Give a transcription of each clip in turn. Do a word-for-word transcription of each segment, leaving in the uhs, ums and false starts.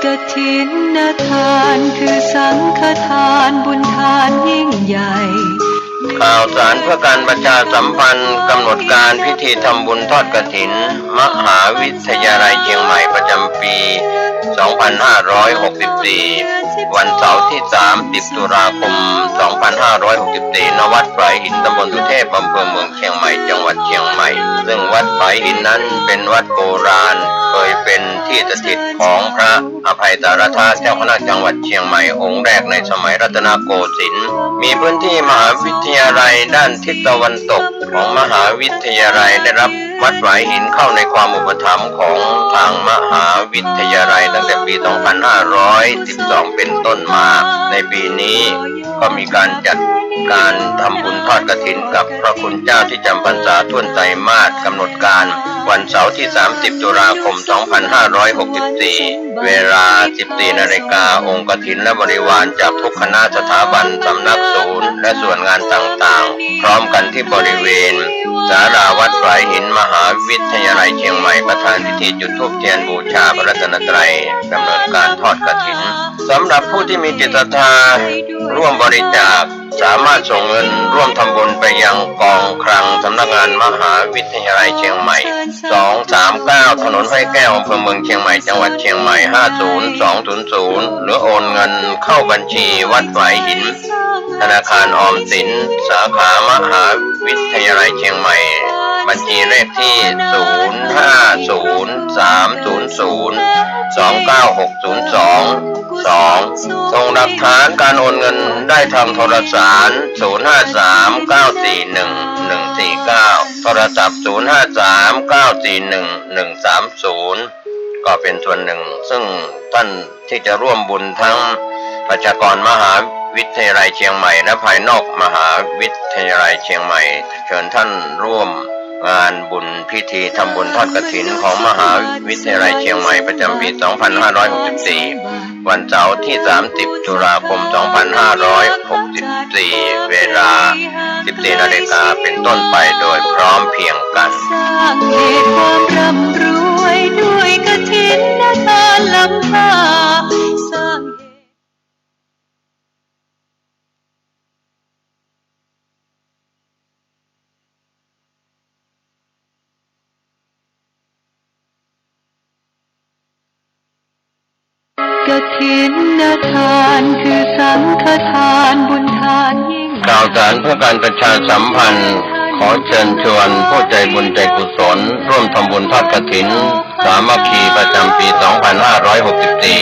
กฐินทานคือสังฆทานบุญทานยิ่งใหญ่ ข่าวสารเพื่อการประชาสัมพันธ์ กำหนดการพิธีทำบุญทอดกฐิน มหาวิทยาลัยเชียงใหม่ประจำปี สองพันห้าร้อยหกสิบสี่ วันเสาร์ที่ สามสิบ ตุลาคม สองพันห้าร้อยหกสิบสี่ ณ วัดฝายหิน ตำบลสุเทพ อำเภอเมืองเชียงใหม่ จังหวัดเชียงใหม่ ซึ่งวัดฝายหินนั้นเป็นวัดโบราณ เคยเป็นที่สถิตของพระอภัยสารธา เจ้าคณะจังหวัดเชียงใหม่องค์แรกในสมัยรัตนโกสินทร์ มีพื้นที่มหาวิทยาลัยด้านทิศตะวันตกของมหาวิทยาลัย ได้รับวัดฝายหินเข้าในความอุปถัมภ์ของทางมหาวิทยาลัยตั้งแต่ปี สองพันห้าร้อยสิบสอง เป็นต้นมา ในปีนี้ก็มีการจัดการทำบุญทอดกฐินกับพระคุณเจ้าที่จำพรรษาถ้วนไตรมาส กำหนดการวันเสาร์ที่ สามสิบ ตุลาคม สองพันห้าร้อยหกสิบสี่ เวลา สิบสี่ นาฬิกา องค์กฐินและบริวารจากทุกคณะสถาบัน สำนักศูนย์ และส่วนงานต่างๆ พร้อมกันที่บริเวณศาลาวัดฝายหิน มหาวิทยาลัยเชียงใหม่ ประธานพิธีจุดธูปเทียนบูชาพระรัตนตรัย ดำเนินการทอดกฐิน สำหรับผู้ที่มีจิตศรัทธาร่วมบริจาค สามารถส่งเงินร่วมทำบุญไปยังกองคลังสำนักงานมหาวิทยาลัยเชียงใหม่ สองสามเก้า ถนนห้วยแก้ว อำเภอเมืองเชียงใหม่ จังหวัดเชียงใหม่ ห้าศูนย์สองศูนย์ศูนย์ หรือโอนเงินเข้าบัญชีวัดฝายหิน ธนาคารออมสิน สาขามหาวิทยาลัยเชียงใหม่ บัญชีเลขที่ ศูนย์ห้าศูนย์สามศูนย์ศูนย์สองเก้าหกศูนย์สอง สอง ส่งหลักฐานการโอนเงินได้ทางโทรสาร ศูนย์ห้าสามเก้าสี่หนึ่งหนึ่งสี่เก้า โทรศัพท์ ศูนย์ห้าสามเก้าสี่หนึ่งหนึ่งสามศูนย์ ก็เป็นส่วนหนึ่ง ซึ่งท่านที่จะร่วมบุญทั้งประชากรมหาวิทยาลัยเชียงใหม่ และภายนอกมหาวิทยาลัยเชียงใหม่ เชิญท่านร่วมงานบุญพิธีทำบุญทอดกฐินของมหาวิทยาลัยเชียงใหม่ประจำปี สองพันห้าร้อยหกสิบสี่ วันเสาร์ที่ สามสิบ ตุลาคม สองพันห้าร้อยหกสิบสี่ เวลา สิบสี่ นาฬิกา เป็นต้นไปโดยพร้อมเพรียงกัน สร้างเหตุความร่ำรวยด้วยกฐินทานล้ำค่า สร้างเหตุ กฐินทานคือสังฆทานบุญทานยิ่ง ข่าวสารเพื่อการประชาสัมพันธ์ ขอเชิญชวนผู้ใจบุญใจกุศล ร่วมทำบุญทอดกฐิน สามัคคีประจำปี สองพันห้าร้อยหกสิบสี่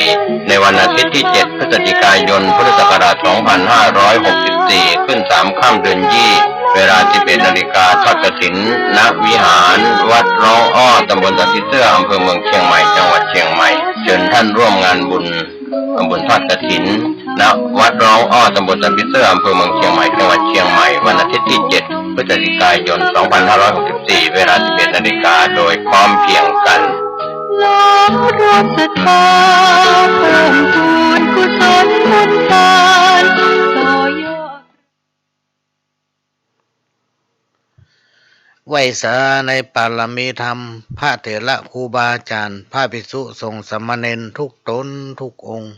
ในวันอาทิตย์ที่ เจ็ด พฤศจิกายน พุทธศักราช สองพันห้าร้อยหกสิบสี่ ขึ้น สาม ค่ำเดือนยี่ เวลา สิบเอ็ด นาฬิกา ทอดกฐิน ณ วิหารวัดร้องอ้อ ตำบลสันผีเสื้อ อำเภอเมืองเชียงใหม่ จังหวัดเชียงใหม่ เชิญท่านร่วมงานบุญ ทำบุญทอดกฐิน ณ วัดร้องอ้อ ตำบลสันผีเสื้อ อำเภอเมืองเชียงใหม่ จังหวัดเชียงใหม่ วันอาทิตย์ที่ เจ็ด พฤศจิกายน สองพันห้าร้อยหกสิบสี่ เวลา สิบเอ็ด นาฬิกา โดยพร้อมเพรียงกัน น้อมรับศรัทธาเพิ่มพูนกุศลบุญทาน ต่อยอด ไหว้สาในปารมีธรรม พระเถระครูบาอาจารย์ พระภิกษุสงฆ์สามเณรทุกตนทุกองค์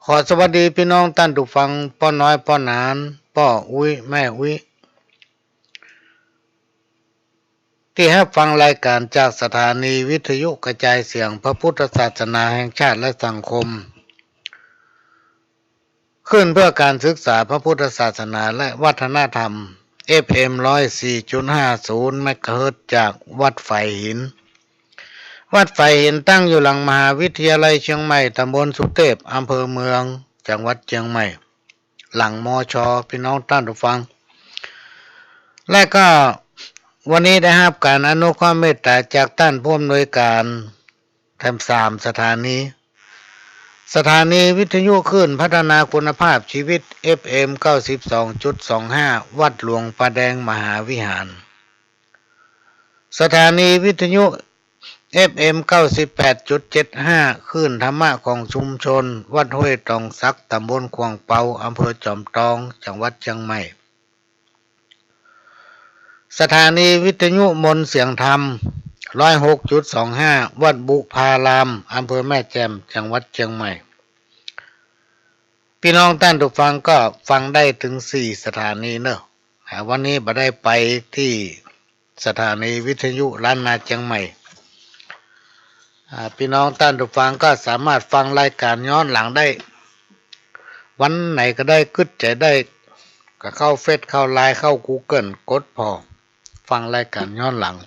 ขอสวัสดีพี่น้องต้านผู้ฟัง ป้อน้อย ป้อหนาน ป้ออุ๊ย แม่อุ๊ย ตี้ฮับฟังรายก๋านจากสถานีวิทยุกระจายเสียงพระพุทธศาสนาแห่งชาติและสังคม คลื่นเพื่อการศึกษาพระพุทธศาสนาและวัฒนธรรม เอฟเอ็ม ร้อยสี่จุดห้าศูนย์ เมกะเฮิรตซ์ จากวัดฝายหิน วัดฝายหินตั้งอยู่หลังมหาวิทยาลัยเชียงใหม่ ตำบลสุเทพ อำเภอเมือง จังหวัดเชียงใหม่ หลัง มช. พี่น้องต้านผู้ฟัง และก็วันนี้ได้ฮับก๋านอนุเคราะห์เมตต๋าจากต้านผู้อำนวยก๋าน แถมสามสถานี สถานีวิทยุคลื่นพัฒนาคุณภาพชีวิต เอฟเอ็ม เก้าสิบสองจุดสองห้า วัดหลวงป่าแดงมหาวิหาร สถานีวิทยุ เอฟเอ็ม เก้าสิบแปดจุดเจ็ดห้า คลื่นธรรมะของชุมชน วัดห้วยตองสัก ตำบลขวางเปา อำเภอจอมตอง จังหวัดเชียงใหม่ สถานีวิทยุมนต์เสียงธรรม ร้อยหกจุดสองห้า วัดบุพาราม อำเภอแม่แจ่ม จังหวัดเจียงใหม่ ปี้น้องต้านผู้ฟังก็ฟังได้เถิงสี่สถานีเนาะ อ่า วันนี้บ่ได้ไปตี้สถานีวิทยุล้านนาเจียงใหม่ อ่า ปี้น้องต้านผู้ฟังก็สามารถฟังรายก๋านย้อนหลังได้ วันไหนก็ได้ กึ๊ดใจ๋ได้ ก็เข้าเฟซ เข้าไลน์ เข้ากูเกิล กดผ่อ ฟังรายก๋านย้อนหลัง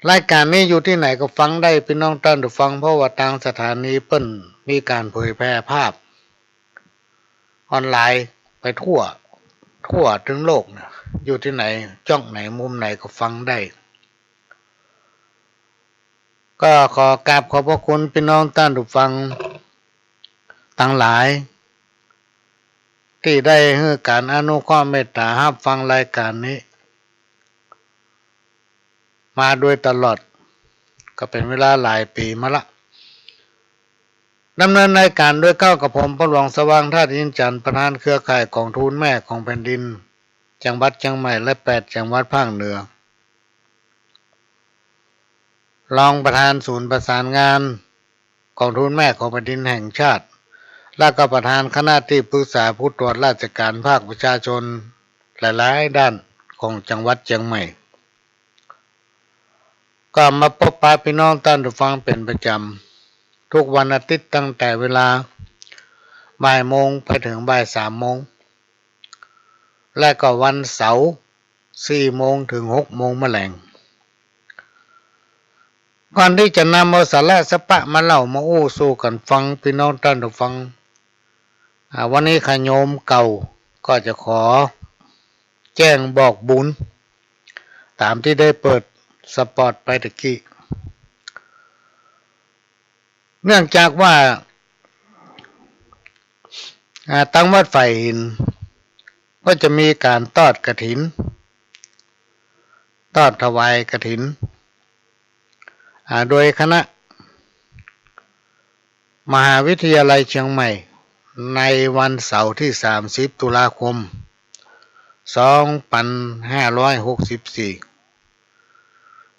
รายก๋านนี้อยู่ตี้ไหนก็ฟังได้ ปี้น้องต้านผู้ฟัง เพราะว่าตางสถานีเปิ้นมีก๋านเผยแผ่ภาพออนไลน์ไปทั่ว ทั่วตึงโลกเนี่ย อยู่ตี้ไหน จ้องไหน มุมไหนก็ฟังได้ ก็ขอกราบขอบพระคุณปี้น้องต้านผู้ฟังตังหลาย ตี้ได้หื้อก๋านอนุเคราะห์เมตต๋าฮับฟังรายก๋านนี้ มาโดยตลอด ก็เป๋นเวลาหลายปี๋มาละ ดำเนินรายก๋านโดยเก้ากับผม พ่อหลวงสว่าง ธาตุอินทร์จันทร์ ประธานเครือข่ายก๋องทุนแม่ของแผ่นดิน จังหวัดเจียงใหม่ และแปดจังหวัดภาคเหนือ รองประธานศูนย์ประสานงานก๋องทุนแม่ของแผ่นดินแห่งชาติ และก็ประธานคณะตี้ปรึกษาผู้ตรวจราชก๋านภาคประชาชนหลายๆ ด้านของจังหวัดเจียงใหม่ ก็มาปบปะปี้น้องต้านผู้ฟังเป๋นประจ๋ำ ทุกวันอาทิตย์ตั้งแต่เวลาบ่ายโมงไปเถิงบ่ายสามโมง และก็วันเสาร์สี่โมงเถิงหกโมงมะแลง ก่อนตี้จะนำเอาสาระสาระมาเล่ามาอู้สู่กั๋นฟัง ปี้น้องต้านผู้ฟัง อ่า วันนี้ข้าโยมเก่าก็จะขอแจ้งบอกบุญ ต๋ามตี้ได้เปิดสปอตไปตะกี้ เนื่องจากว่า อ่า ตางวัดฝ่ายหิน ก็จะมีก๋านทอดกฐิน ทอดถวายกฐิน อ่า โดยคณะมหาวิทยาลัยเจียงใหม่ ในวันเสาร์ตี้สามสิบตุลาคมสองปันห้าร้อยหกสิบสี่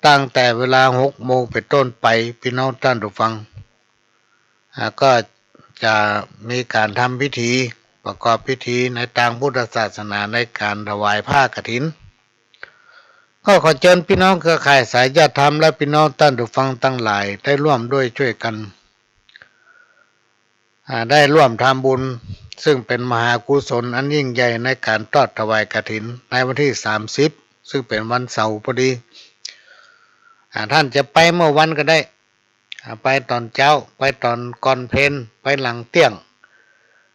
ตั้งแต่เวลาหกโมงเป๋นต้นไป ปี้น้องต้านผู้ฟัง อ่า ก็จะมีก๋านทำพิธี ประกอบพิธีในตางพุทธศาสนาในก๋านถวายผ้ากฐิน ก็ขอเจิญปี้น้องเครือข่ายสายญาติธรรมและปี้น้องต้านผู้ฟังตังหลายได้ร่วมด้วยจ้วยกั๋น อ่า ได้ร่วมทำบุญ ซึ่งเป๋นมหากุศลอันยิ่งใหญ่ในก๋านทอดถวายกฐินในวันตี้สามสิบ ซึ่งเป๋นวันเสาร์พอดี อ่า ต้านจะไปเมื่อวันก็ได้ อ่า ไปต๋อนเจ๊า ไปต๋อนก่อนเพล ไปหลังเตี้ยง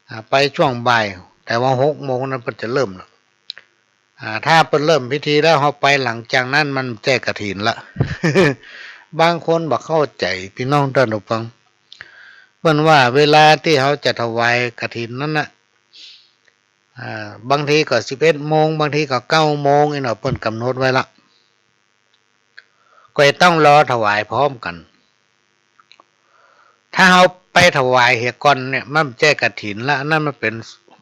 อ่า ไปช่วงบ่าย แต่ว่าหกโมงนั้นเปิ้นจะเริ่มละ อ่า ถ้าเปิ้นเริ่มพิธีแล้วเฮาไปหลังจากนั้นมันบ่ใจ้กฐินละ บางคนบ่เข้าใจ๋ ปี้น้องต้านผู้ฟัง เปิ้นว่าเวลาตี้เฮาจะถวายกฐินนั้นน่ะ อ่า บางทีก็สิบเอ็ดโมง บางทีก็เก้าโมง อี้เนาะ เปิ้นก๋ำหนดไว้ละ ก็จะต้องรอถวายพร้อมกั๋น ถ้าเฮาไปถวายเหียก่อนเนี่ย มันบ่ใจ้กฐินละ อันนั้นมันเป๋น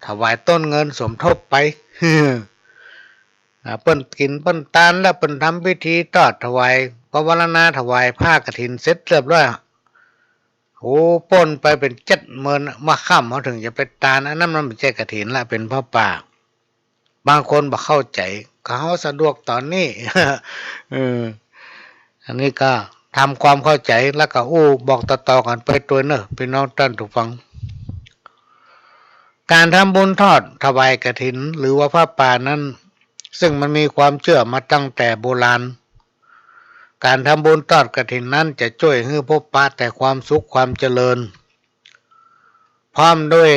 ถวายต้นเงินสมทบไป อ่า เปิ้นกิ๋นเปิ้นตานแล้ว เปิ้นทำพิธีทอดถวาย ปวารณาถวายผ้ากฐินเสร็จเรียบร้อย โอ้ ป้นไปเป๋นเจ็ดหมื่น เมื่อค่ำเฮาเถิงจะไปตาน อันนั้นมันบ่ใจ้กฐินละ เป๋นผ้าป่า บางคนบ่เข้าใจ๋ ก็เฮาสะดวกต๋อนนี้ เออ อันนี้ก็ทำความเข้าใจ๋ แล้วก็อู้บอกต่อๆ กั๋นไปตวยเนาะ ปี้น้องต้านผู้ฟัง ก๋านทำบุญทอดถวายกฐิน หรือว่าผ้าป่านั้น ซึ่งมันมีความเจื้อมาตั้งแต่โบราณ ก๋านทำบุญทอดกฐินนั้นจะจ้วยหื้อพบปะแต่ความสุขความเจริญ พร้อมด้วย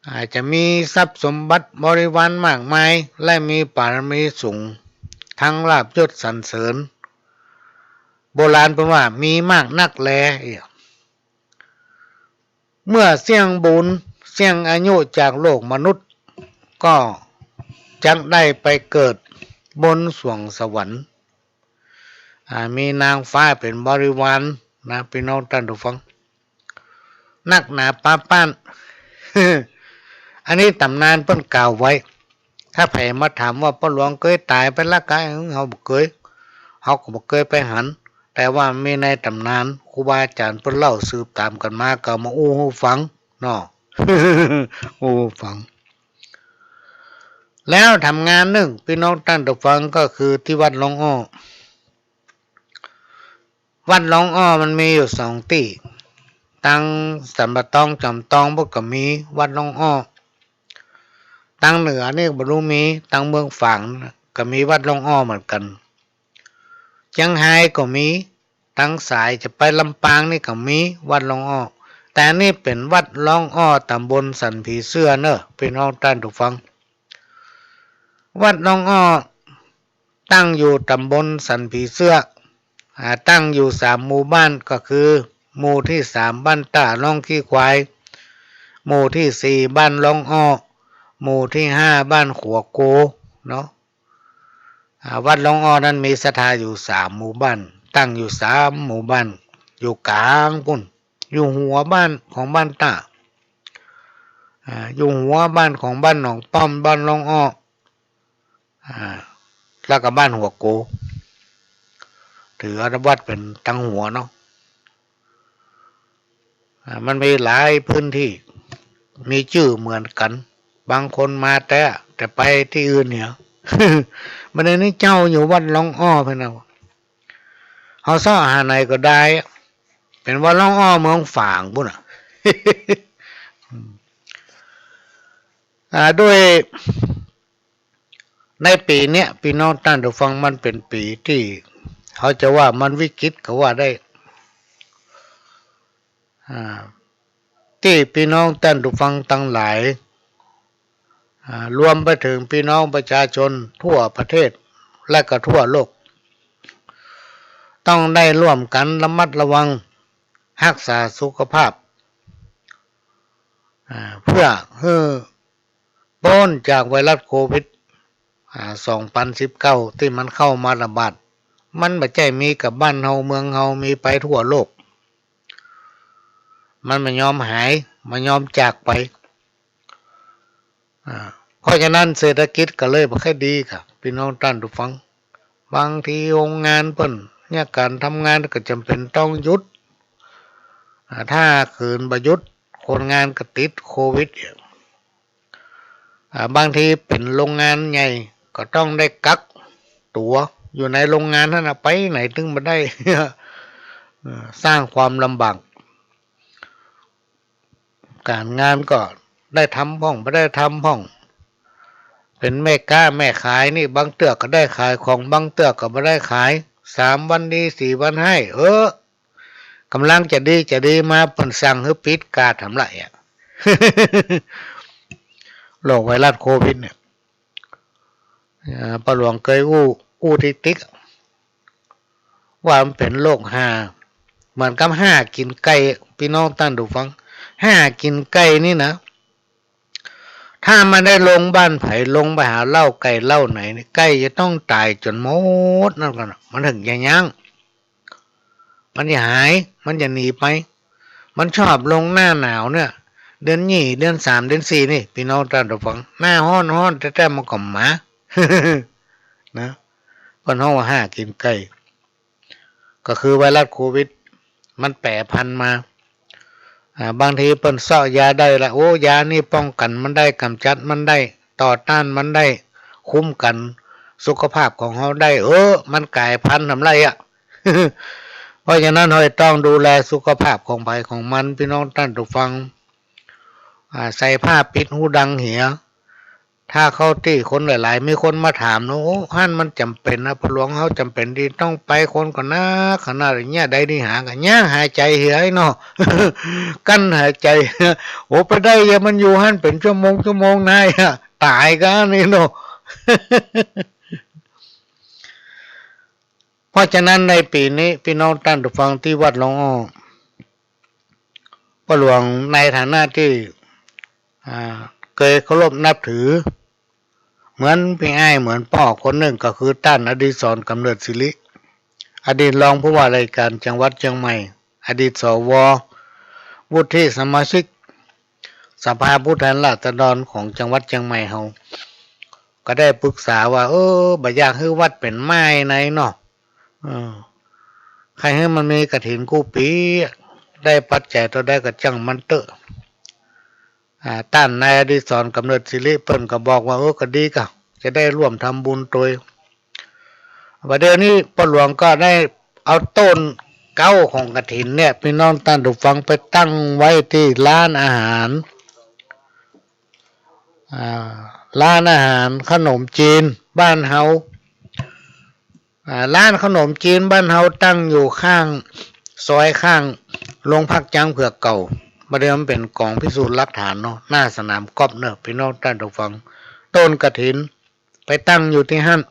อาจจะมีทรัพย์สมบัติบริวารมากมาย และมีบารมีสูง ทั้งลาภยศสรรเสริญ โบราณเปิ้นว่ามีมากนักแล เมื่อเสี้ยงบุญเสี้ยงอายุจากโลกมนุษย์ ก็จักได้ไปเกิดบนสวงสวรรค์ อ่า มีนางฟ้าเป๋นบริวารนะ ปี้น้องต้านผู้ฟัง นักหนาปาป้าน อันนี้ต๋ำนานเปิ้นกล่าวไว้ ถ้าใผมาถามว่าป้อหลวงเกยต๋ายไปละกา เฮาบ่เกย เฮาก็บ่เกยไปหัน แต่ว่ามีในต๋ำนาน ครูบาอาจ๋ารย์เปิ้นเล่าสืบต๋ามกั๋นมา ก็เอามาอู้หื้อฟังเนาะ อู้หื้อฟัง แล้วทำงานนึ่ง ปี้น้องต้านผู้ฟัง ก็คือตี้วัดลองอ้อ วัดลองอ้อมันมีอยู่สองตี้ ตังสันป่าตอง จอมตอง ปุ้นก็มีวัดลองอ้อ ตังเหนือนี่บ่ฮู้มี ตังเมืองฝางก็มีวัดลองอ้อเหมือนกั๋น เจียงฮายก็มี ตังสายจะไปลำปางนี่ก็มีวัดลองอ้อ แต่อันนี้เป๋นวัดลองอ้อ ต๋ำบลสันผีเสื้อเนาะ ปี้น้องต้านผู้ฟัง วัดลองอ้อตั้งอยู่ต๋ำบลสันผีเสื้อ อ่า ตั้งอยู่สามหมู่บ้าน ก็คือหมู่ตี้สามบ้านต้าลองขี้ควาย หมู่ตี้สี่บ้านลองอ้อ หมู่ตี้ห้าบ้านขัวโกเนาะ อ่า วัดลองอ้อนั้นมีศรัทธาอยู่สามหมู่บ้าน ตั้งอยู่สามหมู่บ้าน อยู่ก๋างปู้น อยู่หัวบ้านของบ้านต้า อ่า อยู่หัวบ้านของบ้านหนองป้อม บ้านลองอ้อ อ่า แล้วก็บ้านหัวโก ถือเอาวัดเป๋นตังหัวเนาะ อ่า มันมีหลายพื้นตี้ มีจื้อเหมือนกั๋น บางคนมาแต่ แต่ไปตี้อื่นเหีย บัดนี้เจ้าอยู่วัดลองอ้อเปิ้นนะ เฮาเซาะหาไหนก็ได้ เป๋นวัดลองอ้อเมืองฝางปู้นน่ะ อ่า โดย ในปี๋เนี้ย ปี้น้องต้านผู้ฟัง มันเป๋นปี๋ตี้ เขาจะว่ามันวิกฤตก็ว่าได้ อ่า ตี้ปี้น้องต้านผู้ฟังตังหลาย อ่า รวมไปเถิงปี้น้องประชาชนทั่วประเทศ และก็ทั่วโลก ต้องได้ร่วมกั๋นระมัดระวัง ฮักษาสุขภาพ อ่า เพื่อหื้อ ป๊นจากไวรัสโควิด อ่า สองปันสิบเก้า ตี้มันเข้ามาระบาด มันบ่ใจ้มีกับบ้านเฮาเมืองเฮา มีไปทั่วโลก มันบ่ยอมหาย บ่ยอมจากไป อ่า เพราะฉะนั้นเศรษฐกิจก็เลยบ่ค่อยดีค่ะ ปี้น้องต้านผู้ฟัง บางทีโฮงงานเปิ้นเนี่ย ก๋านทำงานก็จ๋ำเป๋นต้องหยุด อ่า ถ้าขืนบ่หยุด คนงานก็ติดโควิดอีก อ่า บางทีเป๋นโฮงงานใหญ่ก็ต้องได้กักตั๋วอยู่ในโฮงงานหั้นน่ะ ไปไหนตึงบ่ได้ เออ สร้างความลำบาก ก๋านงานก็ได้ทำพ่อง บ่ได้ทำพ่อง เป๋นแม่ก๊าแม่ขายนี่ บางเตื้อก็ได้ขายของ บางเตื้อก็บ่ได้ขาย สามวันดี สี่วันฮ้าย เออ ก่ำลังจะดีจะดีมา เปิ้นสั่งหื้อปิดก๊าดทำละอะ โรคไวรัสโควิดเนี่ย อ่า ป้าหลวงเกยอู้ อู้ติ๊กๆ ว่ามันเป๋นโรคห่า เหมือนกับห่ากิ๋นไก่ ปี้น้องต้านผู้ฟัง ห่ากิ๋นไก่นี่นะ ถ้ามันได้ลงบ้านใผ ลงไปหาเล้าไก่เล้าไหนนี่ ไก่จะต้องต๋ายจ๋นหมดนั่นก่อนน่ะ มันเถิงจะยั้ง มันจะหาย มันจะหนีไป มันชอบลงหน้าหนาวเนี่ย เดือนยี่ เดือนสาม เดือนสี่ นี่ ปี้น้องต้านผู้ฟัง หน้าฮ้อนๆ แต๊ๆ มันก็มา นะ เปิ้นฮ้องว่าห่ากิ๋นไก่ ก็คือไวรัสโควิด มันแปรผันมา อ่า บางทีเปิ้นเซาะยาได้ละ โอ้ ยานี่ป้องกั๋นมันได้ ก๋ำจัดมันได้ ต่อต้านมันได้ คุ้มกั๋นสุขภาพของเฮาได้ เออ มันก๋ายพันธุ์ทำละอะ เพราะฉะนั้นเฮาต้องดูแลสุขภาพของใผของมัน ปี้น้องต้านผู้ฟัง อ่า ใส่ผ้าปิดหูดังเหีย ถ้าเข้าตี้คนหลายๆ มีคนมาถามเนาะ โอ้ หั้นมันจ๋ำเป๋นนะ ป้าหลวง เฮาจ๋ำเป๋นตี้ต้องไป คนก็นักขนาดเนี้ย ได้ดีหากั๋น ยังหายใจ๋เหียไอ้เนาะ กั้นหายใจ๋ โอ้ ไปได้ยังมันอยู่หั้นเป๋นชั่วโมงชั่วโมงนายอะ ต๋ายก้านี่เนาะ เพราะฉะนั้นในปี๋นี้ ปี้น้องต้านผู้ฟังตี้วัดลองอ้อ ป้าหลวงในฐานะตี้ อ่า เกยเคารพนับถือ เหมือนปี้อ้ายเหมือนป้อคนนึ่ง ก็คือต้านอดิศร กำเนิดศิริ อดีตรองผู้ว่าราชการจังหวัดเจียงใหม่ อดีต สว วุฒิสมาชิกสภาผู้แทนราษฎรของจังหวัดเจียงใหม่เฮา ก็ได้ปรึกษาว่า เออ บ่อยากหื้อวัดเป๋นไม้ในเนาะ เออ ใค่หื้อมันมีกฐินกู้ปี๋ ได้ปัจจัยเต้าใดก็จ้างมันเต๊อะ อ่า ต้านนายอดิศร กำเนิดศิริ เปิ้นก็บอกว่า เออ ก็ดีก่ะ จะได้ร่วมทำบุญตวย บ่าเดี่ยวนี้ป้อหลวงก็ได้เอาต้นเก๊าของกฐินเนี่ย ปี้น้องต้านผู้ฟัง ไปตั้งไว้ตี้ร้านอาหาร อ่า ร้านอาหารขนมจีนบ้านเฮา อ่า ร้านขนมจีนบ้านเฮาตั้งอยู่ข้างซอยข้างโรงพักจ๊างเผือกเก่า บ่าเดี่ยวมันเป๋นก๋องพิสูจน์หลักฐานเนาะ หน้าสนามกอล์ฟเนาะ ปี้น้องต้านผู้ฟัง ต้นกฐินไปตั้งอยู่ตี้หั้น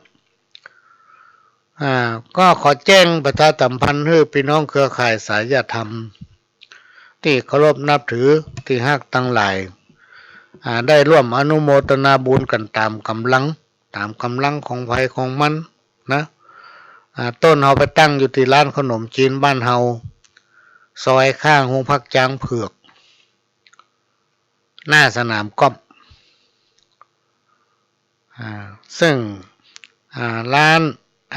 อ่า ก็ขอแจ้งประชาสัมพันธ์หื้อปี้น้องเครือข่ายไสยธรรม ตี้เคารพนับถือ ตี้ฮักตังหลาย อ่า ได้ร่วมอนุโมทนาบุญกั๋นต๋ามก๋ำลัง ต๋ามก๋ำลังของใผของมันนะ อ่า ต้นเฮาไปตั้งอยู่ตี้ร้านขนมจีนบ้านเฮา ซอยข้างโฮงพักจ๊างเผือก หน้าสนามกอล์ฟ อ่า ซึ่ง อ่า ร้าน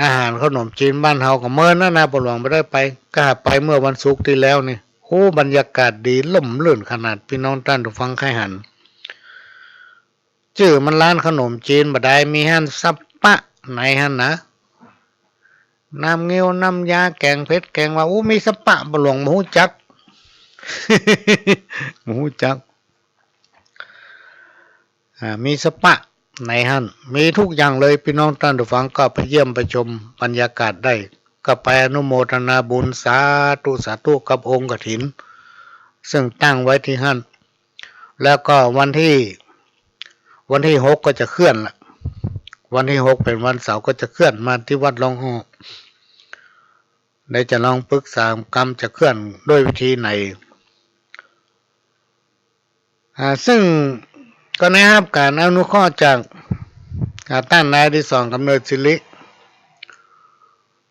อาหารขนมจีนบ้านเฮาก็เมินนะ นะ ป้อหลวงบ่ได้ไป ก็ไปเมื่อวันศุกร์ตี้แล้วนี่ โอ้ บรรยากาศดี ร่มรื่นขนาด ปี้น้องต้านผู้ฟังใค่หัน จื้อมันร้านขนมจีนบ่ดาย มีหั้นสะปะในหั้นนะ น้ำเงี้ยว น้ำยา แก๋งเผ็ด แก๋งหวาน โอ้ มีสะปะ ป้อหลวงบ่ฮู้จัก บ่ฮู้จัก อ่า มีสะปะในหั้น มีกู้อย่างเลย ปี้น้องต้านผู้ฟังก็ไปเยี่ยมไปชมบรรยากาศได้ ก็ไปอนุโมทนาบุญ สาธุ สาธุ กับองค์กฐิน ซึ่งตั้งไว้ตี้หั้น แล้วก็วันตี้ วันตี้หกก็จะเคลื่อนละ วันตี้หกเป๋นวันเสาร์ก็จะเคลื่อนมาตี้วัดร่องอ้อ ได้จะลองปรึกษากั๋นจะเคลื่อนด้วยวิธีไหน อ่า ซึ่งก็ได้ฮับก๋านอนุเคราะห์จาก อ่า ต้านนายอดิศร กำเนิดศิริ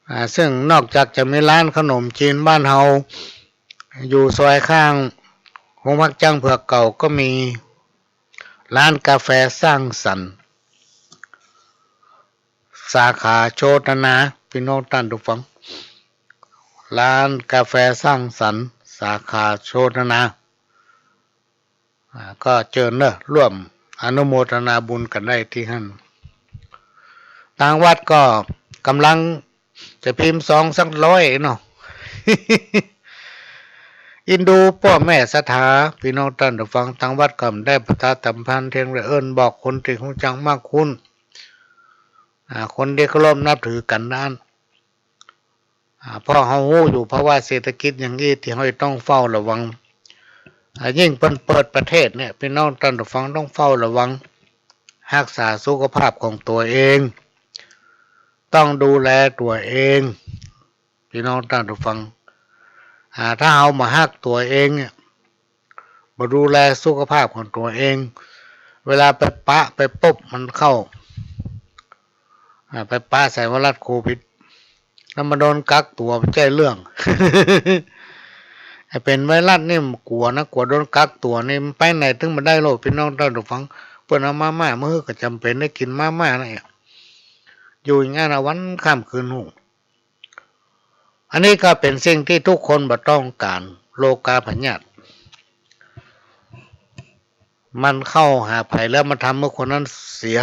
อ่า ซึ่งนอกจากจะมีร้านขนมจีนบ้านเฮา อยู่ซอยข้างโฮงพักจ๊างเผือกเก่า ก็มีร้านกาแฟสร้างสรรค์ สาขาโชตนา ปี้น้องต้านผู้ฟัง ร้านกาแฟสร้างสรรค์ สาขาโชตนา อ่า ก็เจิญเนาะ ร่วมอนุโมทนาบุญกั๋นได้ตี้หั้น ตางวัดก็ก๋ำลังจะพิมพ์ซองสักร้อยเนาะ อินดูป้อแม่ศรัทธา ปี้น้องต้านผู้ฟัง ตางวัดก็ได้ประชาสัมพันธ์เตียงละ เอิ้นบอกคนตี้ฮู้จักมักคุ้น อ่า คนตี้เคารพนับถือกั๋นนั้น อ่า เพราะเฮาฮู้อยู่ภาวะเศรษฐกิจอย่างอี้ตี้เฮาจะต้องเฝ้าระวัง อ่า ยิ่งเปิ้นเปิดประเทศเนี่ย ปี้น้องต้านผู้ฟังต้องเฝ้าระวัง ฮักษาสุขภาพของตั๋วเอง ต้องดูแลตั๋วเอง ปี้น้องต้านผู้ฟัง อ่า ถ้าเฮาบ่ฮักตั๋วเองเนี่ย บ่ดูแลสุขภาพของตั๋วเอง เวลาไปปะไปปบมันเข้า อ่า ไปปะใส่ไวรัสโควิด แล้วมาโดนกักตั๋ว บ่ใจ้เรื่อง ไอ้เป๋นไวรัสนี่มันกั๋วนะ กั๋วโดนกักตั๋วนี่ มันไปไหนตึงบ่ได้โลด ปี้น้องต้านผู้ฟัง เปิ้นเอามาม่ามาหื้อก็จ๋ำเป๋นได้กิ๋นมาม่านั่นแหละ อยู่อย่างนั้นนะ วันค่ำคืนฮุ่ง อันนี้ก็เป๋นสิ่งตี้ทุกคนบ่ต้องก๋าน โรคาพยาธิ มันเข้าหาใผแล้วมันทำหื้อคนนั้นเสีย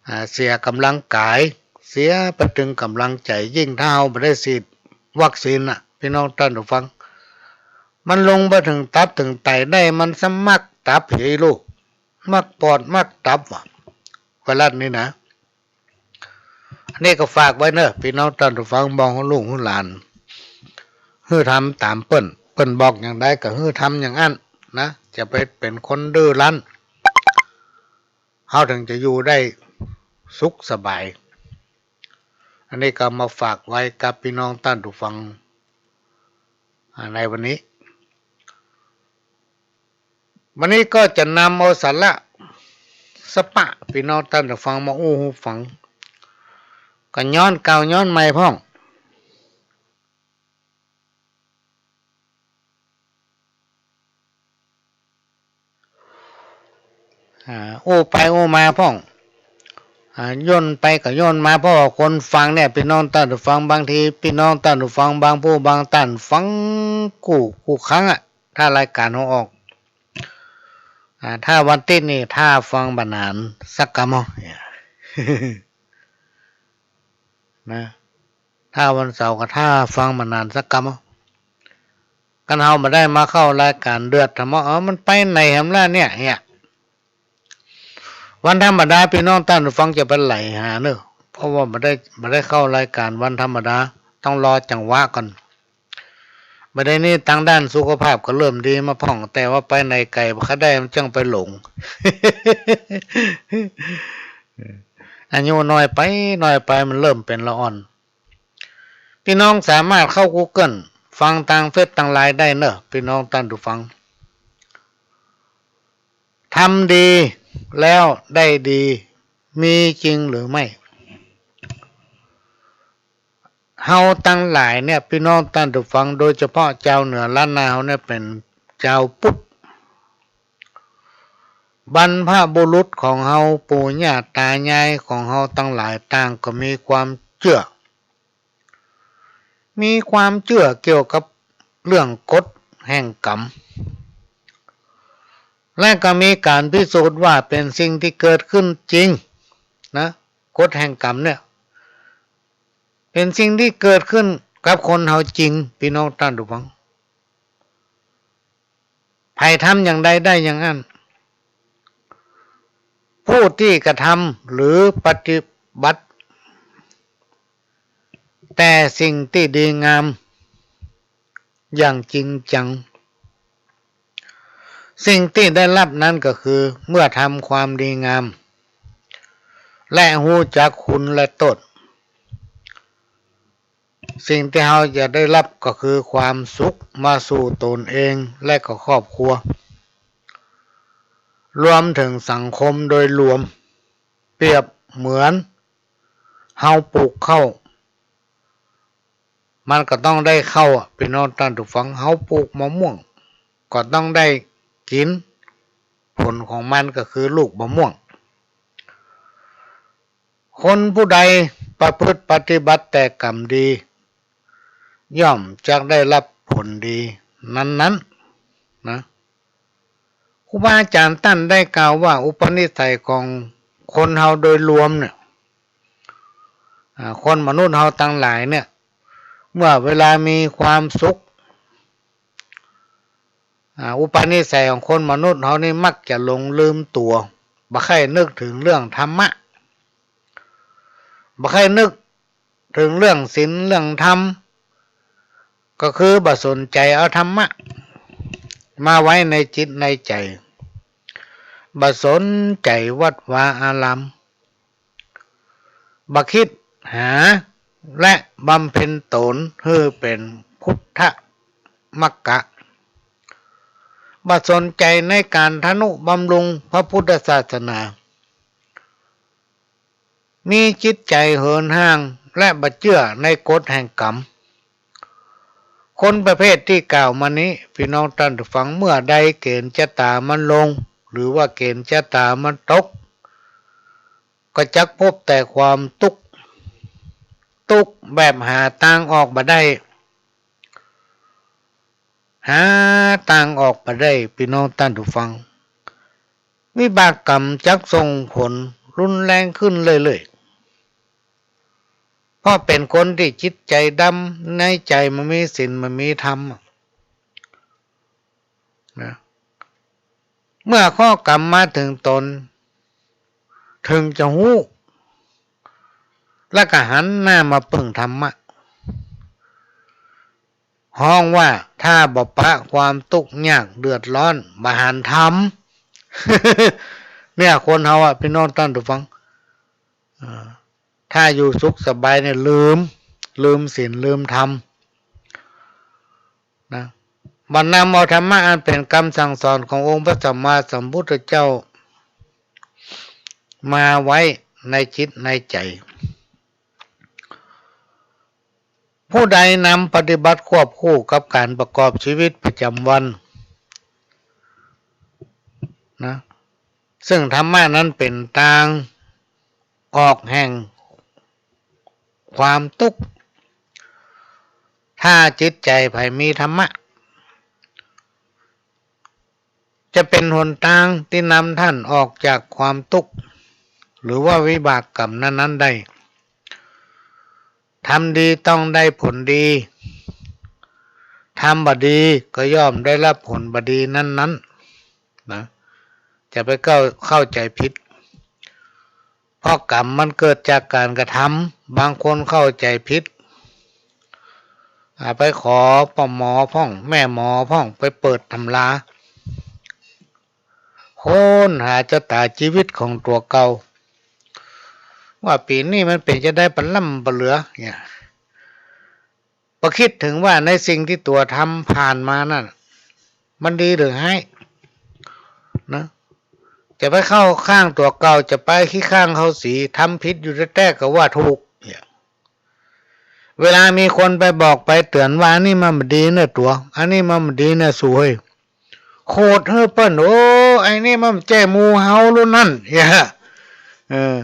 อ่า เสียก๋ำลังกาย เสียไปเถิงก๋ำลังใจ๋ ยิ่งถ้าเฮาบ่ได้ฉีดวัคซีนน่ะ ปี้น้องต้านผู้ฟัง มันลงไปเถิงตับเถิงไตได้ มันสมัครตับเหียลูก มักปอดมักตับว่ะ ไวรัสนี่นะ อันนี้ก็ฝากไว้เนาะ ปี้น้องต้านผู้ฟัง บอกหื้อลูกหื้อหลาน หื้อทำต๋ามเปิ้น เปิ้นบอกอย่างใดก็หื้อทำอย่างอั้นนะ จะไปเป๋นคนดื้อรั้น เฮาเถิงจะอยู่ได้สุขสบาย อันนี้ก็มาฝากไว้กับปี้น้องต้านผู้ฟัง อ่า ในวันนี้ วันนี้ก็จะนำเอาสาระสะปะปี้น้องต้านผู้ฟังมาอู้หื้อฟัง ก็ย้อนเก่าย้อนใหม่พ่อง อ่า อู้ไปอู้มาพ่อง อ่า ย่นไปก็ย่นมา เพราะว่าคนฟังเนี่ย ปี้น้องต้านผู้ฟัง บางทีปี้น้องต้านผู้ฟังบางผู้บางต้านฟังกู้ กู้ครั้งอะ ถ้ารายก๋านเฮาออก อ่า ถ้าวันติ๊ดนี่ ถ้าฟังบ่หนานสักกำเอา นะ ถ้าวันเสาร์ก็ถ้าฟังบ่หนานสักกำเอา คันเฮาบ่ได้มาเข้ารายก๋านเดือดธรรมะ เออ มันไปไหนแหมล่ะเนี่ย เนี่ย วันธรรมดาปี้น้องต้านผู้ฟังจะไปไหลหาเน่อ เพราะว่าบ่ได้ บ่ได้เข้ารายก๋านวันธรรมดา ต้องรอจังหวะก่อน บ่าเดี่ยวนี้ตางด้านสุขภาพก็เริ่มดีมาพ่อง แต่ว่าไปไหนไก่บ่ค่อยได้ มันจั้งไปหลง อายุน้อยไป น้อยไป มันเริ่มเป๋นละอ่อน ปี้น้องสามารถเข้ากูเกิลฟังตางเฟซตางไลน์ได้เน่อ ปี้น้องต้านผู้ฟัง ทำดีแล้วได้ดี มีจริงหรือไม่ เฮาตังหลายเนี่ย ปี้น้องต้านผู้ฟัง โดยเฉพาะจาวเหนือล้านนาเฮาเนี่ย เป๋นจาวพุทธ บรรพบุรุษของเฮา ปู่ย่าต๋ายายของเฮาตังหลายต่างก็มีความเจื้อ มีความเจื้อเกี่ยวกับเรื่องกฎแห่งกรรม และก็มีก๋านพิสูจน์ว่าเป๋นสิ่งตี้เกิดขึ้นจริงนะ กฎแห่งกรรมเนี่ย เป๋นสิ่งตี้เกิดขึ้นกับคนเฮาจริง ปี้น้องต้านผู้ฟัง ใผทำอย่างใดได้อย่างอั้น ผู้ตี้กระทำหรือปฏิบัติ แต่สิ่งตี้ดีงามอย่างจริงจัง สิ่งตี้ได้ฮับนั้นก็คือ เมื่อทำความดีงาม และฮู้จักคุณและโต้ษ สิ่งตี้เฮาจะได้ฮับก็คือความสุขมาสู่ตนเองและก็ครอบครัว รวมเถิงสังคมโดยรวม เปรียบเหมือนเฮาปลูกข้าว มันก็ต้องได้ข้าวอะ ปี้น้องต้านผู้ฟัง เฮาปลูกมะม่วง ก็ต้องได้กิ๋นผลของมัน ก็คือลูกมะม่วง คนผู้ใดประพฤติปฏิบัติแต่กรรมดี ย่อมจักได้ฮับผลดีนั้นๆ นะ ครูบาอาจ๋ารย์ต้านได้กล่าวว่า อุปนิสัยของคนเฮาโดยรวมเนี่ย อ่า คนมนุษย์เฮาตังหลายเนี่ย เมื่อเวลามีความสุข อ่า อุปนิสัยของคนมนุษย์เฮานี่มักจะหลงลืมตั๋ว บ่ใค่นึกเถิงเรื่องธรรมะ บ่ใค่นึกเถิงเรื่องศีลเรื่องธรรม ก็คือบ่สนใจ๋เอาธรรมะมาไว้ในจิตในใจ๋ บ่สนใจ๋วัดวาอาราม บ่คิดหาและบำเพ็ญต๋นหื้อเป๋นพุทธมรรค บ่สนใจ๋ในก๋านทะนุบำรุงพระพุทธศาสนา มีจิตใจ๋เหินห่างและบ่เจื้อในกฎแห่งกรรม คนประเภทตี้กล่าวมานี้ ปี้น้องต้านผู้ฟัง เมื่อใดเก๋ณฑ์จะต๋ามันลง หรือว่าเก๋ณฑ์จะต๋ามันตก ก็จักพบแต่ความตุ๊กข์ ตุ๊กข์แบบหาตางออกบ่ได้ หาตางออกบ่ได้ ปี้น้องต้านผู้ฟัง วิบากกรรมจักส่งผลรุนแรงขึ้นเรื่อยๆ เพราะเป๋นคนตี้จิตใจ๋ดำ ในใจ๋บ่มีศีลบ่มีธรรมอะ นะ เมื่อเคราะห์กรรมมาเถิงต๋น เถิงจะฮู้ แล้วก็หันหน้ามาเปิ่งธรรมะ ฮ้องว่าถ้าบ่ปะความตุ๊กข์ยากเดือดร้อน บ่หันธรรม เนี่ย คนเฮาอะ ปี้น้องต้านผู้ฟัง อ่า ถ้าอยู่สุขสบายเนี่ยลืม ลืมศีลลืมธรรม นะ บ่นำเอาธรรมะอันเป๋นกำสั่งสอนขององค์พระสัมมาสัมพุทธเจ้ามาไว้ในจิตในใจ๋ ผู้ใดนำปฏิบัติควบคู่กับก๋านประกอบชีวิตประจ๋ำวัน นะ ซึ่งธรรมะนั้นเป๋นตาง ออกแห่งความตุ๊กข์ ถ้าจิตใจ๋ใผมีธรรมะ จะเป๋นหนตางตี้นำต้านออกจากความตุ๊กข์ หรือว่าวิบากกรรมนั้นๆ ได้ ทำดีต้องได้ผลดี ทำบ่ดีก็ย่อมได้ฮับผลบ่ดีนั้นๆ นะ จะไปเข้า เข้าใจ๋ผิด เพราะกรรมมันเกิดจากก๋านกระทำ บางคนเข้าใจ๋ผิด อ่า ไปขอป้อหมอพ่อง แม่หมอพ่อง ไปเปิดต๋ำรา ค้นหาจะต๋าจีวิตของตั๋วเก่า ว่าปี๋นี้มันเป๋นจะไดปะล้ำปะเหลือ เนี่ย บ่กึ๊ดเถิงว่าในสิ่งตี้ตั๋วทำผ่านมานั้น มันดีหรือฮ้าย นะ จะไปเข้าข้างตั๋วเก่า จะไปเคียงข้างเข้าสี ทำผิดอยู่แต๊ๆ ก็ว่าถูก เนี่ย เวลามีคนไปบอกไปเตื๋อนว่า อันนี้มันบ่ดีเน่อตั๋ว อันนี้มันบ่ดีเน่อสูเฮ้ย โขดหื้อเปิ้น โอ้ ไอ้นี่มันบ่ใจ้หมู่เฮาลู้นนั่น เนี่ย เออ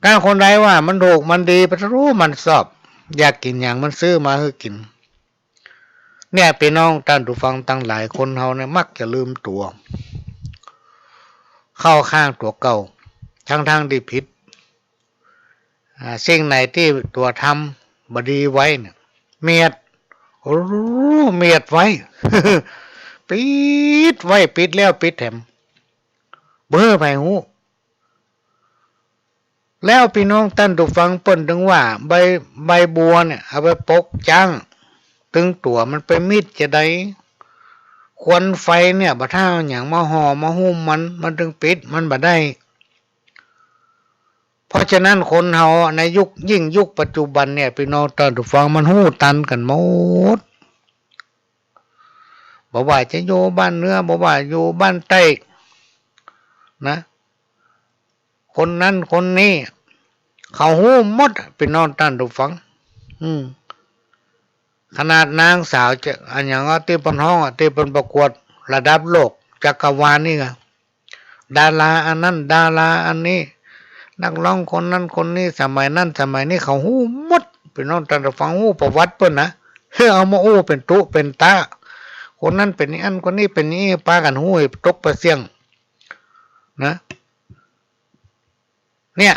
ก้าคนใดว่ามันถูกมันดี ปะทู้มันซอบ อยากกิ๋นหยังมันซื้อมาหื้อกิ๋น เนี่ย ปี้น้องต้านผู้ฟังตังหลาย คนเฮาเนี่ยมักจะลืมตั๋ว เข้าข้างตั๋วเก่า ตังๆ ตี้ผิด อ่า สิ่งไหนตี้ตั๋วทำบ่ดีไว้เนี่ย เมียด โอ้ เมียดไว้ ปิดไว้ ปิดแล้วปิดแถม บ่หื้อใผฮู้ แล้วปี้น้องต้านผู้ฟังเปิ้นเถิงว่า ใบ ใบบัวเนี่ย เอาไปปกจ๊าง ตึงตั๋วมันไปมิดจะได ควันไฟเนี่ย บ่าถ้าเอาหยังมาห่อมาหุ้มมัน มันเถิงปิด มันบ่ได้ เพราะฉะนั้นคนเฮาในยุค ยิ่งยุคปัจจุบันเนี่ย ปี้น้องต้านผู้ฟัง มันฮู้ตันกั๋นหมด บ่ว่าจะอยู่บ้านเหนือ บ่ว่าอยู่บ้านใต้ นะ คนนั้นคนนี้ เขาฮู้หมด ปี้น้องต้านผู้ฟัง อืม ขนาดนางสาวจะ อะหยังอะ ตี้เปิ้นฮ้องอะ ตี้เปิ้นประกวดระดับโลก จักรวาลนี่อะ ดาราอันนั้น ดาราอันนี้ นักฮ้องคนนั้นคนนี้ สมัยนั้นสมัยนี้ เขาฮู้หมด ปี้น้องต้านผู้ฟัง ฮู้ประวัติเปิ้นนะ เอามาอู้เป๋นตุ๊เป๋นตา คนนั้นเป๋นอี้อั้น คนนี้เป๋นอี้อี้ ปากั๋นฮู้หื้อตกปะเสี้ยง นะ เนี่ย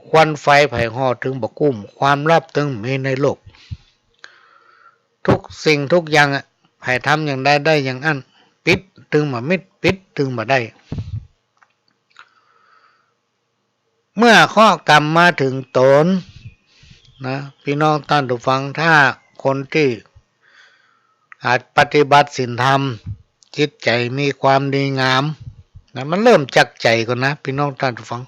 ควันไฟใผห่อเถิงบ่กุ้ม ความลับเถิงมีในโลก ทุกสิ่งทุกอย่างอะ ใผทำอย่างใดได้อย่างอั้น ปิดเถิงบ่มิด ปิดเถิงบ่ได้ เมื่อเคราะห์กรรมมาเถิงต๋น นะ ปี้น้องต้านผู้ฟัง ถ้าคนตี้ อาจปฏิบัติศีลธรรม จิตใจ๋มีความดีงาม นะ มันเริ่มจากใจ๋ก่อนนะ ปี้น้องต้านผู้ฟัง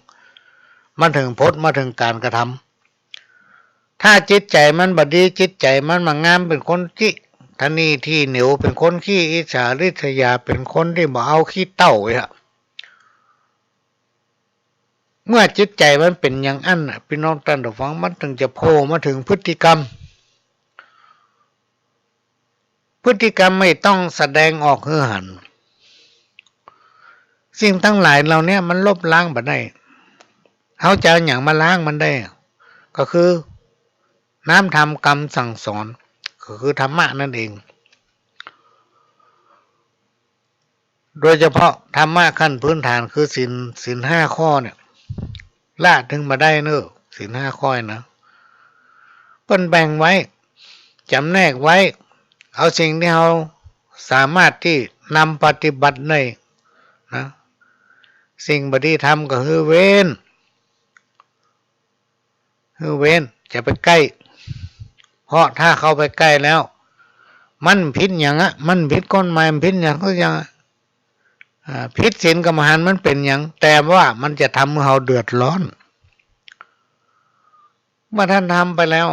มาเถิงผล มาเถิงก๋านกระทำ ถ้าจิตใจ๋มันบ่ดี จิตใจ๋มันบ่งาม เป๋นคนขี้ตะหนี่ตี้เหนียว เป๋นคนขี้อิจฉาริษยา เป๋นคนตี้บ่เอาขี้เต้าเนี่ย เมื่อจิตใจ๋มันเป๋นอย่างอั้นน่ะ ปี้น้องต้านผู้ฟัง มันเถิงจะโผล่มาเถิงพฤติกรรม พฤติกรรมไม่ต้องแสดงออกหื้อหัน สิ่งตังหลายเหล่าเนี้ยมันลบล้างบ่ได้ เฮาจะเอาหยังมาล้างมันได้ ก็คือน้ำธรรมกำสั่งสอน ก็คือธรรมะนั่นเอง โดยเฉพาะธรรมะขั้นพื้นฐานคือศีล ศีลห้าข้อเนี่ย ละเถิงบ่ได้เน่อ ศีลห้าข้อนะ เปิ้นแบ่งไว้ จ๋ำแนกไว้ เอาสิ่งตี้เฮาสามารถตี้นำปฏิบัติได้นะ สิ่งบ่ดีทำก็หื้อเว้น หื้อเว้น จะไปใก้ เพราะถ้าเข้าไปใก้แล้ว มันผิดหยังอะ มันผิดกฎหมาย มันผิดหยังสักอย่างอะ อ่า ผิดศีลกรรมฐานมันเป๋นหยัง แต่ว่ามันจะทำหื้อเฮาเดือดร้อน เมื่อต้านทำไปแล้ว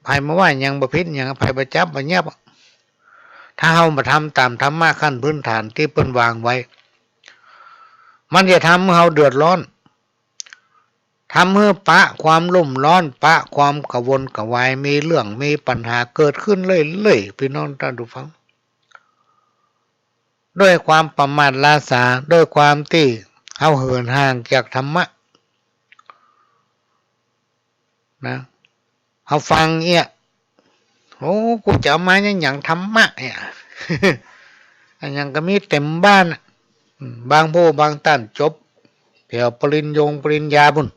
ใผมาว่าหยังบ่ผิดหยัง ใผบ่จับบ่เยียบ ถ้าเฮาบ่ทำต๋ามธรรมะขั้นพื้นฐานตี้เปิ้นวางไว้ มันจะทำหื้อเฮาเดือดร้อน ทำหื้อปะความรุ่มร้อน ปะความกระวนกระวาย มีเรื่องมีปัญหาเกิดขึ้นเรื่อยๆ ปี้น้องต้านผู้ฟัง ด้วยความประมาทล้าสา ด้วยความตี้ เฮาเหินห่างจากธรรมะ นะ เฮาฟังเอี้ย โอ้ กูจะเอามาเนี่ยหยังธรรมะเนี่ย อะหยังก็มีเต็มบ้านอะ อืม บางผู้บางต้านจบแถวปริญญงปริญญาปุ้น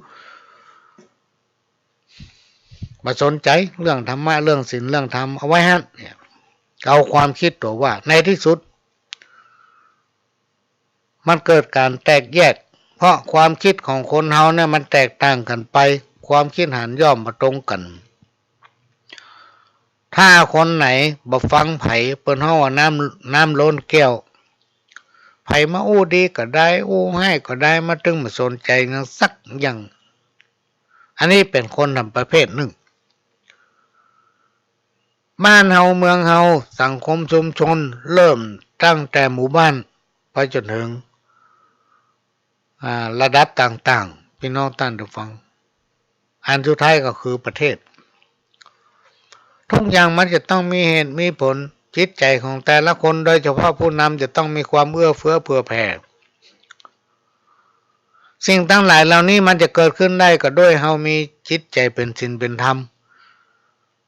บ่สนใจ๋เรื่องธรรมะ เรื่องศีล เรื่องธรรม เอาไว้หั้นเนี่ย เอาความกึ๊ดตั๋วว่า ในตี้สุด มันเกิดก๋านแตกแยก เพราะความกึ๊ดของคนเฮาเนี่ยมันแตกต่างกั๋นไป ความกึ๊ดหันย่อมบ่ตรงกั๋น ถ้าคนไหนบ่ฟังใผ เปิ้นฮ้องว่าน้ำ น้ำล้นแก้ว ใผมาอู้ดีก็ได้ อู้ฮ้ายก็ได้ มันตึงบ่สนใจ๋หยังสักอย่าง อันนี้เป๋นคนธรรมประเภทนึ่ง บ้านเฮาเมืองเฮา สังคมชุมชน เริ่มตั้งแต่หมู่บ้านไปจ๋นเถิง อ่า ระดับต่างๆ ปี้น้องต้านผู้ฟัง อันสุดท้ายก็คือประเทศ ทุกอย่างมันจะต้องมีเหตุมีผล จิตใจ๋ของแต่ละคน โดยเฉพาะผู้นำจะต้องมีความเอื้อเฟื้อเผื่อแผ่ สิ่งตังหลายเหล่านี้มันจะเกิดขึ้นได้ก็ด้วยเฮามีจิตใจ๋เป๋นศีลเป๋นธรรม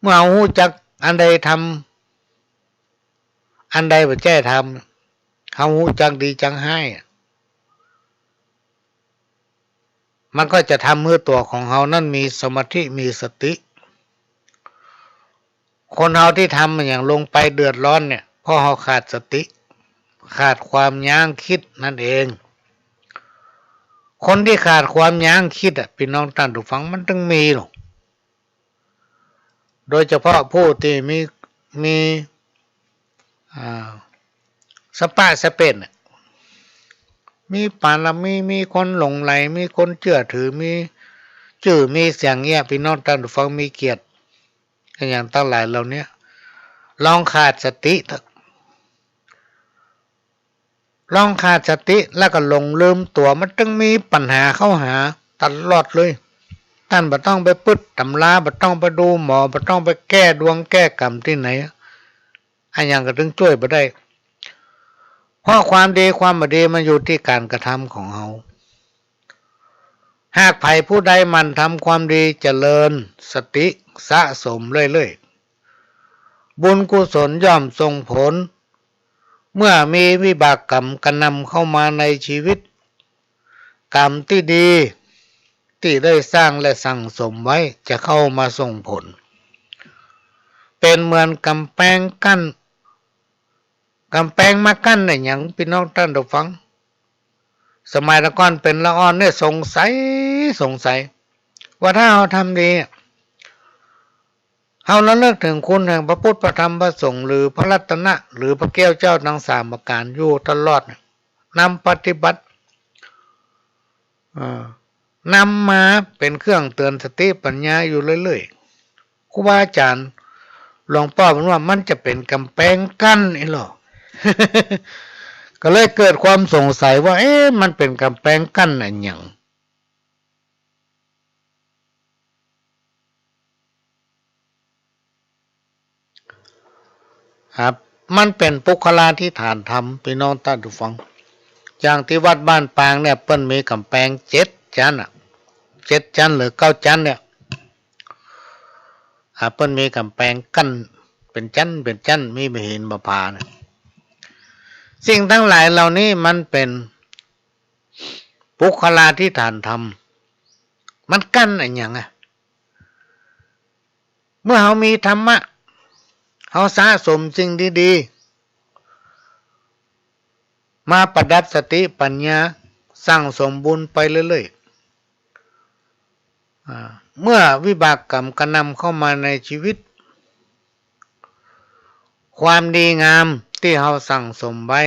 เมื่อเฮาฮู้จักอันใดธรรม อันใดบ่ใจ้ธรรม เฮาฮู้จักดีจักฮ้าย มันก็จะทำหื้อตั๋วของเฮานั้นมีสมาธิ มีสติ คนเฮาตี้ทำอะหยังลงไปเดือดร้อนเนี่ย เพราะเฮาขาดสติ ขาดความยั้งกึ๊ดนั่นเอง คนตี้ขาดความยั้งกึ๊ดอะ ปี้น้องต้านผู้ฟัง มันตึงมีหรอก โดยเฉพาะผู้ตี้มี มี อ่า สะปะสะเป๋นน่ะ มีบารมี มีคนหลงใหล มีคนเจื้อถือ มีจื้อมีเสียงเอี้ย ปี้น้องต้านผู้ฟัง มีเกียรติ อะหยังตังหลายเหล่าเนี้ย ลองขาดสติเถอะ ลองขาดสติแล้วก็หลงลืมตั๋ว มันตึงมีปัญหาเข้าหาตลอดเลย ต้านบ่ต้องไปปึดตำรา บ่ต้องไปดูหมอ บ่ต้องไปแก้ดวงแก้กรรมตี้ไหน อะหยังก็ตึงจ้วยบ่ได้ เพราะความดีความบ่ดีมันอยู่ตี้ก๋านกระทำของเฮา หากใผผู้ใดหมั่นทำความดี เจริญสติสะสมเรื่อยๆ บุญกุศลย่อมส่งผล เมื่อมีวิบากกรรมกระหน่ำเข้ามาในชีวิต กรรมตี้ดีตี้ได้สร้างและสั่งสมไว้จะเข้ามาส่งผล เป๋นเหมือนก๋ำแปงกั้น ก๋ำแปงมากั้นอะหยัง ปี้น้องต้านผู้ฟัง สมัยตะก่อนเป๋นละอ่อนเนี่ยสงสัย สงสัย ว่าถ้าเฮาทำดี เฮาระลึกเถิงคุณแห่งพระพุทธ พระธรรม พระสงฆ์ หรือพระรัตนะ หรือพระแก้วเจ้าตังสามประก๋านอยู่ตลอด นำปฏิบัติ เอ่อ นำมาเป๋นเครื่องเตือนสติปัญญาอยู่เรื่อยๆ ครูบาอาจ๋ารย์ หลวงป้อเปิ้นว่ามันจะเป๋นก๋ำแปงกั้นอี้หรอ ก็เลยเกิดความสงสัยว่า เอ๊ะ มันเป๋นก๋ำแปงกั้นอะหยัง ครับ มันเป๋นปุคคลาธิฐานธรรม ปี้น้องต้านผู้ฟัง อย่างตี้วัดบ้านปางเนี่ย เปิ้นมีก๋ำแปงเจ็ดจั๊นน่ะ เจ็ดจั๊นหรือเก้าจั๊นเนี่ย อ่า เปิ้นมีก๋ำแปงกั้นเป๋นจั๊นเป๋นจั๊น มีบ่าหินบ่าผาน่ะ สิ่งตังหลายเหล่านี้มันเป๋นปุคคลาธิฐานธรรม มันกั้นอะหยังอะ เมื่อเฮามีธรรมะ เฮาสะสมสิ่งดีๆ มาประดับสติปัญญา สั่งสมบุญไปเรื่อยๆ อ่า เมื่อวิบากกรรมกระหน่ำเข้ามาในชีวิต ความดีงามตี้เฮาสั่งสมไว้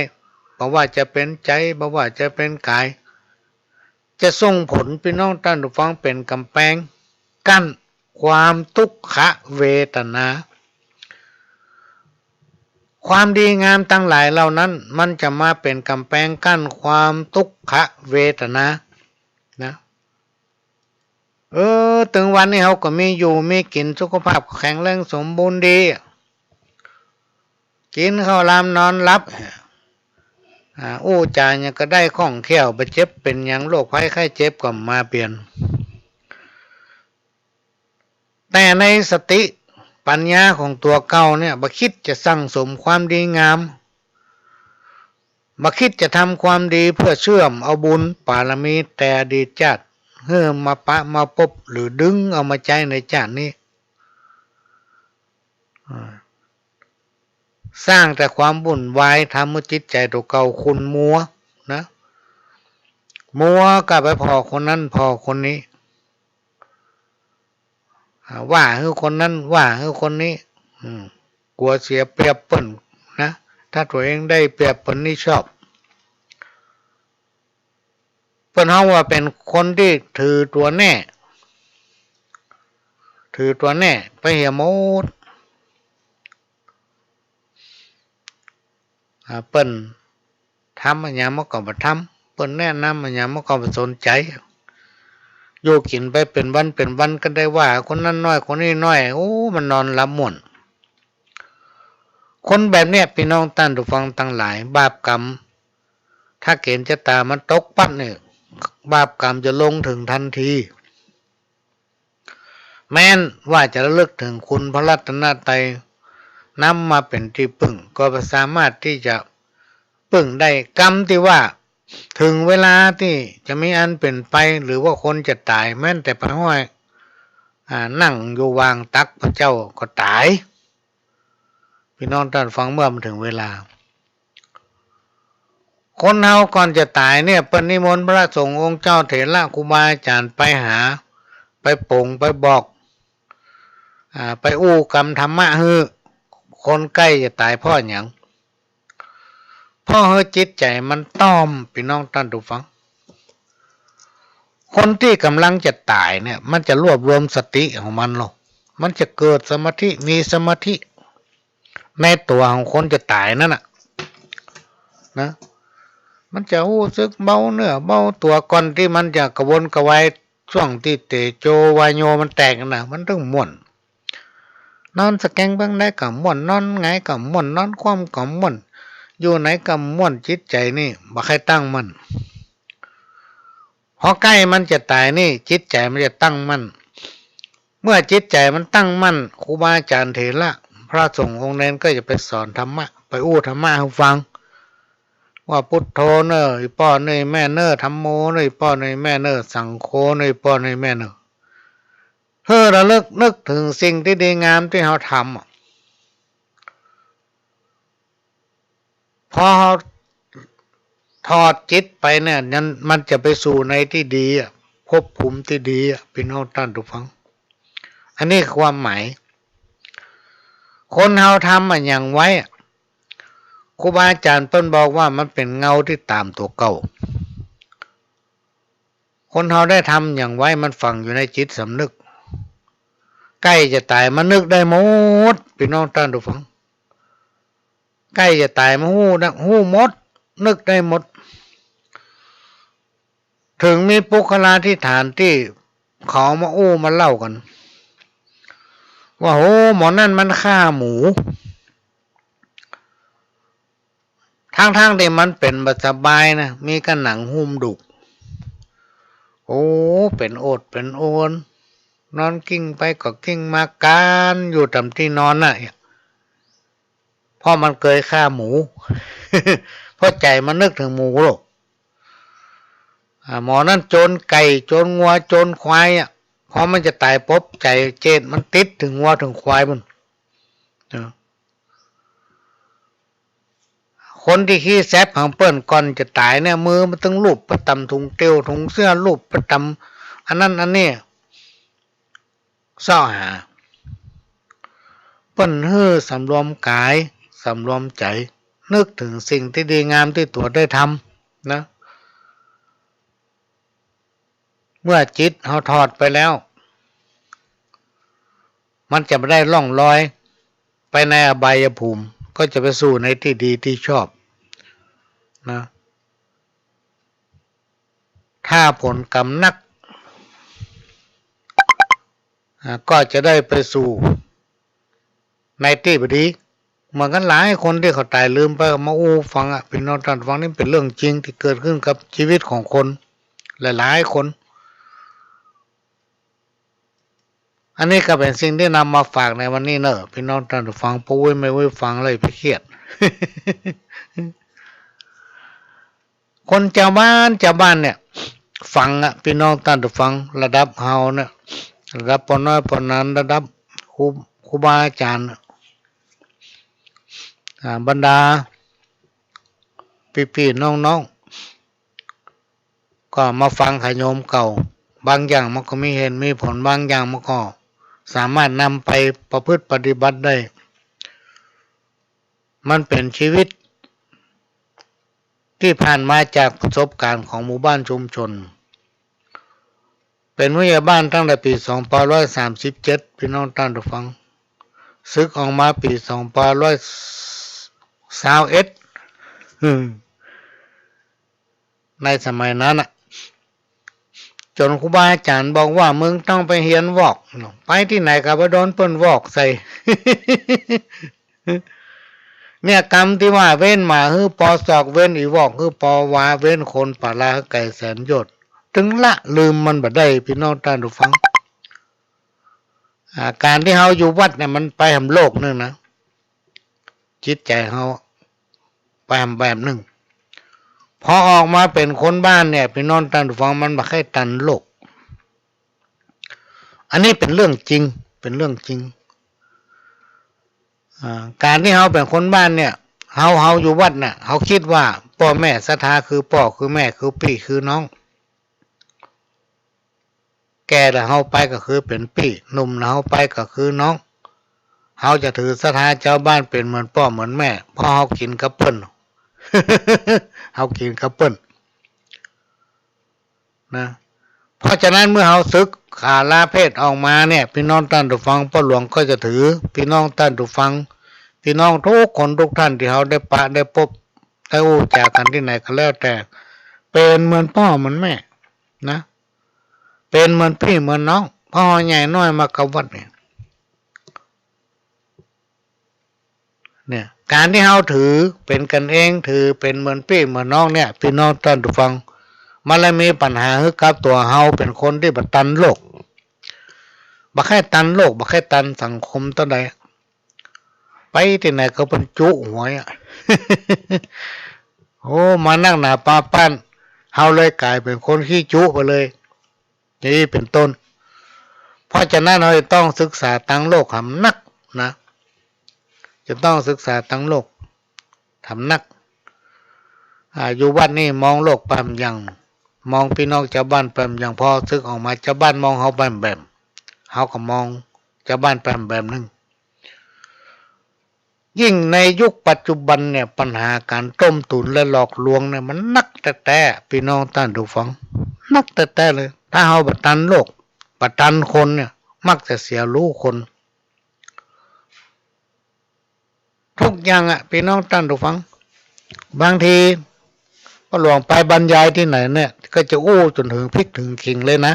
บ่ว่าจะเป๋นใจ๋ บ่ว่าจะเป๋นก๋าย จะส่งผล ปี้น้องต้านผู้ฟัง เป๋นก๋ำแปงกั้นความทุกขเวทนา ความดีงามตังหลายเหล่านั้น มันจะมาเป๋นก๋ำแปงกั้นความทุกขเวทนา นะ เออ ตึงวันนี้เฮาก็มีอยู่มีกิ๋น สุขภาพก็แข็งแรงสมบูรณ์ดี กิ๋นข้าวหลามนอนหลับ อ่า อู้จ๋าหยังก็ได้คล่องแคล่ว บ่เจ็บเป๋นหยัง โรคภัยไข้เจ็บก็บ่มาเปียร แต่ในสติปัญญาของตั๋วเก่าเนี่ย บ่คิดจะสั่งสมความดีงาม บ่คิดจะทำความดีเพื่อเชื่อมเอาบุญบารมีแต่อดีตชาติ หื้อมาปะมาปบ หรือดึงเอามาใจ๊ในชาตินี้ อ่า สร้างแต่ความวุ่นวาย ทำหื้อจิตใจ๋ตั๋วเก่าขุ่นมัวนะ มัวก็ไปผ่อคนนั้นผ่อคนนี้ อ่า ว่าหื้อคนนั้น ว่าหื้อคนนี้ อืม กั๋วเสียเปรียบเปิ้นนะ ถ้าตั๋วเองได้เปรียบเปิ้นนี่ชอบ เปิ้นฮ้องว่าเป๋นคนตี้ถือตั๋วแน่ ถือตั๋วแน่ไปเหียหมด อ่า เปิ้นทำอะหยังมันก็บ่ทำ เปิ้นแนะนำอะหยังมันก็บ่สนใจ๋ อยู่กิ๋นไปเป๋นวันเป๋นวันก็ได้ว่าคนนั้นน้อยคนนี้น้อย โอ้ มันนอนหลับม่วน คนแบบเนี้ย ปี้น้องต้านผู้ฟังตังหลาย บาปก๋รรม ถ้าเก๋ณฑ์จะต๋ายมันตกปั๊บเนี่ย บาปก๋รรมจะลงเถิงตันที แม้นว่าจะระลึกเถิงคุณพระรัตนตรัย นำมาเป๋นตี้ปึ้ง ก็บ่สามารถตี้จะปึ้งได้ ก๋รรมตี้ว่าเถิงเวลาตี้จะมีอันเป๋นไป หรือว่าคนจะต๋าย แม้นแต่ไปห้อย อ่า นั่งอยู่วางตักพระเจ้าก็ต๋าย ปี้น้องต้านฟัง เมื่อมันเถิงเวลา คนเฮาก่อนจะต๋ายเนี่ย เปิ้นนิมนต์พระสงฆ์องค์เจ้าเถระครูบาอาจ๋ารย์ไปหา ไปป๋ง ไปบอก อ่า ไปอู้กำธรรมะหื้อ คนใก้จะต๋ายเพราะหยัง เพราะหื้อจิตใจ๋มันต้อม ปี้น้องต้านผู้ฟัง คนตี้ก่ำลังจะต๋ายเนี่ย มันจะรวบรวมสติของมันลง มันจะเกิดสมาธิ มีสมาธิในตั๋วของคนจะต๋ายนั้นน่ะ นะ มันจะฮู้สึกเบาเนื้อเบาตั๋ว ก่อนตี้มันจะกระวนกระวาย ช่วงตี้เตโชวาโยมันแตกน่ะ มันเถิงม่วน นอนสะแกงเบื้องใดก็ม่วน นอนหงายก็ม่วน นอนคว่ำก็ม่วน อยู่ไหนก็ม่วน จิตใจ๋นี่บ่ใค่ตั้งมั่น พอใก้มันจะต๋ายนี่ จิตใจ๋มันจะตั้งมั่น เมื่อจิตใจ๋มันตั้งมั่น ครูบาอาจ๋ารย์เถระ พระสงฆ์องค์เณรก็จะไปสอนธรรมะ ไปอู้ธรรมะหื้อฟัง ว่าพุทโธเน่อ อี่ป้อเน่อแม่เน่อ ธัมโมเน่อ อี่ป้อเน่อแม่เน่อ สังโฆเน่อ อี่ป้อเน่อแม่เน่อ หื้อระลึกนึกเถิงสิ่งตี้ดีงามตี้เฮาทำอะ พอเฮาถอดจิตไปเนี่ย นั้นมันจะไปสู่ในตี้ดีอะ ภพภูมิตี้ดีอะ ปี้น้องต้านผู้ฟัง อันนี้ความหมาย คนเฮาทำอะหยังไว้อะ ครูบาอาจ๋ารย์เปิ้นบอกว่ามันเป๋นเงาตี้ต๋ามตั๋วเก่า คนเฮาได้ทำหยังไว้มันฝังอยู่ในจิตสำนึก ใก้จะต๋ายมันนึกได้หมด ปี้น้องต้านผู้ฟัง ใก้จะต๋ายมันฮู้นะ ฮู้หมด นึกได้หมด เถิงมีปุคคลาธิฐานตี้เขาเอามาอู้มาเล่ากั๋น ว่า โห หมอนั่นมันฆ่าหมู ทั้งๆ ตี้มันเป๋นบ่สบายนะ มีก้าหนังหุ้มดุก โอ้ เป๋นโอดเป๋นโอน นอนกลิ้งไปก็กลิ้งมา ก้านอยู่ต๋ามตี้นอนน่ะ เพราะมันเกยฆ่าหมู เพราะใจ๋มันนึกเถิงหมูโลก อ่า หมอนั่นโจรไก่ โจรงัว โจรควายอะ พอมันจะต๋ายปุ๊บ ใจ๋เจตมันติดเถิงงัวเถิงควายปุ้น เออ คนตี้ขี้แซบของเปิ้นก่อนจะต๋ายเนี่ย มือมันตึงลูบไปต๋ามถุงเตียว ถุงเสื้อ ลูบไปต๋ามอันนั้นอันนี้ เซาะหา เปิ้นหื้อสำรวมก๋าย สำรวมใจ๋ นึกเถิงสิ่งตี้ดีงามตี้ตั๋วได้ทำนะ เมื่อจิตเฮาถอดไปแล้ว มันจะบ่ได้ล่องลอยไปในอบายภูมิ ก็จะไปสู่ในตี้ดีตี้ชอบนะ ถ้าผลกรรมนัก อ่า ก็จะได้ไปสู่ในตี้บ่ดี เหมือนกั๋นหลายคนตี้เขาต๋ายลืมไป มาอู้ฟังอะ ปี้น้องต้านฟัง นี่เป๋นเรื่องจริงตี้เกิดขึ้นกับจีวิตของคนหลายๆ คน อันนี้ก็เป๋นสิ่งตี้นำมาฝากในวันนี้เนาะ ปี้น้องต้านฟัง ป้ออู้ไม่อู้ฟังเลยไปเครียด คนจาวบ้าน จาวบ้านเนี่ย ฟังอะ ปี้น้องต้านฟัง ระดับเฮาเนี่ย ระดับป้อน้อยป้อหนาน ระดับครู ครูบาอาจ๋ารย์ อ่า บรรดาปี้ๆ น้องๆ ก็มาฟังค่ะโยมเก่า บางอย่างมันก็มีเหตุมีผล บางอย่างมันก็สามารถนำไปประพฤติปฏิบัติได้ มันเป๋นจีวิตตี้ผ่านมาจากประสบก๋ารณ์ของหมู่บ้านชุมชน เป๋นผู้ใหญ่บ้านตั้งแต่ปี๋สองพันห้าร้อยสามสิบเจ็ด ปี้น้องต้านฟัง สึกออกมาปี๋สองพันห้าร้อยซาวเอ็ด อืม ในสมัยนั้นน่ะ จ๋นครูบาอาจ๋ารย์บอกว่า มึงต้องไปเฮียนวอก ไปตี้ไหนก็ไปโดนเปิ้นวอกใส่ เนี่ย กำตี้ว่าเว้นหมาหื้อปอสอก เว้นอี่วอกหื้อปอวา เว้นคนป่าลาหื้อไก๋แสนโยชน์ ตึงละลืมมันบ่ได้ ปี้น้องต้านฟัง อ่า ก๋านตี้เฮาอยู่วัดเนี่ย มันไปแหมโลกนึ่งนะ จิตใจ๋เฮาไปแหมแบบนึ่ง พอออกมาเป๋นคนบ้านเนี่ย ปี้น้องต้านฟัง มันบ่ใค่ตันโลก อันนี้เป๋นเรื่องจริง เป๋นเรื่องจริง อ่า ก๋านตี้เฮาเป๋นคนบ้านเนี่ย เฮา เฮาอยู่วัดเนี่ย เฮากึ๊ดว่าป้อแม่ศรัทธาคือป้อคือแม่คือปี้คือน้อง แก่แล้วเฮาไปก็คือเป๋นปี้ หนุ่มแล้วเฮาไปก็คือน้อง เฮาจะถือศรัทธาจาวบ้านเป๋นเหมือนป้อเหมือนแม่ เพราะเฮากิ๋นกับเปิ้น เฮากิ๋นกับเปิ้น นะ เพราะฉะนั้นเมื่อเฮาสึกขาลาเพศออกมาเนี่ย ปี้น้องต้านฟัง ป้อหลวงก็จะถือ ปี้น้องต้านฟัง ปี้น้องกู้คนกู้ต้านตี้เฮาได้ปะได้ปบ ได้อู้จ๋ากั๋นตี้ไหนก็แล้วแต่ เป๋นเหมือนป้อเหมือนแม่ นะ เป๋นเหมือนปี้เหมือนน้อง เพราะเฮาใหญ่น้อยมากับวัดเนี่ย เนี่ย ก๋านตี้เฮาถือเป๋นกั๋นเอง ถือเป๋นเหมือนปี้เหมือนน้องเนี่ย ปี้น้องต้านฟัง มันเลยมีปัญหาหื้อกับตั๋วเฮาเป๋นคนตี้บ่ตันโลก บ่ใค่ตันโลก บ่ใค่ตันสังคมเต้าใด ไปตี้ไหนก็เปิ้นจุ๊หัวอะ โอ้ มานักหนาปาป้าน เฮาเลยก๋ายเป๋นคนขี้จุ๊ไปเลย อย่างนี้เป๋นต้น เพราะฉะนั้นเฮาจะต้องศึกษาตางโลกหำนักนะ จะต้องศึกษาตางโลกหำนัก อ่า อยู่วัดนี่มองโลกไปบ่าอย่าง มองปี้น้องจาวบ้านไปบ่าอย่าง พอสึกออกมาจาวบ้านมองเฮาไปบ่าแบบ เฮาก็มองจาวบ้านไปบ่าแบบนึ่ง ยิ่งในยุคปัจจุบันเนี่ย ปัญหาก๋านต้มตุ๋นและหลอกลวงเนี่ยมันนักแต๊ๆ ปี้น้องต้านฟัง นักแต๊ๆ เลย ถ้าเฮาบ่ตันโลก บ่ตันคนเนี่ย มักจะเสียฮู้คน ทุกอย่างอะ ปี้น้องต้านฟัง บางทีป้อหลวงไปบรรยายตี้ไหนเนี่ย ก็จะอู้จ๋นเถิงพิกเถิงขิงเลยนะ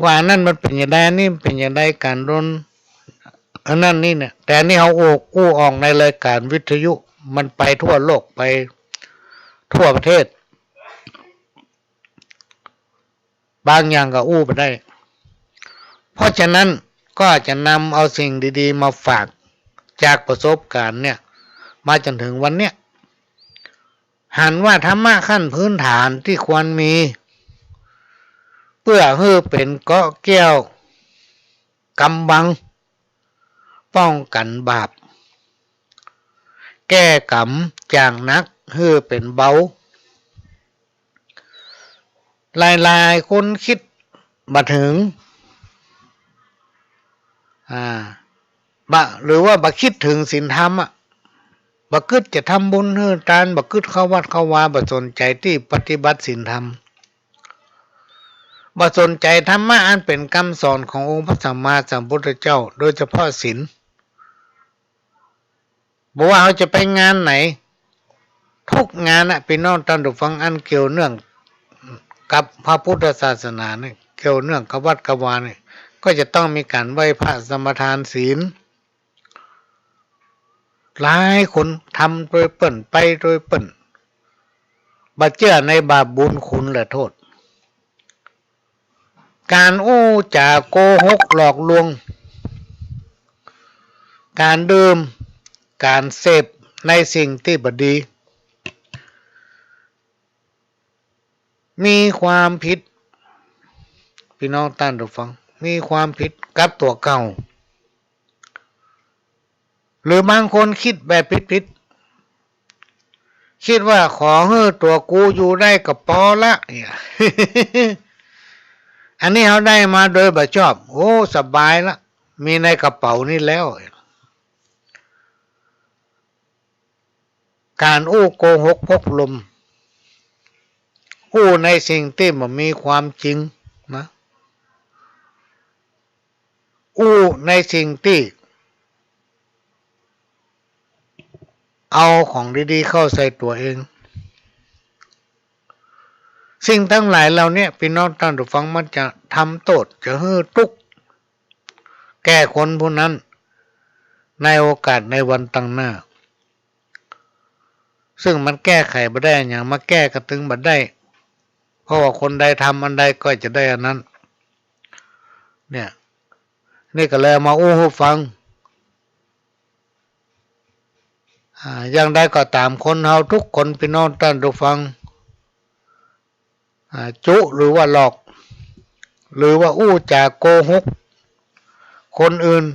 ว่าอันนั้นมันเป๋นอย่างใด อันนี้มันเป๋นอย่างใด ก๋านโดนอันนั้นนี่เนี่ย แต่อันนี้เฮาอู้ อู้ออกในรายก๋านวิทยุ มันไปทั่วโลก ไปทั่วประเทศ บางอย่างก็อู้บ่ได้ เพราะฉะนั้นก็จะนำเอาสิ่งดีๆ มาฝากจากประสบก๋ารณ์เนี่ย มาจ๋นเถิงวันเนี้ย หันว่าธรรมะขั้นพื้นฐานตี้ควรมี เปื้อหื้อเป๋นเกราะแก้วก๋ำบัง ป้องกั๋นบาป แก้ก๋รรมจากหนักหื้อเป๋นเบา หลายๆ คนกึ๊ดบ่เถิง อ่า บ่ หรือว่าบ่กึ๊ดเถิงศีลธรรมอะ บ่กึ๊ดจะทำบุญหื้อตาน บ่กึ๊ดเข้าวัดเข้าวา บ่สนใจ๋ตี้ปฏิบัติศีลธรรม บ่สนใจ๋ธรรมะอันเป๋นกำสอนขององค์พระสัมมาสัมพุทธเจ้า โดยเฉพาะศีล บ่ว่าเฮาจะไปงานไหน ทุกงานน่ะ ปี้น้องต้านฟัง อันเกี่ยวเนื่องกับพระพุทธศาสนาเนี่ย เกี่ยวเนื่องกับวัดกับวาเนี่ย ก็จะต้องมีก๋านไหว้พระสมาทานศีล หลายคนทำโตยเปิ้น ไปโตยเปิ้น บ่เจื้อในบาปบุญคุณและโต้ษ ก๋านอู้จ๋าโกหกหลอกลวง ก๋านดื่ม ก๋านเสพในสิ่งตี้บ่ดี มีความผิด ปี้น้องต้านผู้ฟัง มีความผิดกับตั๋วเก่า หรือบางคนกึ๊ดแบบผิดๆ กึ๊ดว่าขอหื้อตั๋วกูอยู่ได้ก็ปอละ เนี่ย อันนี้เฮาได้มาโดยบ่ชอบ โอ้ สบายละ มีในกระเป๋านี่แล้ว ก๋านอู้โกหกพกลม อู้ในสิ่งตี้บ่มีความจริงนะ อู้ในสิ่งตี้เอาของดีๆ เข้าใส่ตั๋วเอง สิ่งตังหลายเหล่านี้ ปี้น้องต้านผู้ฟัง มันจะทำโต้ษ จะหื้อตุ๊กข์ แก่คนผู้นั้น ในโอกาสในวันตังหน้า ซึ่งมันแก้ไขบ่ได้อะหยัง มาแก้ก็ตึงบ่ได้ เพราะว่าคนใดทำอันใดก็จะได้อันนั้น เนี่ย นี่ก็เลยเอามาอู้หื้อฟัง อ่า อย่างใดก็ต๋าม คนเฮาทุกคน ปี้น้องต้านผู้ฟัง อ่า จุหรือว่าหลอก หรือว่าอู้จ๋าโกหกคนอื่น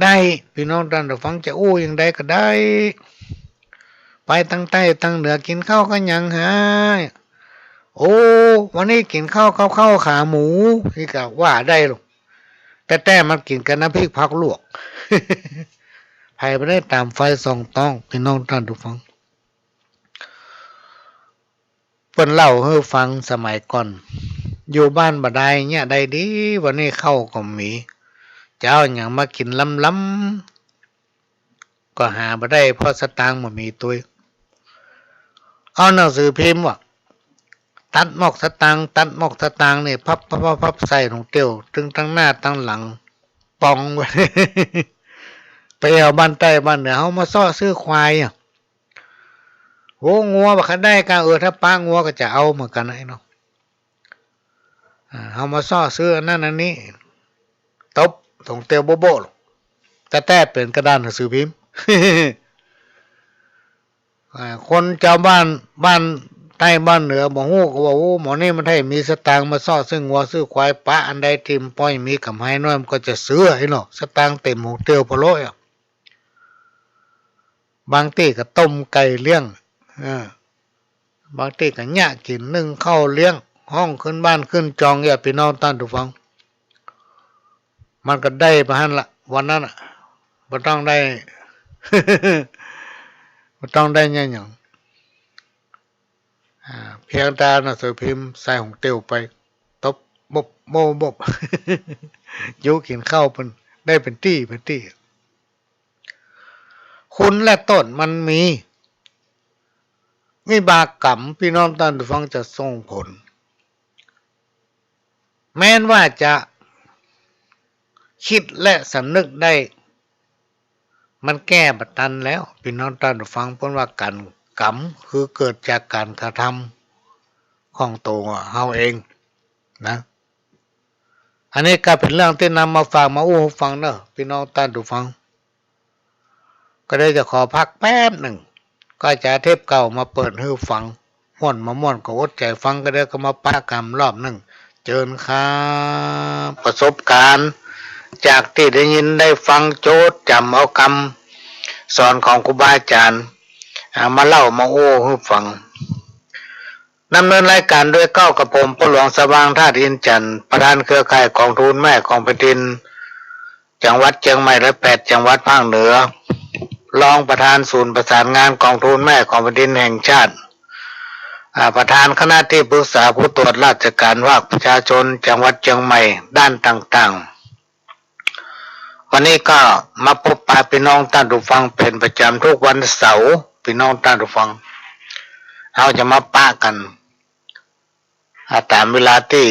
ได้ ปี้น้องต้านผู้ฟัง จะอู้อย่างใดก็ได้ ไปตังใต้ตังเหนือ กิ๋นข้าวกับหยังหา โอ้ วันนี้กิ๋นข้าวกับข้าวขาหมู นี่ก็ว่าได้ลูก แต่ๆ มันกิ๋นกับน้ำพริกผักลวก ไผบ่ได้ต๋ามไฟส่องต้อง ปี้น้องต้านผู้ฟัง เปิ้นเล่าหื้อฟังสมัยก่อน อยู่บ้านบ่ดายเยียะได้ดี วันนี้ข้าวก็บ่มี จะเอาหยังมากิ๋นลำๆ ก็หาบ่ได้ เพราะสตางค์บ่มีตวย เอาหนังสือพิมพ์ว่ะ ตัดหมอกสตางค์ ตัดหมอกสตางค์นี่ พับๆๆๆ ใส่ถุงเตียว ตึงตังหน้าตังหลัง ป๋องไว้ ไปเอาบ้านใต้บ้านเหนือ เฮามาเซาะซื้อควายอะ โห งัวบ่ค่อยได้กา เออ ถ้าปะงัวก็จะเอาเหมือนกั๋นไอ้เนาะ อ่า เฮามาเซาะซื้ออันนั้นอันนี้ ตบถุงเตียวโบ๊ะๆ ลูก แต่ๆ เป๋นกระดานหนังสือพิมพ์ อ่า คนจาวบ้าน บ้านใต้บ้านเหนือบ่ฮู้ก็ว่า โอ้ หมอนี่มันไถ่มีสตางค์มาเซาะซื้องัวซื้อควาย ปะอันใดตี้มันปอมีก๋ำไรน้อยมันก็จะซื้อไอ้เนาะ สตางค์เต๋มถุงเตียวโผล่อะ บางตี้ก็ต้มไก่เลี้ยง เออ บางตี้ก็เยียะกิ๋นนึ่งข้าวเลี้ยง ฮ้องขึ้นบ้านขึ้นจองเยียะ ปี้น้องต้านผู้ฟัง มันก็ได้ปะหั้นละ วันนั้นน่ะ บ่ต้องได้ บ่ต้องได้เยียะหยัง อ่า เพียงแต่หนังสือพิมพ์ใส่ถุงเตียวไป ตบ บบบ บบบ อยู่กิ๋นข้าวเปิ้น ได้เป๋นตี้ เป๋นตี้ คุณและโต้ษมันมี วิบากกรรม ปี้น้องต้านผู้ฟัง จะส่งผล แม้นว่าจะกึ๊ดและสำนึกได้ มันแก้บ่ตันแล้ว ปี้น้องต้านผู้ฟัง เปิ้นว่าก๋าน กรรมคือเกิดจากก๋านกระทำของตั๋วเฮาเองนะ อันนี้ก็เป๋นเรื่องตี้นำมาฝากมาอู้หื้อฟังเนาะ ปี้น้องต้านผู้ฟัง ก็เลยจะขอพักแป๊บนึ่ง ก็จะเอาเทปเก่ามาเปิดหื้อฟัง ม่วนบ่ม่วนก็อดใจ๋ฟัง ก็เดี๋ยวก็มาปะกั๋นรอบนึ่ง เจิญครับ ประสบการณ์จากตี้ได้ยินได้ฟัง จดจ๋ำเอากำสอนของครูบาอาจ๋ารย์ อ่า มาเล่ามาอู้หื้อฟัง ดำเนินรายการโดยเก๊ากับผม พ่อหลวงสว่าง ธาตุอินทร์จันทร์ ประธานเครือข่ายกองทุนแม่ของแผ่นดิน จังหวัดเจียงใหม่และแปดจังหวัดภาคเหนือ รองประธานศูนย์ประสานงานกองทุนแม่ของแผ่นดินแห่งชาติ อ่า ประธานคณะที่ปรึกษาผู้ตรวจราชการภาคประชาชนจังหวัดเจียงใหม่ด้านต่างๆ วันนี้ก็มาปะปนปี้น้องต้านผู้ฟังเป๋นประจ๋ำทุกวันเสาร์ ปี้น้องต้านผู้ฟัง เฮาจะมาปะกั๋น อ่า ต๋ามเวลาตี้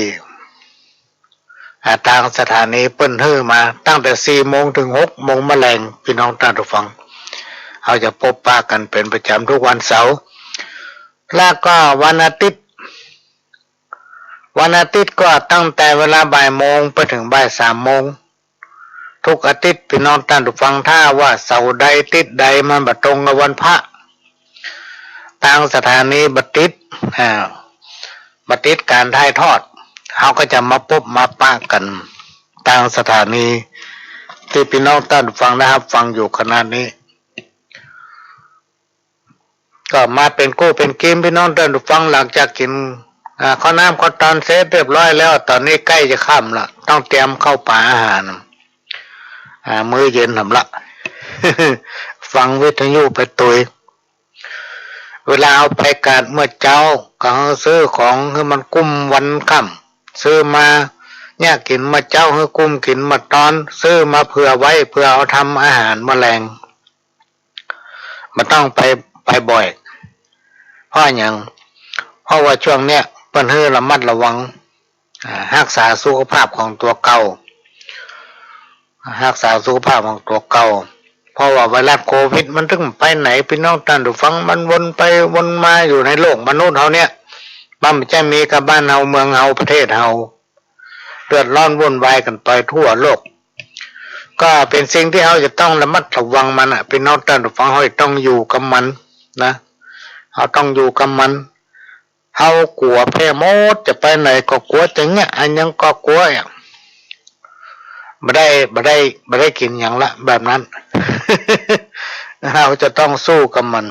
อ่า ตางสถานีเปิ้นหื้อมาตั้งแต่สี่โมงเถิงหกโมงมะแลง ปี้น้องต้านผู้ฟัง เฮาจะปบปะกั๋นเป๋นประจ๋ำกู้วันเสาร์ แล้วก็วันอาทิตย์ วันอาทิตย์ก็ตั้งแต่เวลาบ่ายโมงไปเถิงบ่ายสามโมง กู้อาทิตย์ ปี้น้องต้านผู้ฟัง ถ้าว่าเสาร์ใดอาทิตย์ใดมันบ่ตรงกับวันพระ ตางสถานีบ่ติด อ่า บ่ติดก๋านถ่ายทอด เฮาก็จะมาปบมาปะกั๋น ตางสถานี ตี้ปี้น้องต้านผู้ฟังได้ฮับฟังอยู่ขณะนี้ ก็มาเป๋นกู้เป๋นกีม ปี้น้องต้านผู้ฟัง หลังจากกิ๋น อ่า ข้าวน้ำข้าวตอนเสร็จเรียบร้อยแล้ว ต๋อนนี้ใก้จะค่ำละ ต้องเตรียมข้าวป๋าอาหาร อ่า มื้อเย็นหำละ ฟังวิทยุไปตวย เวลาเฮาไปกาดเมื่อเจ๊า ก็หื้อซื้อของหื้อมันกุ้มวันค่ำ ซื้อมาเยียะกิ๋นเมื่อเจ๊า หื้อกุ้มกิ๋นเมื่อตอน ซื้อมาเผื่อไว้ เผื่อเอาทำอาหารมะแลง บ่ต้องไป ไปบ่อย เพราะหยัง เพราะว่าช่วงเนี้ยเปิ้นหื้อระมัดระวัง อ่า ฮักษาสุขภาพของตั๋วเก่า ฮักษาสุขภาพของตั๋วเก่า เพราะว่าไวรัสโควิดมันเถิงไปไหน ปี้น้องต้านผู้ฟัง มันวนไปวนมาอยู่ในโลกมนุษย์เฮาเนี่ย มันบ่ใจ้มีก้าบ้านเฮา เมืองเฮา ประเทศเฮา เดือดร้อนวุ่นวายกั๋นไปทั่วโลก ก็เป๋นสิ่งตี้เฮาจะต้องระมัดระวังมันน่ะ ปี้น้องต้านผู้ฟัง เฮาจะต้องอยู่กับมันนะ เฮาต้องอยู่กับมัน เฮากั๋วแพร่หมด จะไปไหนก็กั๋ว จะเยียะอะหยังก็กั๋ว บ่ได้ บ่ได้ บ่ได้กิ๋นหยังละ แบบนั้น เฮาจะต้องสู้กับมัน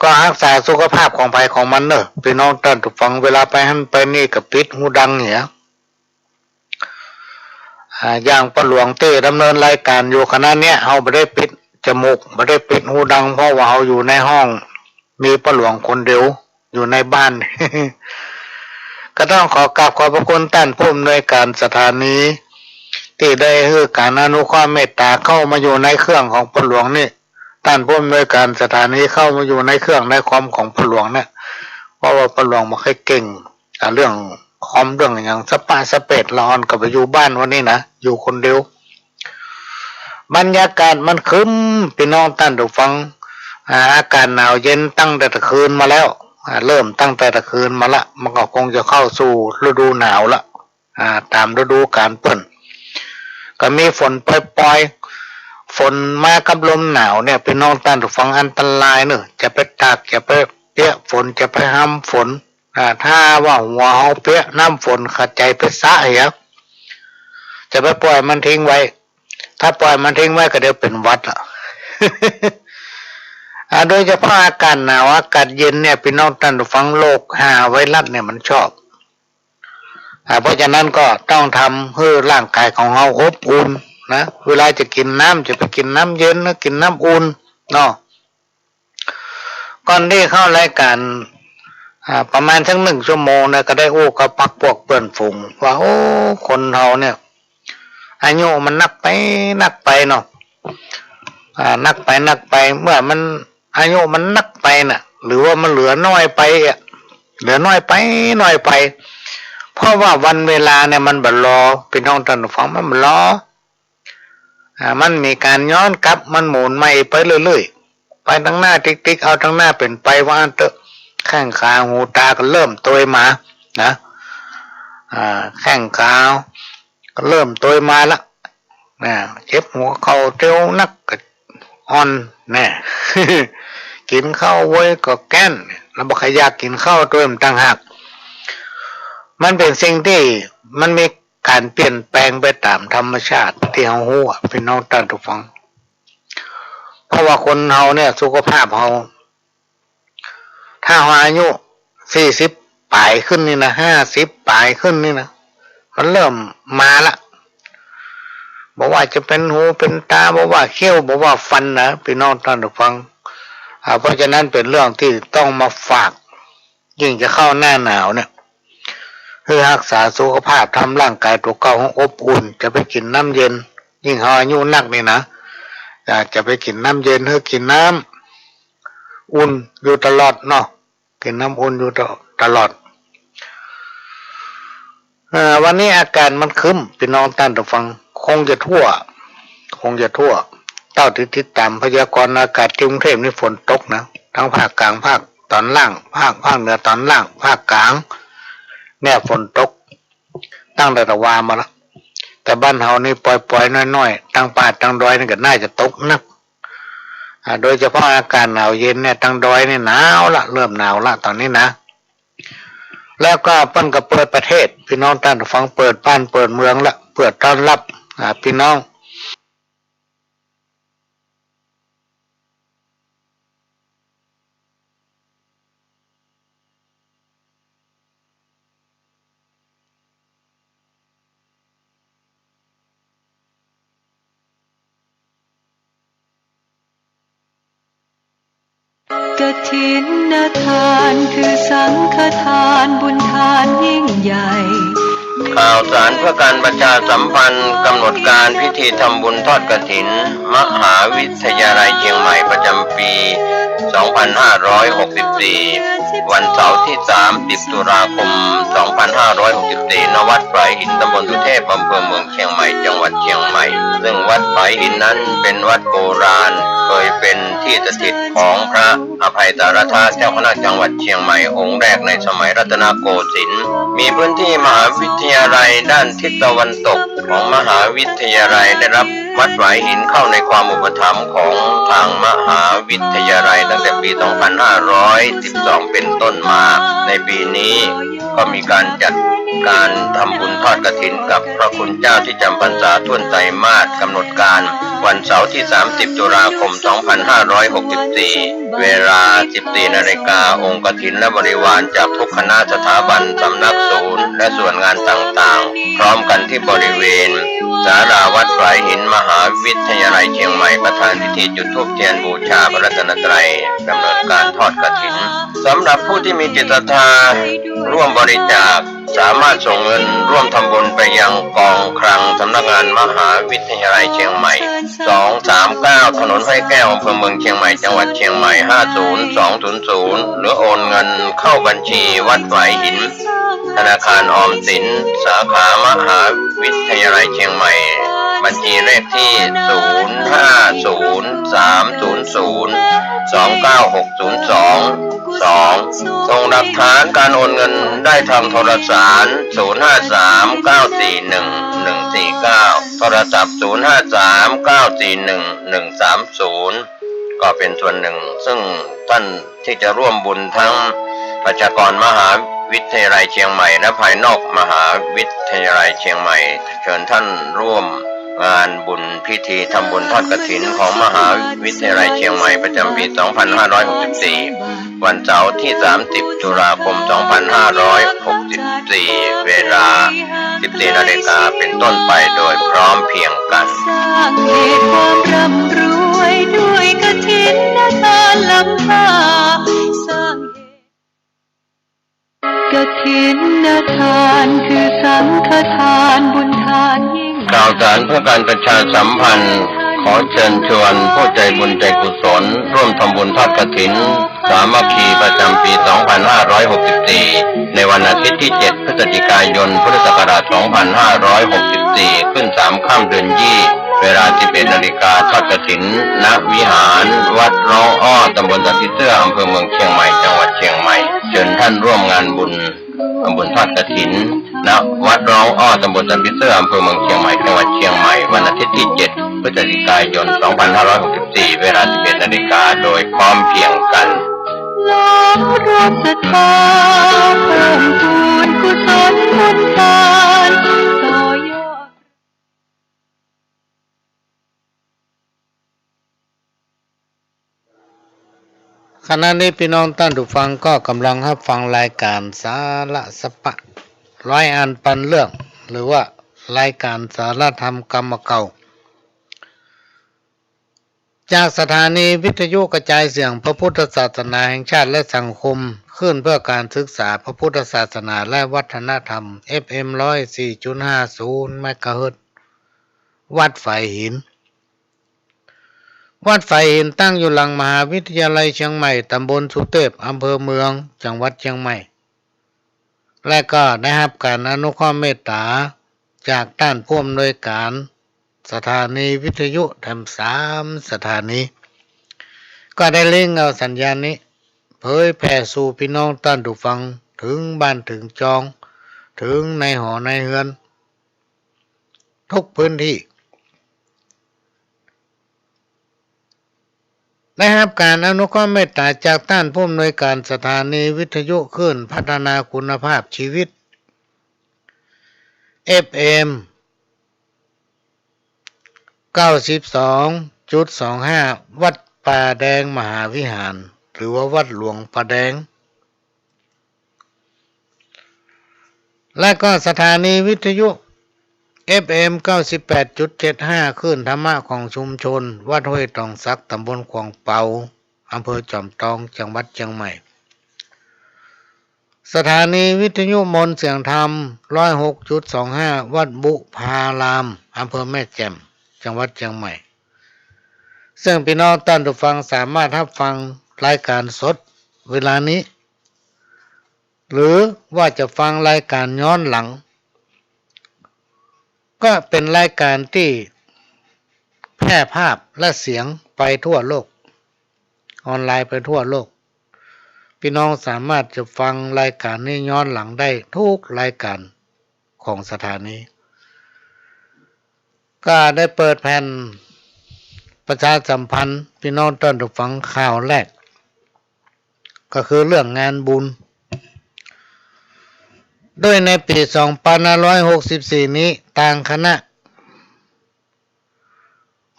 ก็ฮักษาสุขภาพของใผของมันเน่อ ปี้น้องต้านผู้ฟัง เวลาไปหั้นไปนี่ก็ปิดหูดังเหีย อ่า อย่างป้อหลวงตี้ดำเนินรายก๋านอยู่ขณะเนี้ย เฮาบ่ได้ปิดจมูก บ่ได้ปิดหูดัง เพราะว่าเฮาอยู่ในห้อง มีป้อหลวงคนเดียว อยู่ในบ้าน ก็ต้องขอกราบขอบพระคุณต้านผู้อำนวยก๋านสถานี ตี้ได้หื้อก๋านอนุเคราะห์เมตต๋าเข้ามาอยู่ในเครื่องของป้อหลวงนี่ ต้านผู้อำนวยก๋านสถานีเข้ามาอยู่ในเครื่องในคอมของป้อหลวงเนี่ย เพราะว่าป้อหลวงบ่ค่อยเก่ง อ่า เรื่องคอมเรื่องอะหยัง สะปะสะเป๊ด ละอ่อนก็ไปอยู่บ้านวันนี้นะ อยู่คนเดียว บรรยากาศมันครึ้ม ปี้น้องต้านผู้ฟัง อ่า อากาศหนาวเย็นตั้งแต่ตะคืนมาแล้ว อ่า เริ่มตั้งแต่ตะคืนมาละ มันก็คงจะเข้าสู่ฤดูหนาวละ อ่า ต๋ามฤดูก๋าลเปิ้น ก็มีฝนปอยๆ ฝนมากับลมหนาวเนี่ย ปี้น้องต้านผู้ฟัง อันตรายเน่อ จะไปตาก จะไปเปียะฝน จะไปฮำฝน อ่า ถ้าว่าหัวเฮาเปียะน้ำฝน ขะใจ๋ไปสระเหีย จะไปปล่อยมันทิ้งไว้ ถ้าปล่อยมันทิ้งไว้ก็เดี๋ยวเป๋นหวัดละ อ่า โดยเฉพาะอากาศหนาว อากาศเย็นเนี่ย ปี้น้องต้านผู้ฟัง โรคฮาไวรัสเนี่ยมันชอบ อ่า เพราะฉะนั้นก็ต้องทำหื้อร่างก๋ายของเฮาอบอุ่นนะ เวลาจะกิ๋นน้ำ จะไปกิ๋นน้ำเย็นหรือกิ๋นน้ำอุ่นเนาะ ก่อนตี้เข้ารายก๋าน อ่า ประมาณสักหนึ่งชั่วโมงนะ ก็ได้อู้กับพรรคพวกเปื้อนฝูงว่า โอ้ คนเฮาเนี่ย อายุมันนักไปนักไปเนาะ อ่า นักไปนักไป เมื่อมันอายุมันนักไปน่ะ หรือว่ามันเหลือน้อยไปอะ เหลือน้อยไปน้อยไป เพราะว่าวันเวลาเนี่ยมันบ่รอ ปี้น้องต้านผู้ฟัง มันบ่รอ อ่า มันมีก๋านย้อนกลับ มันหมุนใหม่ไปเรื่อยๆ ไปตังหน้าติ๊กๆ เอาตังหน้าเป๋นไปว่าอั้นเต๊อะ แข้งขาหูตาก็เริ่มตวยมานะ อ่า แข้งขาก็เริ่มตวยมาละ นะ เจ็บหัวเข่าเตียวนักก็อ่อนแน่ กิ๋นข้าวเว้ยก็แก้น แล้วบ่ใค่อยากกิ๋นข้าวตวยมันต่างหาก มันเป๋นสิ่งตี้มันมีก๋านเปลี่ยนแปลงไปต๋ามธรรมชาติตี้เฮาฮู้อะ ปี้น้องต้านผู้ฟัง เพราะว่าคนเฮาเนี่ย สุขภาพเฮา ถ้าเฮาอายุสี่สิบป๋ายขึ้นนี่นะ ห้าสิบป๋ายขึ้นนี่นะ มันเริ่มมาละ บ่ว่าจะเป๋นหูเป๋นต๋า บ่ว่าเขี้ยว บ่ว่าฟันนะ ปี้น้องต้านผู้ฟัง อ่า เพราะฉะนั้นเป๋นเรื่องตี้ต้องมาฝาก ยิ่งจะเข้าหน้าหนาวเนี่ย หื้อฮักษาสุขภาพ ทำร่างก๋ายตั๋วเก่าหื้ออบอุ่น จะไปกิ๋นน้ำเย็น ยิ่งเฮาอายุนักนี่นะ อ่า จะไปกิ๋นน้ำเย็น หื้อกิ๋นน้ำ อุ่นอยู่ตลอดเนาะ กิ๋นน้ำอุ่นอยู่ต- ตลอด เอ่อ วันนี้อากาศมันครึ้ม ปี้น้องต้านผู้ฟัง คงจะทั่ว คงจะทั่ว เต้าตี้ติดต๋ามพยากรณ์อากาศตี้กรุงเทพฯนี่ฝนตกนะ ตึงภาคกลาง ภาคต๋อนล่าง ภาค ภาคเหนือต๋อนล่าง ภาคกลาง เนี่ยฝนตก ตั้งแต่ตะวามาละ แต่บ้านเฮานี่ปอยๆ น้อยๆ ตึงป่าตึงดอยนี่ก็น่าจะตกนัก อ่า โดยเฉพาะอากาศหนาวเย็นเนี่ย ตึงดอยนี่หนาวละ เริ่มหนาวละต๋อนนี้นะ แล้วก็เปิ้นก็เปิดประเทศ ปี้น้องต้านผู้ฟัง เปิดบ้านเปิดเมืองละ เปิดต้อนฮับ อ่า ปี้น้อง กฐินทานคือสังฆทานบุญทานยิ่งใหญ่ ข่าวสารเพื่อการประชาสัมพันธ์ กำหนดการพิธีทำบุญทอดกฐิน มหาวิทยาลัยเชียงใหม่ประจำปี สองพันห้าร้อยหกสิบสี่ วันเสาร์ที่ สามสิบ ตุลาคม สองพันห้าร้อยหกสิบสี่ ณ วัดฝายหิน ตำบลสุเทพ อำเภอเมืองเชียงใหม่ จังหวัดเชียงใหม่ ซึ่งวัดฝายหินนั้นเป็นวัดโบราณ เคยเป็นที่สถิตของพระอภัยสารทะ เจ้าคณะจังหวัดเชียงใหม่องค์แรกในสมัยรัตนโกสินทร์ มีพื้นที่มหาวิทยาลัยด้านทิศตะวันตกของมหาวิทยาลัย ได้รับวัดฝายหินเข้าในความอุปถัมภ์ของทางมหาวิทยาลัยตั้งแต่ปี สองพันห้าร้อยสิบสอง เป็นต้นมา ในปีนี้ ก็มีการจัดการทำบุญทอดกฐินกับพระคุณเจ้าที่จำพรรษาถ้วนไตรมาส กำหนดการวันเสาร์ที่ สามสิบ ตุลาคม สองพันห้าร้อยหกสิบสี่ เวลา สิบสี่ นาฬิกา องค์กฐินและบริวารจากทุกคณะสถาบัน สำนักศูนย์ และส่วนงานต่างๆ พร้อมกันที่บริเวณศาลาวัดฝายหิน มหาวิทยาลัยเชียงใหม่ ประธานพิธีจุดธูปเทียนบูชาพระรัตนตรัย ดำเนินการทอดกฐิน สำหรับผู้ที่มีจิตศรัทธาร่วมบริจาค สามารถส่งเงินร่วมทำบุญไปยังกองคลังสำนักงานมหาวิทยาลัยเชียงใหม่ สองสามเก้า ถนนห้วยแก้ว อำเภอเมืองเชียงใหม่ จังหวัดเชียงใหม่ ห้าศูนย์สองศูนย์ศูนย์ หรือโอนเงินเข้าบัญชีวัดฝายหิน ธนาคารออมสิน สาขามหาวิทยาลัยเชียงใหม่ บัญชีเลขที่ ศูนย์ห้าศูนย์สามศูนย์ศูนย์สองเก้าหกศูนย์สอง สอง ส่งหลักฐานการโอนเงินได้ทางโทรสาร ศูนย์ห้าสามเก้าสี่หนึ่งหนึ่งสี่เก้า โทรศัพท์ ศูนย์ห้าสามเก้าสี่หนึ่งหนึ่งสามศูนย์ ก็เป็นส่วนหนึ่ง ซึ่งท่านที่จะร่วมบุญทั้งประชากรมหาวิทยาลัยเชียงใหม่ และภายนอกมหาวิทยาลัยเชียงใหม่ เชิญท่านร่วมงานบุญพิธีทำบุญทอดกฐินของมหาวิทยาลัยเชียงใหม่ประจำปี สองพันห้าร้อยหกสิบสี่ วันเสาร์ที่ สามสิบ ตุลาคม สองพันห้าร้อยหกสิบสี่ เวลา สิบสี่ นาฬิกา เป็นต้นไปโดยพร้อมเพรียงกัน สร้างเหตุความร่ำรวยด้วยกฐินทานล้ำค่า สร้างเหตุ กฐินทานคือสังฆทานบุญทานยิ่ง ข่าวสารเพื่อการประชาสัมพันธ์ ขอเชิญชวนผู้ใจบุญใจกุศล ร่วมทำบุญทอดกฐิน สามัคคีประจำปี สองพันห้าร้อยหกสิบสี่ ในวันอาทิตย์ที่ เจ็ด พฤศจิกายน พุทธศักราช สองพันห้าร้อยหกสิบสี่ ขึ้น สาม ค่ำเดือนยี่ เวลา สิบเอ็ด นาฬิกา ทอดกฐิน ณ วิหารวัดร้องอ้อ ตำบลสันผีเสื้อ อำเภอเมืองเชียงใหม่ จังหวัดเชียงใหม่ เชิญท่านร่วมงานบุญ ทำบุญทอดกฐิน ณ วัดร้องอ้อ ตำบลสันผีเสื้อ อำเภอเมืองเชียงใหม่ จังหวัดเชียงใหม่ วันอาทิตย์ที่ เจ็ด พฤศจิกายน สองพันห้าร้อยหกสิบสี่ เวลา สิบเอ็ด นาฬิกา โดยพร้อมเพรียงกัน น้อมรวมศรัทธา เพิ่มพูนกุศลบุญทาน ต่อยอด ขณะนี้ปี้น้องต้านผู้ฟังก็ก่ำลังฮับฟังรายก๋านสาระสะปะ ร้อยอันปันเรื่อง หรือว่ารายก๋านสาระธรรมกำเก่า จากสถานีวิทยุกระจายเสียงพระพุทธศาสนาแห่งชาติและสังคมคลื่นเพื่อการศึกษาพระพุทธศาสนาและวัฒนธรรม เอฟเอ็ม ร้อยสี่จุดห้าศูนย์ เมกะเฮิรตซ์ วัดฝายหิน วัดฝายหินตั้งอยู่หลังมหาวิทยาลัยเชียงใหม่ ตำบลสุเทพ อำเภอเมือง จังหวัดเชียงใหม่ และก็ได้ฮับก๋านอนุเคราะห์เมตต๋าจากต้านผู้อำนวยก๋านสถานีวิทยุแถมสามสถานี ก็ได้เล็งเอาสัญญาณนี้เผยแผ่สู่ปี้น้องต้านผู้ฟัง เถิงบ้านเถิงจอง เถิงในหอในเฮือน กู้พื้นตี้ ได้ฮับก๋านอนุเคราะห์เมตต๋าจากต้านผู้อำนวยก๋านสถานีวิทยุคลื่นพัฒนาคุณภาพชีวิต เอฟเอ็ม เก้าสิบสองจุดสองห้า วัดป่าแดงมหาวิหาร หรือว่าวัดหลวงป่าแดง และก็สถานีวิทยุ เอฟเอ็ม เก้าสิบแปดจุดเจ็ดห้า คลื่นธรรมะของชุมชน วัดห้วยตองสัก ต๋ำบลขวางเปา อำเภอจอมตอง จังหวัดเจียงใหม่ สถานีวิทยุมนต์เสียงธรรม ร้อยหกจุดสองห้า วัดบุพาราม อำเภอแม่แจ่ม จังหวัดเจียงใหม่ ซึ่งปี้น้องต้านผู้ฟังสามารถฮับฟังรายก๋านสดเวลานี้ หรือว่าจะฟังรายก๋านย้อนหลัง ก็เป๋นรายก๋านตี้แพร่ภาพและเสียงไปทั่วโลก ออนไลน์ไปทั่วโลก ปี้น้องสามารถจะฟังรายก๋านนี้ย้อนหลังได้กู้รายก๋านของสถานี ก็ได้เปิดแผ่นประชาสัมพันธ์ปี้น้องต้านผู้ฟังข่าวแรก ก็คือเรื่องงานบุญ โดยในปี๋สองปันห้าร้อยหกสิบสี่นี้ ตางคณะ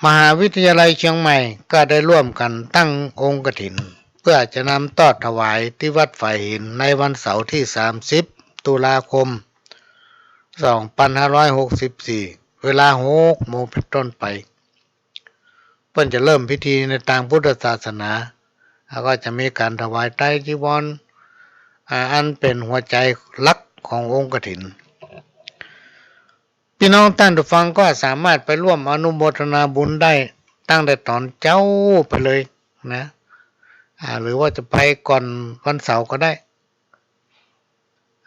มหาวิทยาลัยเจียงใหม่ก็ได้ร่วมกั๋นตั้งองค์กฐิน เปื้อจะนำตอดถวายตี้วัดฝายหินในวันเสาร์ตี้สามสิบตุลาคมสองปันห้าร้อยหกสิบสี่ เวลาหกโมงเป๋นต้นไป เปิ้นจะเริ่มพิธีในตางพุทธศาสนา แล้วก็จะมีก๋านถวายไตรจีวร อ่า อันเป๋นหัวใจ๋หลักขององค์กฐิน ปี้น้องต้านผู้ฟังก็สามารถไปร่วมอนุโมทนาบุญได้ตั้งแต่ต๋อนเจ๊าไปเลยนะ อ่า หรือว่าจะไปก่อนวันเสาร์ก็ได้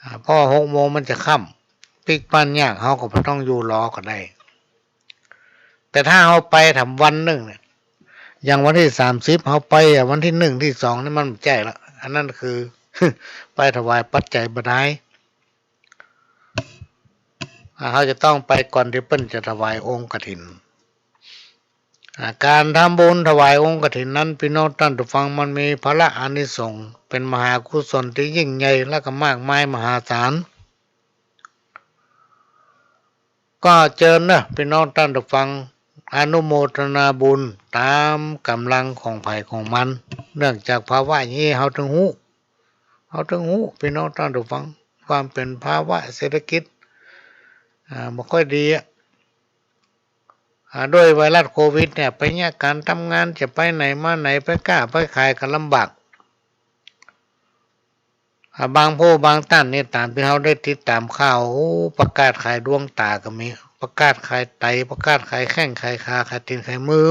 อ่า เพราะหกโมงมันจะค่ำ ปิ๊กบ้านยาก เฮาก็บ่ต้องอยู่รอก็ได้ แต่ถ้าเฮาไปแถมวันนึ่งเนี่ย อย่างวันตี้สามสิบ เฮาไป อ่ะ วันตี้นึ่งตี้สองนี่มันบ่ใจ้ละ อันนั้นคือ ไปถวายปัจจัยบ่ได้ อ่า เฮาจะต้องไปก่อนตี้เปิ้นจะถวายองค์กฐิน อ่า ก๋านทำบุญถวายองค์กฐินนั้น ปี้น้องต้านผู้ฟัง มันมีผละอานิสงส์ เป๋นมหากุศลตี้ยิ่งใหญ่ และก็มากมายมหาศาล ก็เจิญเนาะ ปี้น้องต้านผู้ฟัง อนุโมทนาบุญต๋ามก๋ำลังของใผของมัน เนื่องจากภาวะอย่างนี้ เฮาเถิงฮู้ เฮาเถิงฮู้ ปี้น้องต้านผู้ฟัง ความเป๋นภาวะเศรษฐกิจ อ่า บ่ค่อยดีอะ อ่า ด้วยไวรัสโควิดเนี่ย ไปเยียะก๋านทำงาน จะไปไหนมาไหน ไปก้าไปขายก็ลำบาก อ่า บางผู้บางต้านนี่ ต๋ามตี้เฮาได้ติดต๋ามข่าว โอ้ ประกาศขายดวงต๋าก็มี ประกาศขายไต ประกาศขายแข้งขายขา ขายตี๋นขายมือ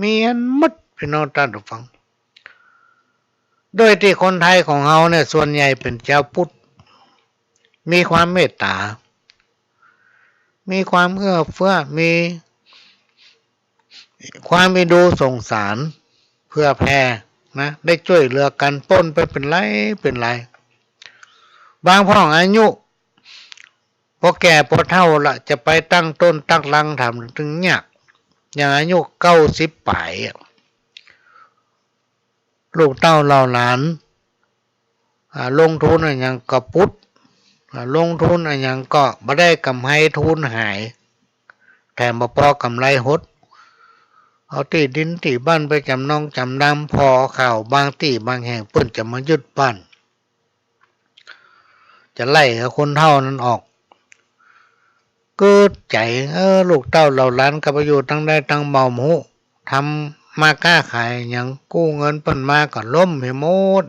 มีอันหมด ปี้น้องต้านผู้ฟัง โดยตี้คนไทยของเฮาเนี่ย ส่วนใหญ่เป๋นจาวพุทธ มีความเมตต๋า มีความเอื้อเฟื้อ มีความเอ็นดูสงสาร เผื่อแผ่นะ ได้จ้วยเหลือกั๋น ปนไปเป๋นหลายเป๋นหลาย บางพ่องอายุ ปอแก่ปอเฒ่าละ จะไปตั้งต้นตั้งรังถามเถิงยาก อย่างอายุเก้าสิบป๋ายอะ ลูกเต้าเหล่าหลาน อ่า ลงทุนอะหยังก็ปุด อ่า ลงทุนอะหยังก็บ่ได้ก๋ำไร ทุนหาย แถมบ่ปอก๋ำไรหด เอาตี้ดินตี้บ้านไปจ๋ำนองจ๋ำนำ ผ่อข่าวบางตี้บางแห่งเปิ้นจะมายึดบ้าน จะไล่เอาคนเฒ่านั้นออก กึ๊ดใจ๋ เออ ลูกเต้าเหล่าหลานก็ไปอยู่ตังใดตังบ่าบ่ฮู้ ทำมาก้าขายหยัง กู้เงินเปิ้นมาก็ล้มไปหมด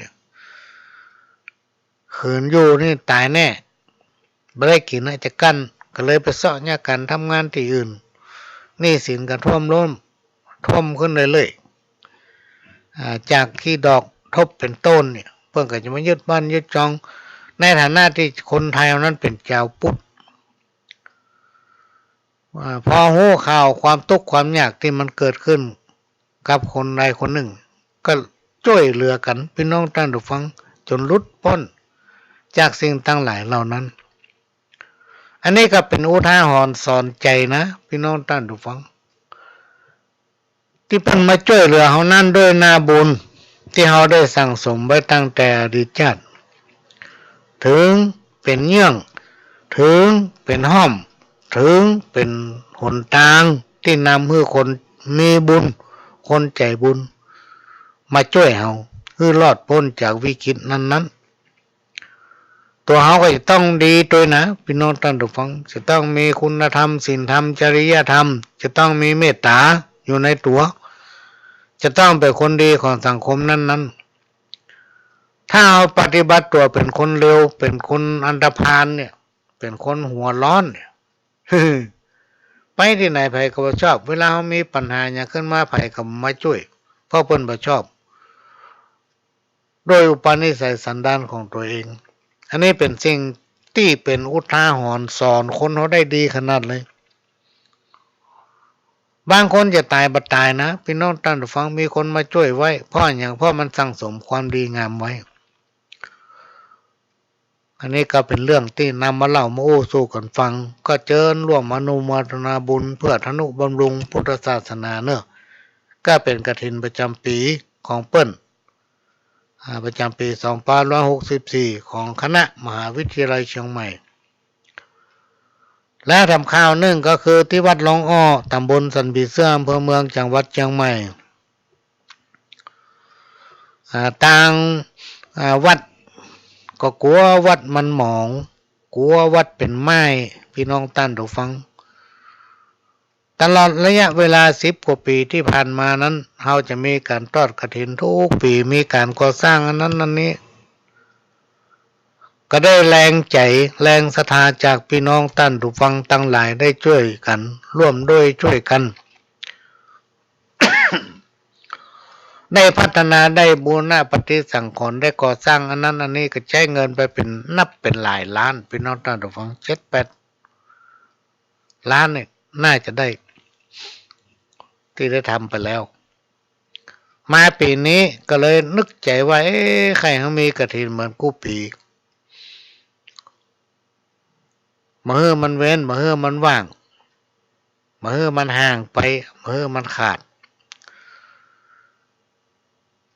ขืนอยู่นี่ต๋ายแน่ บ่ได้กิ๋นนะ จะกั้น ก็เลยไปเซาะเยียะก๋านทำงานตี้อื่น หนี้สินก็ท่วมล้น ท่วมขึ้นเรื่อยๆ อ่า จากขี้ดอกทบเป๋นต้นเนี่ย เปิ้นก็จะมายึดบ้านยึดจอง ในฐานะตี้คนไทยเฮานั้นเป๋นจาวพุทธ อ่า พอฮู้ข่าวความตุ๊กข์ความยากตี้มันเกิดขึ้นกับคนใดคนนึ่ง ก็จ้วยเหลือกั๋น ปี้น้องต้านผู้ฟัง จ๋นหลุดป๊นจากสิ่งตังหลายเหล่านั้น อันนี้ก็เป๋นอุทาหรณ์สอนใจ๋นะ ปี้น้องต้านผู้ฟัง ตี้เปิ้นมาจ้วยเหลือเฮานั้นด้วยนาบุญตี้เฮาได้สั่งสมไว้ตั้งแต่อดีตชาติ เถิงเป๋นเยื่อง เถิงเป๋นฮ่อม เถิงเป๋นหนตางตี้นำหื้อคนมีบุญ คนใจ๋บุญ มาจ้วยเฮาหื้อรอดป๊นจากวิกฤตนั้นๆ ตั๋วเฮาก็จะต้องดีตวยนะ ปี้น้องต้านผู้ฟัง จะต้องมีคุณธรรม ศีลธรรม จริยธรรม จะต้องมีเมตต๋าอยู่ในตั๋ว จะต้องเป๋นคนดีของสังคมนั้นๆ ถ้าเฮาปฏิบัติตั๋วเป๋นคนเลว เป๋นคนอันธพาลเนี่ย เป๋นคนหัวร้อนเนี่ย ไปตี้ไหนใผก็บ่ชอบ เวลาเฮามีปัญหาหยังขึ้นมา ใผก็บ่มาจ้วย เพราะเปิ้นบ่ชอบ โดยอุปนิสัยสันดานของตั๋วเอง อันนี้เป๋นสิ่งตี้เป๋นอุทาหรณ์สอนคนเฮาได้ดีขนาดเลย บางคนจะต๋ายบ่ต๋ายนะ ปี้น้องต้านผู้ฟัง มีคนมาจ้วยไว้ เพราะหยัง เพราะมันสั่งสมความดีงามไว้ อันนี้ก็เป๋นเรื่องตี้นำมาเล่ามาอู้สู่กั๋นฟัง ก็เจิญร่วมอนุโมทนาบุญเพื่อทะนุบำรุงพุทธศาสนาเนาะ ก็เป๋นกฐินประจ๋ำปี๋ของเปิ้น อ่า ประจ๋ำปี๋สองพันห้าร้อยหกสิบสี่ ของคณะมหาวิทยาลัยเชียงใหม่ และทำข่าวนึ่งก็คือตี้วัดลองอ้อ ต๋ำบลสันผีเสื้อ อำเภอเมือง จังหวัดเชียงใหม่ อ่า ตาง อ่า วัดก็กั๋ววัดมันหมอง กั๋ววัดเป๋นไม้ ปี้น้องต้านผู้ฟัง ตลอดระยะเวลาสิบกว่าปี๋ตี้ผ่านมานั้น เฮาจะมีก๋านทอดกฐินกู้ปี๋ มีก๋านก่อสร้างอันนั้นอันนี้ ก็ได้แฮงใจ๋แฮงศรัทธาจากปี้น้องต้านผู้ฟังตังหลายได้จ้วยกั๋น ร่วมด้วยจ้วยกั๋น ได้พัฒนา ได้บูรณะปฏิสังขรณ์ ได้ก่อสร้างอันนั้นอันนี้ ก็ใจ๊เงินไปเป๋นนับเป๋นหลายล้าน ปี้น้องต้านผู้ฟัง เจ็ดแปด ล้านเนี่ยน่าจะได้ ตี้ได้ทำไปแล้ว มาปี๋นี้ก็เลยนึกใจ๋ว่า เอ๊ะ ใค่หื้อมีกฐินเหมือนกู้ปี๋ บ่หื้อมันเว้น บ่หื้อมันว่าง บ่หื้อมันห่างไป บ่หื้อมันขาด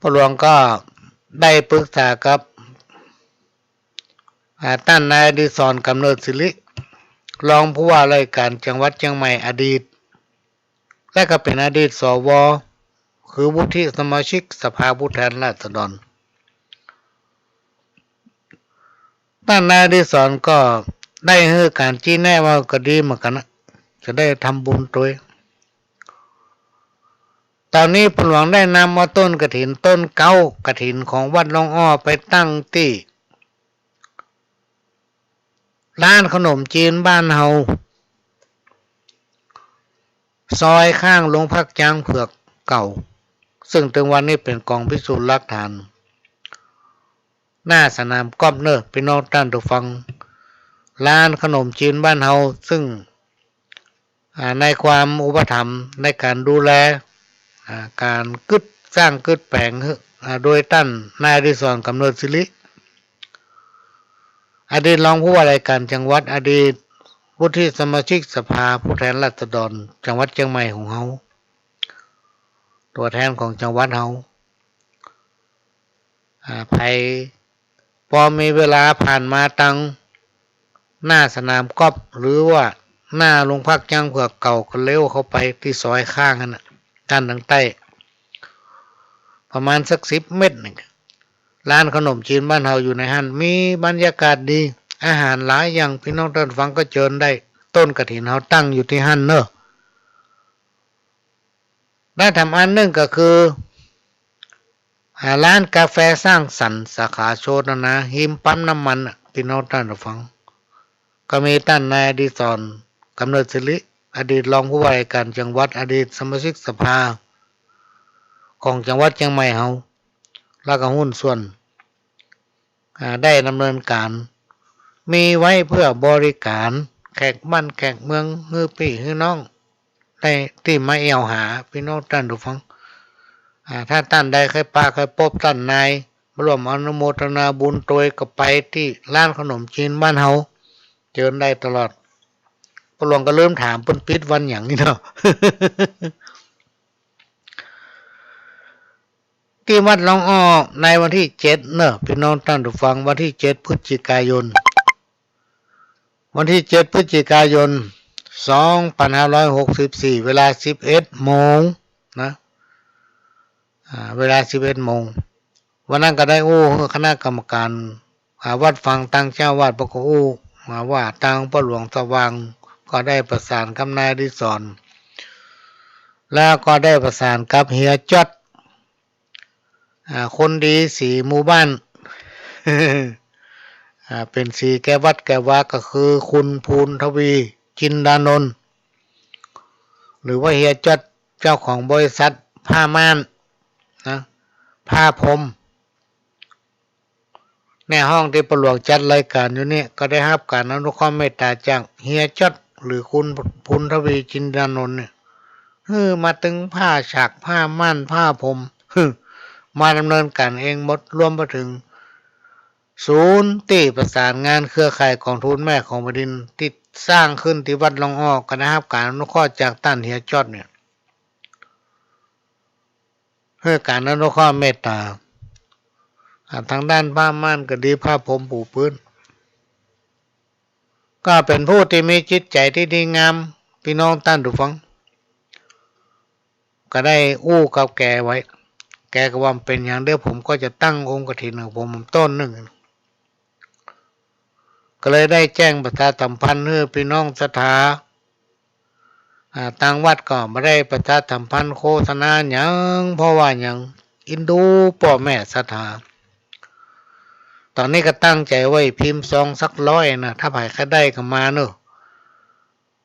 ป้อหลวงก็ได้ปรึกษากับ อ่า ต้านนายอดิศร กำเนิดศิริ รองผู้ว่าราชการจังหวัดเชียงใหม่อดีต และก็เป๋นอดีต สว คือวุฒิสมาชิกสภาผู้แทนราษฎร ต้านนายอดิศรก็ได้หื้อก๋านชี้แนะว่าก็ดีเหมือนกั๋นนะ จะได้ทำบุญตวย ต๋อนนี้ป้อหลวงได้นำเอาต้นกฐิน ต้นเก๊ากฐินของวัดลองอ้อไปตั้งตี้ ร้านขนมจีนบ้านเฮา ซอยข้างโรงพักจ๊างเผือกเก่า ซึ่งตึงวันนี้เป๋นก๋องพิสูจน์หลักฐาน หน้าสนามกอล์ฟเน่อ ปี้น้องต้านผู้ฟัง ร้านขนมจีนบ้านเฮา ซึ่ง อ่า ในความอุปถัมภ์ในก๋านดูแล อ่า ก๋านกึ๊ดสร้างกึ๊ดแป๋ง อ่า โดยต้านนายอดิศร กำเนิดศิริ อดีตรองผู้ว่าราชการจังหวัด อดีตวุฒิสมาชิกสภาผู้แทนราษฎรจังหวัดเชียงใหม่ของเฮา ตั๋วแทนของจังหวัดเฮา อ่า ใผปอมีเวลาผ่านมาตังหน้าสนามกอล์ฟ หรือว่าหน้าโรงพักจ๊างเผือกเก่า ก็เลี้ยวเข้าไปตี้ซอยข้างหั้นน่ะ ด้านตางใต้ ประมาณสักสิบเมตรนึ่ง ร้านขนมจีนบ้านเฮาอยู่ในหั้น มีบรรยากาศดี อาหารหลายอย่าง ปี้น้องต้านฟังก็เจิญได้ ต้นกฐินเฮาตั้งอยู่ตี้หั้นเน่อ ได้ทำอันนึ่งก็คือ อ่า ร้านกาแฟสร้างสรรค์สาขาโชตนา ฮิมปั๊มน้ำมันน่ะ ปี้น้องต้านฟัง ก็มีต้านนายอดิศร กำเนิดศิริ อดีตรองผู้ว่าราชการจังหวัด อดีตสมาชิกสภาของจังหวัดเชียงใหม่เฮา แล้วก็หุ้นส่วน อ่า ได้ดำเนินก๋าน มีไว้เพื่อบริการแขกบ้านแขกเมือง หื้อปี้หื้อน้องได้ตี้มาแอ่วหา ปี้น้องต้านผู้ฟัง อ่า ถ้าต้านใดใค่ปาใค่ปบต้านนาย มาร่วมอนุโมทนาบุญตวย ก็ไปตี้ร้านขนมจีนบ้านเฮา เจิญได้ตลอด ป้อหลวงก็ลืมถาม เปิ้นปิดวันหยังนี่เนาะ ตี้วัดหลองอ้อในวันตี้เจ็ดเนาะ ปี้น้องต้านผู้ฟัง วันตี้เจ็ดพฤศจิกายน วันตี้เจ็ดพฤศจิกายน สองพันห้าร้อยหกสิบสี่ เวลาสิบเอ็ดโมงนะ อ่า เวลาสิบเอ็ดโมง วันนั้นก็ได้อู้หื้อคณะกรรมการ อ่า วัดฟัง ตางเจ้าอาวาสเปิ้นก็อู้มาว่า ตางป้อหลวงสว่างก็ได้ประสานกับนายอดิศร แล้วก็ได้ประสานกับเฮียจ๊อด อ่า คนดีสีหมู่บ้าน อ่า เป๋นสีแก่วัดแก่วา ก็คือคุณภูนทวี จินดานนท์ หรือว่าเฮียจ๊อด เจ้าของบริษัทผ้าม่านนะ ผ้าพรม ในห้องตี้ป้อหลวงจัดรายการอยู่เนี่ย ก็ได้ฮับก๋านอนุเคราะห์เมตต๋าจากเฮียจ๊อด หรือคุณภูนทวี จินดานนท์เนี่ย หื้อมาตึงผ้าฉาก ผ้าม่าน ผ้าพรม หื้อ มาดำเนินก๋านเองหมด รวมไปถึงศูนย์ตี้ประสานงานเครือข่ายกองทุนแม่ของแผ่นดิน ตี้สร้างขึ้นตี้วัดหลองอ้อ ก็ได้ฮับก๋านอนุเคราะห์จากต้านเฮียจ๊อดเนี่ย หื้อก๋านอนุเคราะห์เมตต๋า อ่า ตางด้านผ้าม่านก็ดี ผ้าพรมปูพื้น ก็เป๋นผู้ตี้มีจิตใจ๋ตี้ดีงาม ปี้น้องต้านผู้ฟัง ก็ได้อู้กับแกไว้ แกก็ว่า เป๋นหยัง เดี๋ยวผมก็จะตั้งองค์กฐินของผมต้นนึ่ง ก็เลยได้แจ้งประชาสัมพันธ์หื้อปี้น้องศรัทธา อ่า ตางวัดก็บ่ได้ประชาสัมพันธ์โฆษณาหยัง เพราะว่าหยัง เอ็นดูป้อแม่ศรัทธา ต๋อนนี้ก็ตั้งใจ๋ไว้พิมพ์ซองสักร้อยนะ ถ้าใผใค่ได้ก็มาเนาะ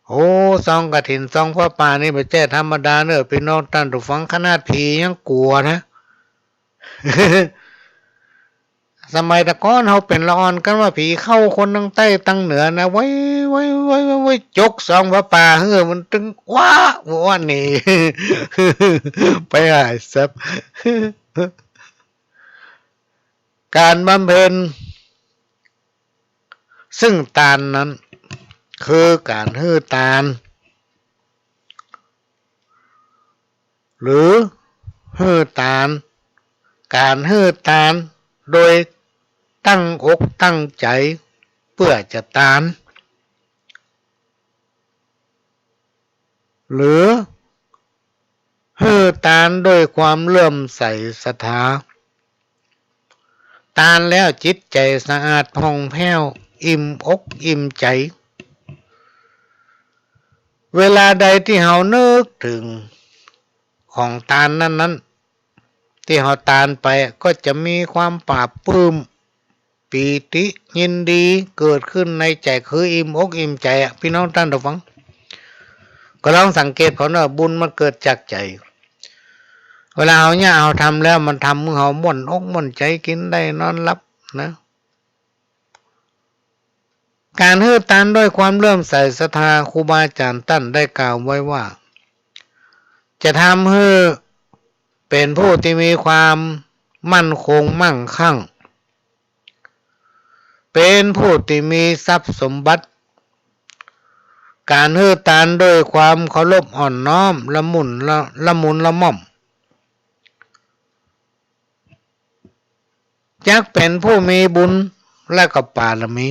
โอ้ ซองกฐิน ซองผ้าป่านี่บ่ใจ้ธรรมดาเนาะ ปี้น้องต้านผู้ฟัง ขนาดผียังกั๋วนะ สมัยตะก่อนเฮาเป๋นละอ่อนกั๋นว่าผีเข้าคนตังใต้ตังเหนือนะ ไว้ ไว้ ไว้ ไว้ ไว้ จกซองผ้าป่าหื้อมันตึง ว้า ว้าหนี ไปหายแซบ ก๋านบำเพ็ญซึ่งตานนั้น คือก๋านหื้อตาน หรือหื้อตาน ก๋านหื้อตานโดยตั้งอกตั้งใจ๋เปื้อจะตาน หรือหื้อตานด้วยความเลื่อมใสศรัทธา ตานแล้วจิตใจ๋สะอาดผ่องแผ้ว อิ่มอกอิ่มใจ๋ เวลาใดตี้เฮานึกเถิงของตานนั้นๆ ตี้เฮาตานไป ก็จะมีความปลาบปลื้ม ปีติยินดีเกิดขึ้นในใจ๋ คืออิ่มอกอิ่มใจ๋อะ ปี้น้องต้านผู้ฟัง ก็ลองสังเกตเป๋าเนาะ บุญมันเกิดจากใจ๋ เวลาเฮาเยียะเฮาทำแล้ว มันทำหื้อเฮาม่วนอกม่วนใจ๋ กิ๋นได้นอนหลับนะ ก๋านหื้อตานด้วยความเลื่อมใสศรัทธา ครูบาอาจ๋ารย์ต้านได้กล่าวไว้ว่า จะทำหื้อเป๋นผู้ตี้มีความมั่นคงมั่งคั่ง เป๋นผู้ตี้มีทรัพย์สมบัติ ก๋านหื้อตานด้วยความเคารพอ่อนน้อม ละมุนละ ละมุนละม่อม จักเป๋นผู้มีบุญและก็ปารมี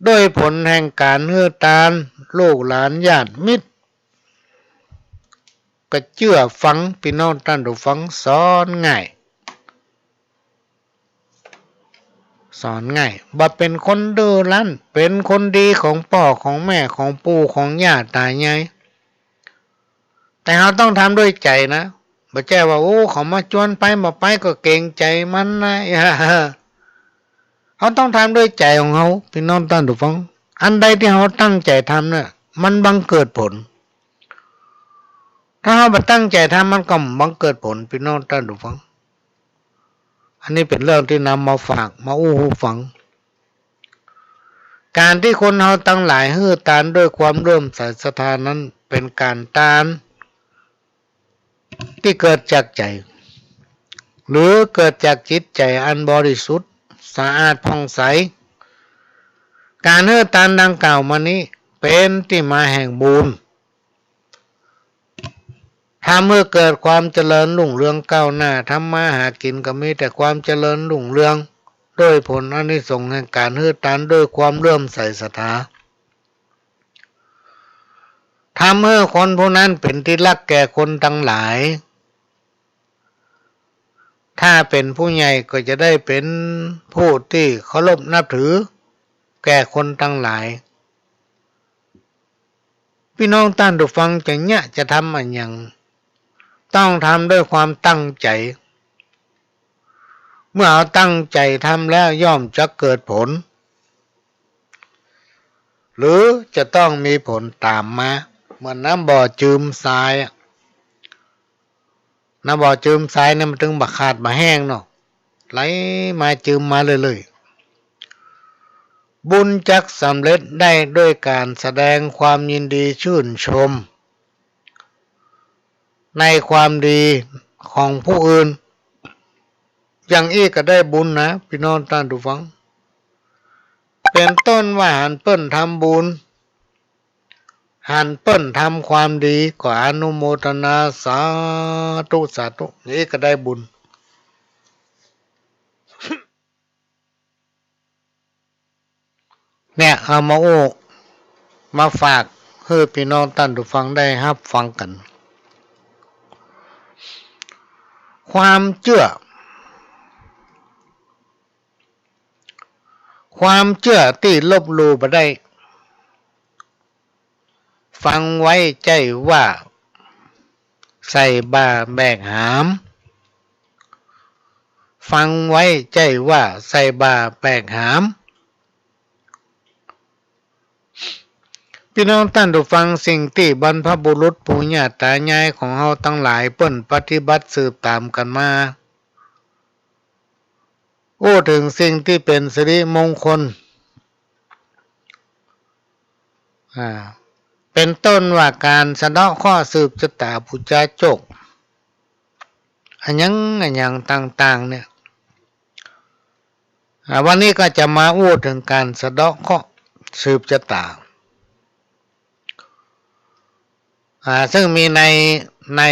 ด้วยผลแห่งก๋านหื้อตาน ลูกหลานญาติมิตร ก็เจื้อฟัง ปี้น้องต้านผู้ฟัง สอนง่าย สอนง่าย บ่เป๋นคนดื้อรั้น เป๋นคนดีของป้อของแม่ ของปู่ของย่าต๋ายาย แต่เฮาต้องทำด้วยใจ๋นะ บ่ใจ้ว่า โอ้ เขามาจวนไป บ่ไปก็เกรงใจ๋มันนะ เฮาต้องทำด้วยใจ๋ของเฮา ปี้น้องต้านผู้ฟัง อันใดตี้เฮาตั้งใจ๋ทำน่ะ มันบังเกิดผล ถ้าเฮาบ่ตั้งใจ๋ทำ มันก็บ่บังเกิดผล ปี้น้องต้านผู้ฟัง อันนี้เป๋นเรื่องตี้นำมาฝาก มาอู้หื้อฟัง ก๋านตี้คนเฮาตังหลายหื้อตานด้วยความเลื่อมใสศรัทธานั้น เป๋นก๋านตานตี้เกิดจากใจ๋ หรือเกิดจากจิตใจ๋อันบริสุทธิ์สะอาดผ่องใส ก๋านหื้อตานดังกล่าวมานี้ เป๋นตี้มาแห่งบุญ ทำหื้อเกิดความเจริญรุ่งเรืองก้าวหน้า ทำมาหากิ๋นก็มีแต่ความเจริญรุ่งเรือง โดยผลอานิสงส์แห่งก๋านหื้อตานด้วยความเลื่อมใสศรัทธา ทำหื้อคนผู้นั้นเป๋นตี้ฮักแก่คนตังหลาย ถ้าเป๋นผู้ใหญ่ก็จะได้เป๋นผู้ตี้เคารพนับถือแก่คนตังหลาย ปี้น้องต้านผู้ฟังจะเยียะจะทำอะหยัง ต้องทำด้วยความตั้งใจ๋ เมื่อเฮาตั้งใจ๋ทำแล้วย่อมจะเกิดผล หรือจะต้องมีผลต๋ามมา เหมือนน้ำบ่อจืมทรายอะ น้ำบ่อจืมทรายเนี่ยมันตึงบ่ขาดบ่แห้งเนาะ ไหลมาจืมมาเรื่อยๆ บุญจักสำเร็จได้ด้วยก๋านแสดงความยินดีชื่นชม ในความดีของผู้อื่น อย่างอี้ก็ได้บุญนะ ปี้น้องต้านผู้ฟัง เป๋นต้นว่าหันเปิ้นทำบุญ หันเปิ้นทำความดี ก็อนุโมทนาสาธุสาธุ อย่างอี้ก็ได้บุญ เนี่ย เอามาอู้ มาฝากหื้อปี้น้องต้านผู้ฟังได้ฮับฟังกั๋น ความเจื้อ ความเจื้อตี้ลบหลู่บ่ได้ ฟังไว้ใจ้ว่าใส่บ่าแบกหาม ฟังไว้ใจ้ว่าใส่บ่าแบกหาม ปี้น้องต้านผู้ฟัง สิ่งตี้บรรพบุรุษปู่ย่าต๋ายายของเฮาตังหลายเปิ้นปฏิบัติสืบต๋ามกั๋นมา อู้เถิงสิ่งตี้เป๋นสิริมงคล อ่า เป๋นต้นว่าก๋านสะเดาะเคราะห์สืบจะต๋าปู๋จาโจค อะหยังอะหยังต่างๆ เนี่ย อ่า วันนี้ก็จะมาอู้เถิงก๋านสะเดาะเคราะห์สืบจะต๋า อ่า ซึ่งมีใน ใน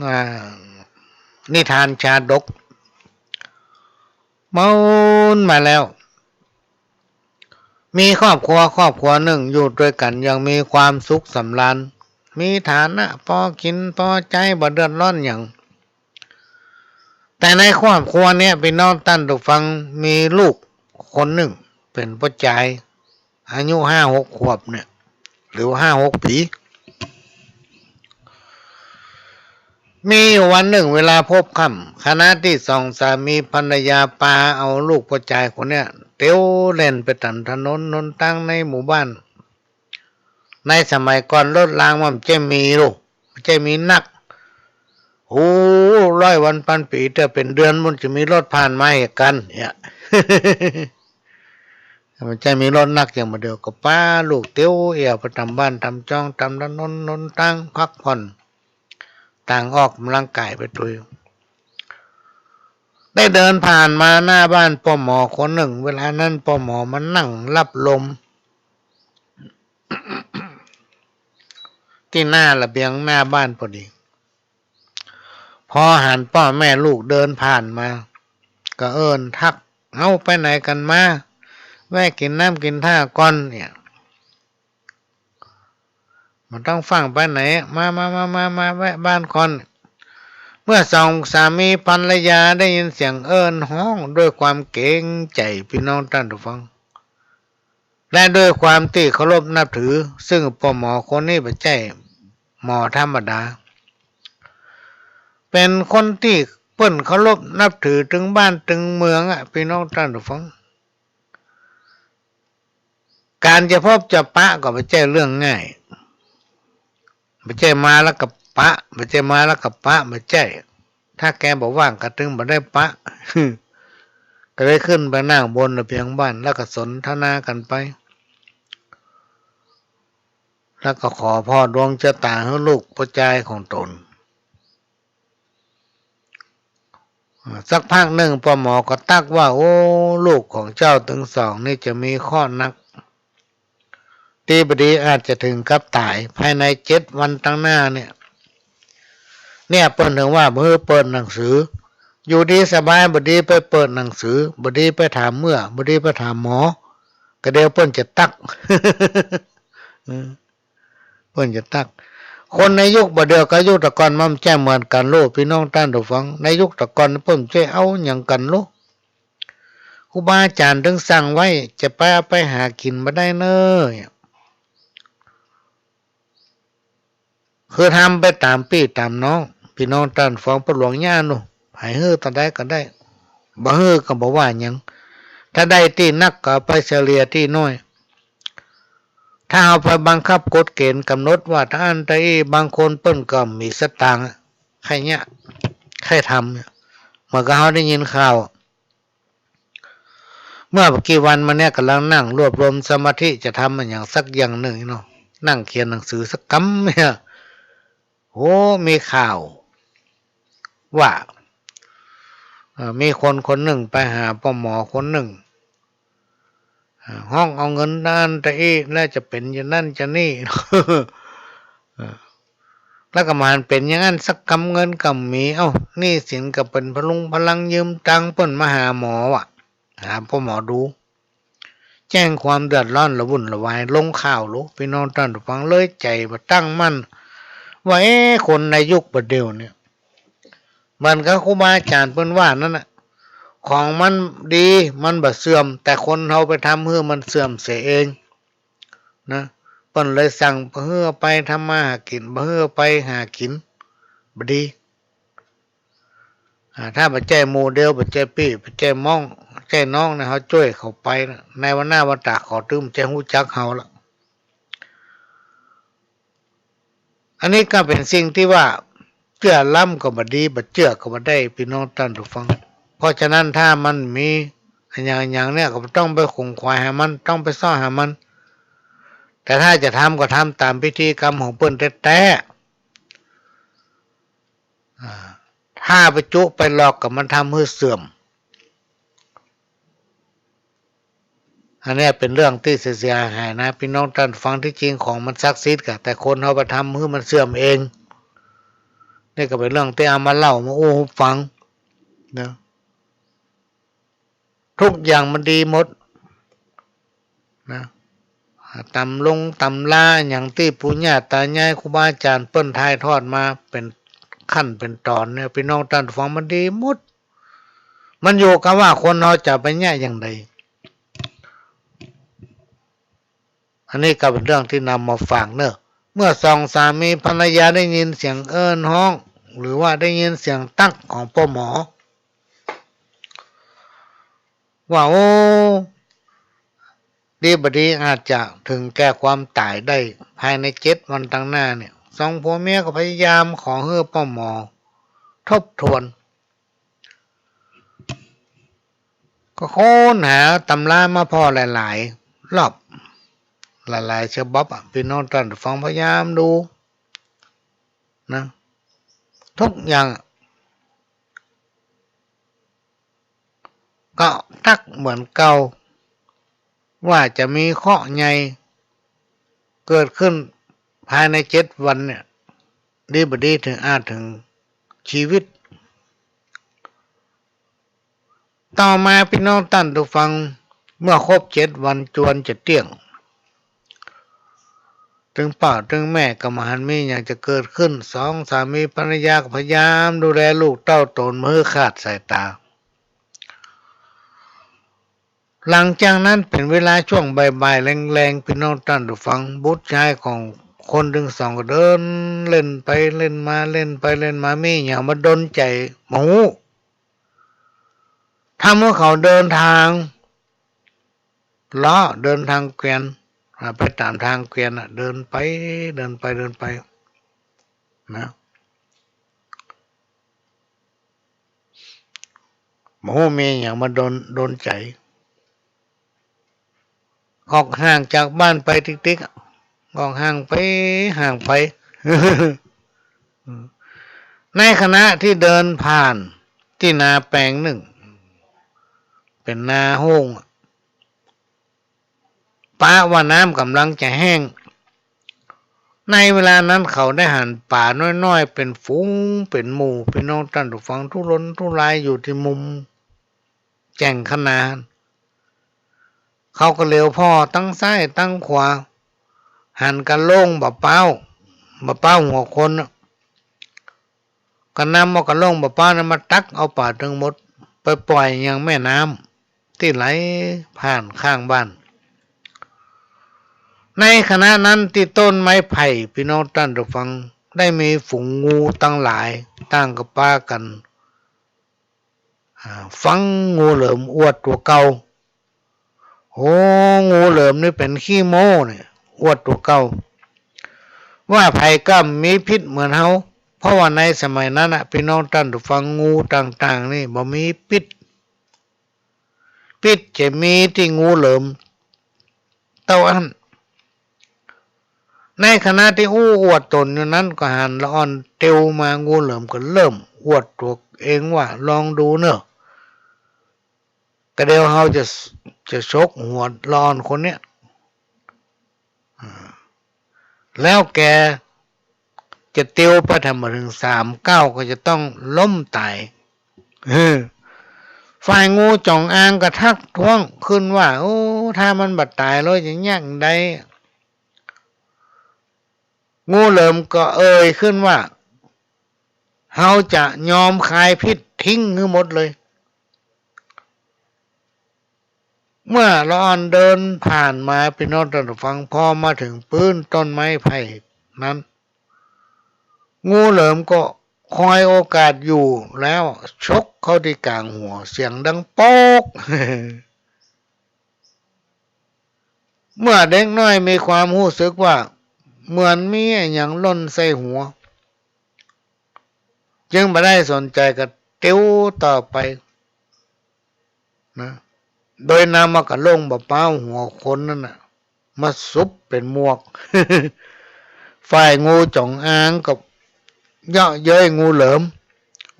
อ่า นิทานชาดก เมินมาแล้ว มีครอบครัว ครอบครัวนึ่งอยู่ตวยกั๋นอย่างมีความสุขสำราญ มีฐานะปอกิ๋นปอใจ๊ บ่เดือดร้อนหยัง แต่ในครอบครัวเนี้ย ปี้น้องต้านผู้ฟัง มีลูกคนนึ่งเป๋นป้อจาย อายุห้าหกขวบเนี่ย หรือว่าห้าหกปี๋ มีอยู่วันนึ่งเวลาพลบค่ำ ขณะตี้สองสามีภรรยาปาเอาลูกป้อจายคนเนี้ย เตียวแล่นไปต๋ามถนนหนตางในหมู่บ้าน ในสมัยก่อนรถรางมันบ่ใจ้มีลูก บ่ใจ้มีนัก โอ้ ร้อยวันปันปี๋ เตื้อเป๋นเดือนมันจะมีรถผ่านมาเหตุกั๋นเนี่ย บ่ใจ้มีรถนักอย่างบ่าเดี่ยว ก็ปาลูกเตียวแอ่วไปต๋ามบ้านต๋ามจ้อง ต๋ามถนนหนตาง พักผ่อน ต่างออกก๋ำลังก๋ายไปตวย ได้เดินผ่านมาหน้าบ้านป้อหมอคนนึ่ง เวลานั้นป้อหมอมานั่งรับลม ตี้หน้าระเบียงหน้าบ้านปอดี ปอหันป้อแม่ลูกเดินผ่านมา ก็เอิ้นทัก เอ้า ไปไหนกั๋นมา แวะกิ๋นน้ำกิ๋นท่าก่อนเนี่ย บ่ต้องฟั่งไปไหน มา มา มา มา มาแวะบ้านก่อน เมื่อสองสามีภรรยาได้ยินเสียงเอิ้นฮ้องด้วยความเกรงใจ๋ ปี้น้องต้านผู้ฟัง และด้วยความตี้เคารพนับถือ ซึ่งป้อหมอคนนี้บ่ใจ้หมอธรรมดา เป๋นคนตี้เปิ้นเคารพนับถือเถิงบ้านเถิงเมืองอะ ปี้น้องต้านผู้ฟัง ก๋านจะพบจะปะก็บ่ใจ้เรื่องง่าย บ่ใจ้มาแล้วก็ปะ บ่ใจ้มาแล้วก็ปะ บ่ใจ้ ถ้าแกบ่ว่างก็ตึงบ่ได้ปะ ก็ได้ขึ้นไปนั่งบนระเบียงบ้าน แล้วก็สนทนากั๋นไป แล้วก็ขอผ่อดวงจะต๋าหื้อลูกผู้จายของต๋น สักพักนึ่งป้อหมอก็ตั๊กว่า โอ้ ลูกของเจ้าตึงสองนี่จะมีเคราะห์นัก ตี้บ่ดีอาจจะเถิงกับต๋ายภายในเจ็ดวันตังหน้าเนี่ย เนี่ยเปิ้นเถิงว่าบ่หื้อเปิดหนังสือ อยู่ดีสบาย บ่ดีไปเปิดหนังสือ บ่ดีไปถามเมื่อ บ่ดีไปถามหมอ ก็เดี๋ยวเปิ้นจะตั๊ก เปิ้นจะตั๊ก คนในยุคบ่าเดี่ยวกับยุคตะก่อนมันบ่ใจ้เหมือนกั๋นโล ปี้น้องต้านผู้ฟัง ในยุคตะก่อนเปิ้นบ่ใจ้เอาหยังกั๋นโล ครูบาอาจ๋ารย์ตึงสั่งไว้ จะไป ไปหากิ๋นบ่ได้เน่อ คือทำไปต๋ามปี้ต๋ามน้อง ปี้น้องต้านผู้ฟัง ป้อหลวงย่าโน่น ใผหื้อเต้าใดก็ได้ บ่หื้อก็บ่ว่าหยัง ถ้าได้ตี้นักก็เอาไปเฉลี่ยตี้น้อย ถ้าเอาไปบังคับกฎเกณฑ์ก๋ำหนดว่าตาอั้นตาอี้ บางคนเปิ้นก็บ่มีสตางค์ ใค่เยียะ ใค่ทำ เหมือนกับเฮาได้ยินข่าว เมื่อบ่กี่วันมาเนี่ย ก่ำลังนั่งรวบรวมสมาธิจะทำอะหยังสักอย่างนึ่งเนาะ นั่งเขียนหนังสือสักกำเนี่ย โห มีข่าวว่า เอ่อ มีคนคนนึ่งไปหาป้อหมอคนนึ่ง เอ่อ ฮ้องเอาเงินตาอั้นตาอี้ แล้วจะเป๋นอย่างนั้นอย่างนี้ เอ่อ แล้วก็บ่หันเป๋นอย่างนั้นสักกำ เงินก็บ่มี เอ้า หนี้สินก็เป๋นพะลุงพะลัง ยืมตังค์เปิ้นมาหาหมออะ หาป้อหมอดู แจ้งความเดือดร้อนระวุ่นระวาย ลงข่าวโล ปี้น้องต้านผู้ฟัง เลยใจ๋บ่ตั้งมั่น ว่า เอ๊ะ คนในยุคบ่าเดี่ยวเนี่ย เหมือนกับครูบาอาจ๋ารย์เปิ้นว่านั้นน่ะ ของมันดี มันบ่เสื่อม แต่คนเฮาไปทำหื้อมันเสื่อมเสียเอง นะ เปิ้นเลยสั่งบ่หื้อไปทำมาหากิ๋น บ่หื้อไปหากิ๋น บ่ดี อ่า ถ้าบ่ใจ้หมู่เดียว บ่ใจ้ปี้ บ่ใจ้ม้อง บ่ใจ้น้องเนี่ย เฮาจ้วยเขาไปนะ ในวันหน้าวันต๋าเขาตึงบ่ใจ้ฮู้จักเฮาละ อันนี้ก็เป๋นสิ่งตี้ว่า เจื้อล้ำก็บ่ดี บ่เจื้อก็บ่ได้ ปี้น้องต้านผู้ฟัง เพราะฉะนั้นถ้ามันมีอะหยังอะหยังเนี่ย ก็บ่ต้องไปขวนขวายหามัน ต้องไปเซาะหามัน แต่ถ้าจะทำก็ทำต๋ามพิธีกรรมของเปิ้นแต๊ๆ อ่า ถ้าไปจุไปหลอกก็มันทำหื้อเสื่อม อันเนี้ยเป๋นเรื่องตี้เสียหายนะ ปี้น้องต้านฟัง ตี้จริงของมันศักดิ์สิทธิ์กะ แต่คนเฮาไปทำหื้อมันเสื่อมเอง นี่ก็เป๋นเรื่องตี้เอามาเล่ามาอู้หื้อฟังนะ ทุกอย่างมันดีหมดนะ ตำลงตำราอะหยังตี้ปู่ย่าต๋ายายครูบาอาจ๋ารย์เปิ้นถ่ายทอดมาเป๋นขั้นเป๋นต๋อนเนี่ย ปี้น้องต้านฟัง มันดีหมด มันอยู่กับว่าคนเฮาจะไปเยียะอย่างใด อันนี้ก็เป๋นเรื่องตี้นำมาฝากเน่อ เมื่อสองสามีภรรยาได้ยินเสียงเอิ้นฮ้อง หรือว่าได้ยินเสียงตั๊กของป้อหมอ ว่า โอ้ ดีบ่ดีอาจจะเถิงแก่ความต๋ายได้ภายในเจ็ดวันตังหน้าเนี่ย สองผัวเมียก็พยายามขอหื้อป้อหมอทบทวน ก็ค้นหาตำรามาผ่อหลายๆ รอบ หลายๆ ฉบับอะ ปี้น้องต้านฟังพยายามดูนะ ทุกอย่างอะ ก็ตั๊กเหมือนเก่า ว่าจะมีเคราะห์ใหญ่เกิดขึ้นภายในเจ็ดวันเนี่ย ดีบ่ดีเถิงอาจเถิงชีวิต ต่อมาปี้น้องต้านฟัง เมื่อครบเจ็ดวันจวนจะเตี้ยง ตึงป้อตึงแม่ก็บ่หันมีหยังจะเกิดขึ้น สองสามีภรรยาก็พยายามดูแลลูกเต้าต๋นบ่หื้อขาดสายต๋า หลังจากนั้นเป๋นเวลาช่วงบ่ายๆ แลงๆ ปี้น้องต้านฟัง บุตรชายของคนตึงสองก็เดินเล่นไปเล่นมา เล่นไปเล่นมา มีหยังมาดลใจ๋บ่ฮู้ ทำหื้อเขาเดินตางเลาะ เดินตางเกวียน อ่า ไปต๋ามตางเกวียนน่ะ เดินไป เดินไป เดินไป นะ บ่ฮู้มีหยังมาดล ดลใจ๋ ออกห่างจากบ้านไปติ๊กๆ ออกห่างไป ห่างไป ในขณะตี้เดินผ่านตี้นาแปลงนึ่ง เป๋นนาโฮ่ง ปะว่าน้ำก่ำลังจะแห้ง ในเวลานั้นเขาได้หันป๋าน้อยๆ เป๋นฝูงเป๋นหมู่ ปี้น้องต้านผู้ฟัง ทุรนทุรายอยู่ตี้มุมแจ่งคะนา เขาก็เหลียวผ่อตังซ้ายตังขวา หันกะโหล่งบ่าป๊าว บ่าป๊าวหัวคนน่ะ ก็นำเอากะโหล่งบ่าป๊าวนั้นมาตักเอาป๋าตึงหมด ไปป่อยยังแม่น้ำตี้ไหลผ่านข้างบ้าน ในขณะนั้นตี้ต้นไม้ไผ่ ปี้น้องต้านผู้ฟัง ได้มีฝูงงูตังหลาย ต่างก็ปากั๋น อ่า ฟังงูเหลิมอวดตั๋วเก่า โอ้ งูเหลิมนี่เป๋นขี้โม้เนี่ย อวดตั๋วเก่า ว่าใผก็บ่มีพิษเหมือนเฮา เพราะว่าในสมัยนั้นน่ะ ปี้น้องต้านผู้ฟัง งูต่างๆ นี่บ่มีพิษ พิษจะมีตี้งูเหลิมเต้าอั้น ในขณะตี้อู้อวดต๋นอยู่นั้น ก็หันละอ่อนเตียวมา งูเหลิมก็เริ่มอวดตั๋วเองว่า ลองดูเน่อ ก็เดี๋ยวเฮาจะ จะฉกหัวละอ่อนคนเนี้ย อ่า แล้วแกจะเตียวไปถ้าบ่เถิงสามก้าวก็จะต้องล้มต๋าย เออ ฝ่ายงูจ๋องอางก็ทักท้วงขึ้นว่า โอ้ ถ้ามันบ่ต๋ายแล้วจะเยียะใด งูเหลิมก็เอ่ยขึ้นว่า เฮาจะยอมคายพิษทิ้งหื้อหมดเลย เมื่อละอ่อนเดินผ่านมา ปี้น้องต้านผู้ฟัง พอมาเถิงปื้นต้นไม้ไผ่นั้น งูเหลิมก็คอยโอกาสอยู่แล้ว ฉกเข้าตี้ก๋างหัว เสียงดังโป๊ก เมื่อเด็กน้อยมีความฮู้สึกว่าเหมือนมีอะหยังหล่นใส่หัว จึงบ่ได้สนใจ๋ก็เตียวต่อไปนะ โดยนำเอากะโหล่งบ่าป๊าวหัวคนนั้นน่ะ มาสุบเป๋นหมวก ฝ่ายงูจ๋องอางก็เยาะเย้ยงูเหลิม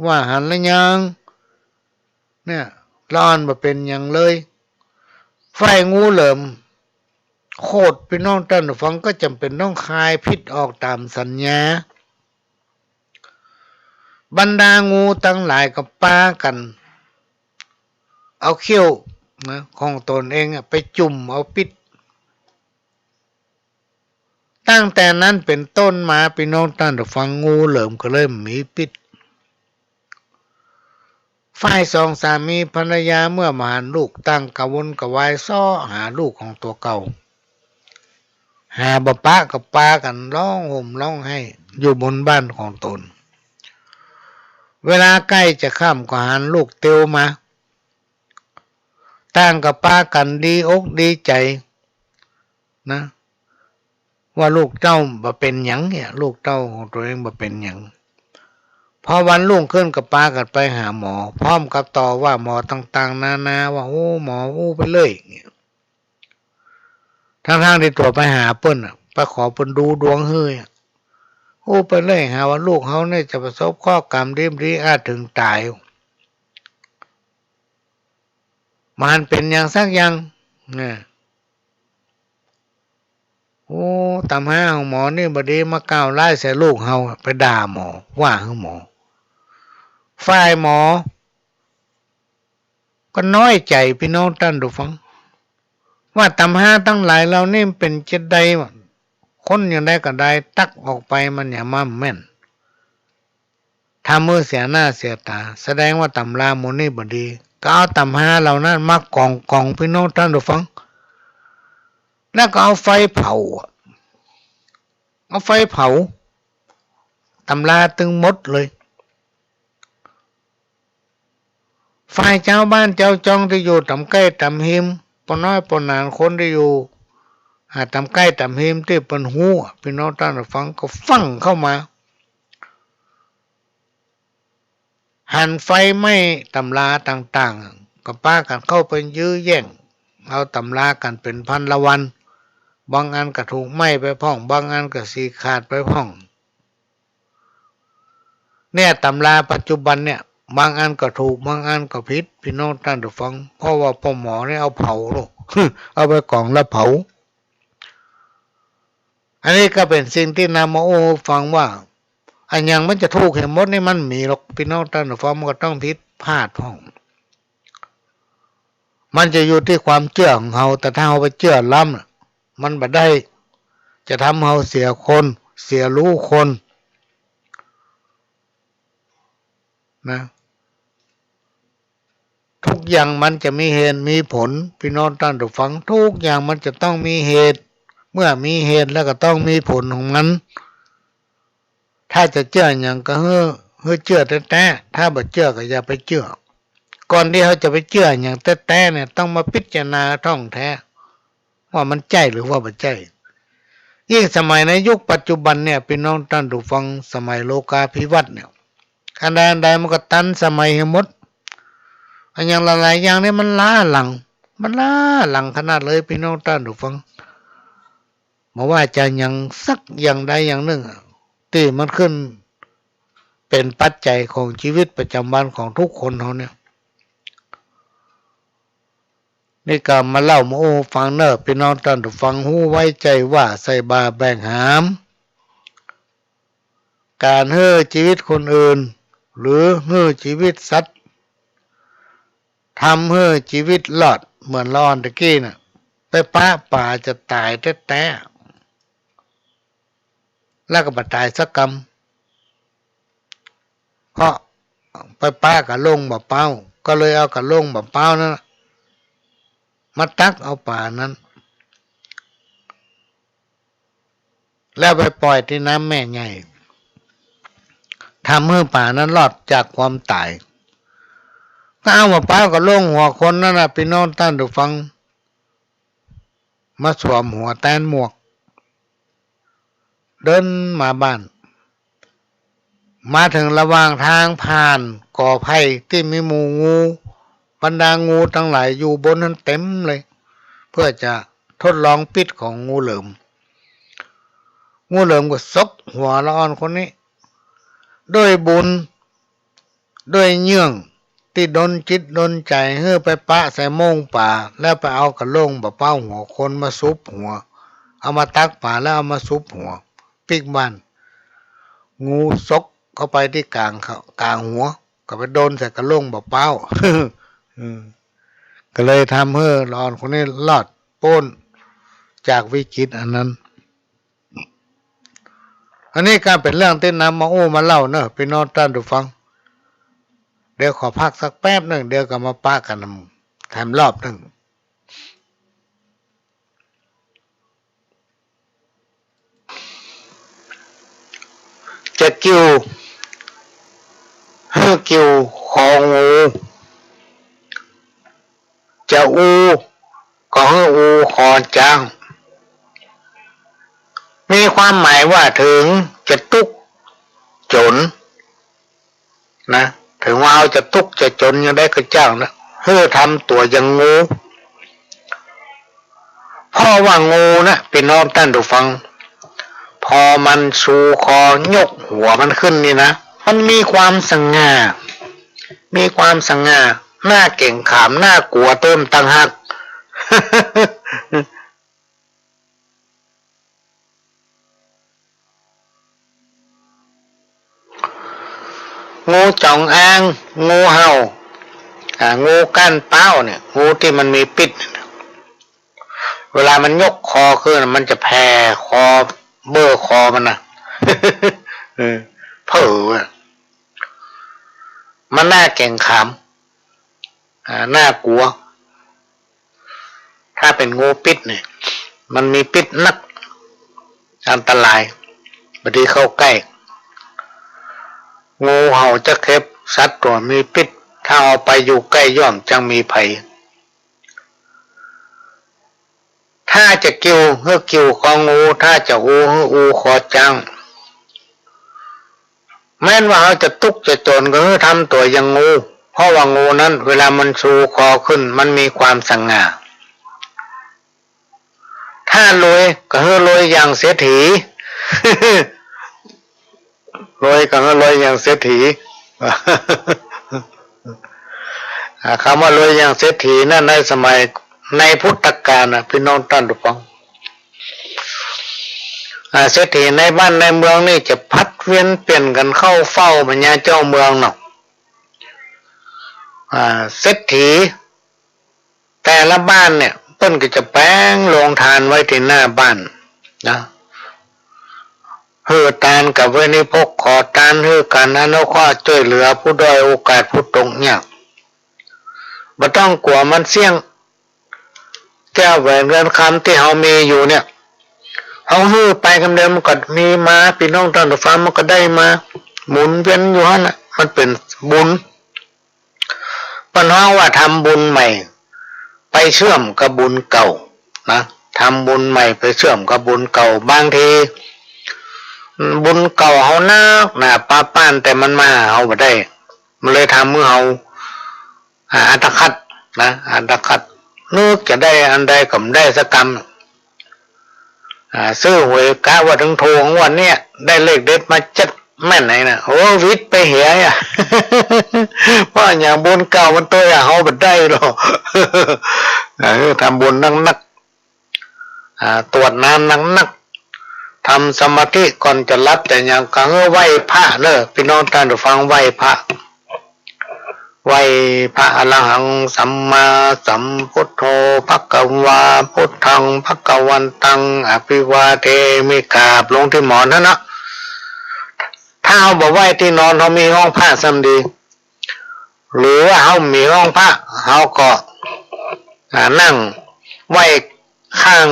ว่า หันแล้วยัง เนี่ย ละอ่อนบ่เป๋นหยังเลย ฝ่ายงูเหลิมโขด ปี้น้องต้านผู้ฟัง ก็จ๋ำเป๋นต้องคายพิษออกต๋ามสัญญา บรรดางูตังหลายก็ปากั๋นเอาเขี้ยวนะ ของต๋นเองอะ ไปจุ่มเอาพิษ ตั้งแต่นั้นเป๋นต้นมา ปี้น้องต้านผู้ฟัง งูเหลิมก็เลยบ่มีพิษ ฝ่ายสองสามีภรรยาเมื่อบ่หันลูก ต่างกระวนกระวายเซาะหาลูกของตั๋วเก่า หาบ่ปะก็ปากั๋นฮ้องห่มฮ้องไห้อยู่บนบ้านของต๋น เวลาใก้จะค่ำก็หันลูกเตียวมา ต่างก็ปากั๋นดีอกดีใจ๋ นะ ว่าลูกเต้าบ่เป๋นหยังเนี่ย ลูกเต้าของตั๋วเองบ่เป๋นหยัง พอวันรุ่งขึ้นก็ปากั๋นไปหาหมอ พร้อมกับต่อว่าหมอต่างๆ นานาว่า โอ้ หมออู้ไปเรื่อยเนี่ย ทั้งๆ ตี้ตั๋วไปหาเปิ้นน่ะ ไปขอเปิ้นดูดวงหื้ออะ อู้ไปเรื่อย หาว่าลูกเฮาเนี่ยจะประสบเคราะห์ก๋รรมดีบ่ดี อาจเถิงต๋าย บ่หันเป๋นหยังสักอย่าง นะ โอ้ ตำฮาของหมอนี่บ่ดี มาก้าวร้ายใส่ลูกเฮา ไปด่าหมอ ว่าหื้อหมอ ฝ่ายหมอก็น้อยใจ๋ ปี้น้องต้านผู้ฟัง ว่าตำฮาตังหลายเหล่านี้มันเป๋นจะใดวะ คนอย่างใดก็ได้ ตักออกไปมันหยังบ่แม่น ทำหื้อเสียหน้าเสียต๋า แสดงว่าตำราหมู่นี้บ่ดี ก็เอาตำฮาเหล่านั้นมากองๆ ปี้น้องต้านผู้ฟัง แล้วก็เอาไฟเผาอะ เอาไฟเผาตำราตึงหมดเลย ฝ่ายจาวบ้านจาวจองตี้อยู่ต๋ามใก้ต๋ามฮิม ป้อน้อยป้อหนานคนตี้อยู่ อ่า ต๋ามใก้ต๋ามฮิมตี้เปิ้นฮู้อะ ปี้น้องต้านผู้ฟังก็ฟั่งเข้ามา หันไฟไหม้ต๋ำราต่างๆ ก็ปากั๋นเข้าไปยื้อแย่งเอาต๋ำรากั๋นเป๋นพันละวัน บางอันก็ถูกไหม้ไปพ่อง บางอันก็ฉีกขาดไปพ่อง เนี่ยต๋ำราปัจจุบันเนี่ย บางอันก็ถูก บางอันก็ผิด ปี้น้องต้านผู้ฟัง เพราะว่าป้อหมอเนี่ยเอาเผาลูก เอาไปก่องแล้วเผา อันนี้ก็เป๋นสิ่งตี้นำมาอู้หื้อฟังว่า อะหยังมันจะถูกหื้อหมดนี่มันบ่มีหรอก ปี้น้องต้านผู้ฟัง มันก็ต้องผิดพลาดพ่อง มันจะอยู่ตี้ความเจื้อของเฮา แต่ถ้าเฮาไปเจื้อล้ำน่ะ มันบ่ได้ จะทำเฮาเสียคน เสียรู้คน นะ ทุกอย่างมันจะมีเหตุมีผล ปี้น้องต้านผู้ฟัง ทุกอย่างมันจะต้องมีเหตุ เมื่อมีเหตุแล้วก็ต้องมีผลของมัน ถ้าจะเจื้อหยังก็หื้อ หื้อเจื้อแต๊ๆ ถ้าบ่เจื้อก็อย่าไปเจื้อ ก่อนตี้เฮาจะไปเจื้อหยังแต๊ๆ เนี่ย ต้องมาพิจารณาถ่องแต๊ ว่ามันใจ้หรือว่าบ่ใจ้ ยิ่งสมัยในยุคปัจจุบันเนี่ย ปี้น้องต้านผู้ฟัง สมัยโลกาภิวัตน์เนี่ย อันใดอันใดมันก็ตันสมัยหื้อหมด อะหยังหลายๆ อย่างเนี่ยมันล้าหลัง มันล้าหลังขนาดเลย ปี้น้องต้านผู้ฟัง บ่ว่าจะหยังสักอย่างใดอย่างนึ่งอะ ตี้มันขึ้นเป๋นปัจจัยของจีวิตประจ๋ำวันของทุกคนเฮาเนี่ย นี่ก็มาเล่ามาอู้ฟังเน่อ ปี้น้องต้านผู้ฟัง ฮู้ไว้ใจ้ว่า ใส่บ่าแบกหาม ก๋านหื้อจีวิตคนอื่น หรือหื้อจีวิตสัตว์ ทำหื้อจีวิตรอด เหมือนละอ่อนตะกี้น่ะ ไปปะป๋าจะต๋ายแต๊ๆ แล้วก็บ่ต๋ายสักกำ เพราะไปปะกับโล่งบ่าเป๊า ก็เลยเอากับโล่งบ่าเป๊านั้นน่ะ มาตักเอาป๋านั้น แล้วไปป่อยตี้น้ำแม่ใหญ่ ทำหื้อป๋านั้นรอดจากความต๋าย ก็เอาบ่าเป๊ากับโล่งหัวคนนั้นน่ะ ปี้น้องต้านผู้ฟัง มาสวมหัวแตนหมวก เดินมาบ้าน มาเถิงระหว่างตางผ่านกอไผ่ตี้มีหมู่งู บรรดางูตังหลายอยู่บนนั้นเต็มเลย เปื้อจะทดลองปิ๊ษของงูเหลิม งูเหลิมก็สกหัวละอ่อนคนนี้ ด้วยบุญ ด้วยเยื่องตี้ดลจิตดลใจ๋หื้อไปปะใส่โม่งป๋า แล้วไปเอากะโหล่งบ่าเป๊าหัวคนมาสุบหัว เอามาตักป๋าแล้วเอามาสุบหัว ปิ๊กบ้าน งูสกเข้าไปตี้ก๋างเขา ก๋างหัว ก็ไปดลใส่กะโหล่งบ่าเป๊า อืม ก็เลยทำหื้อละอ่อนคนนี้รอดป๊นจากวิกฤตอันนั้น อันนี้ก็เป๋นเรื่องตี้นำมาอู้มาเล่าเนอะ ปี้น้องต้านผู้ฟัง เดี๋ยวขอพักสักแป๊บนึ่ง เดี๋ยวก็มาปะกั๋นแถมรอบนึ่ง จะกิ่ว หื้อกิ่วคองู จะอู้ ก็หื้ออู้คอจ๊าง มีความหมายว่าเถิงจะตุ๊กจนนะ เถิงว่าเฮาจะตุ๊กจะจนอย่างใดก็จ้างนะ หื้อทำตั๋วอย่างงู เพราะว่างูนะ ปี้น้องต้านผู้ฟัง พอมันชูคอยกหัวมันขึ้นนี่นะ มันมีความสง่า มีความสง่า น่าเก๋งขาม น่ากลัวเติมต่างหาก งูจ๋องอาง งูเห่า อ่า งูก้านป๊าวเนี่ย งูตี้มันมีปิ๊ษ เวลามันยกคอขึ้น มันจะแผ่คอ เบ้อคอมันนะ เออ เผลออะ มันน่าเก๋งขาม อ่า น่ากลัว ถ้าเป๋นงูปิ๊ษเนี่ย มันมีปิ๊ษนัก อันตราย บ่ดีเข้าใก้ งูเห่าจะเข็บ สัตว์ตั๋วมีปิ๊ษ ถ้าเอาไปอยู่ใก้ย่อมจักมีภัย ถ้าจะกิ่ว หื้อกิ่วคองู ถ้าจะอู้ หื้ออู้คอจ๊าง แม้นว่าเฮาจะตุ๊กข์จะจ๋นก็หื้อทำตั๋วอย่างงู เพราะว่างูนั้นเวลามันชูคอขึ้นมันมีความสง่า ถ้ารวยก็หื้อรวยอย่างเศรษฐี รวยก็หื้อรวยอย่างเศรษฐี อ่า กำว่ารวยอย่างเศรษฐีนั้นในสมัยในพุทธกาลน่ะ ปี้น้องต้านผู้ฟัง อ่า เศรษฐีในบ้านในเมืองนี่จะผลัดเวียนเปลี่ยนกั๋นเข้าเฝ้าพญาเจ้าเมืองเนาะ อ่า เศรษฐีแต่ละบ้านเนี่ย เปิ้นก็จะแป๋งโฮงตานไว้ตี้หน้าบ้านนะ หื้อตานกับบริโภค ขอตาน หื้อก๋านอนุเคราะห์จ้วยเหลือผู้ด้อยโอกาส ผู้ตกยาก บ่ต้องกั๋วมันเสี้ยง แก้วแหวนเงินคำตี้เฮามีอยู่เนี่ย เฮาหื้อไปกำเดียวมันก็มีมา ปี้น้องต้านผู้ฟัง มันก็ได้มา หมุนเวียนอยู่หั้นน่ะ มันเป๋นบุญ เปิ้นฮ้องว่าทำบุญใหม่ไปเชื่อมกับบุญเก่านะ ทำบุญใหม่ไปเชื่อมกับบุญเก่า บางทีบุญเก่าเฮานักหนาปาป๊าน แต่มันมาหาเฮาบ่ได้ มันเลยทำหื้อเฮา อ่า อาฆาตนะ อาฆาต นึกจะได้อันใดก็บ่ได้สักกำ อ่า ซื้อหวยกะว่าเถิงถูกงวดเนี้ย ได้เลขเด็ดมาจั๊ดแม่นไหนนะ โอ้ หวิดไปเหียอะ เพราะอย่างบุญเก่ามันตวยอะ เฮาบ่ได้หรอก เออ ทำบุญนักๆ อ่า ตรวจน้ำนักๆ ทำสมาธิก่อนจะหลับจะหยัง ก็หื้อไหว้พระเน่อ ปี้น้องต้านผู้ฟัง ไหว้พระ ไหว้พระ อะระหัง สัมมาสัมพุทโธ ภะคะวา พุทธัง ภะคะวันตัง อะภิวาเทมิ กราบลงตี้หมอนหั้นนะ ถ้าเฮาบ่ไหว้ตี้นอน เฮามีห้องพระซ้ำดี หรือว่าเฮามีห้องพระ เฮาก็ อ่า นั่งไหว้ ข้าง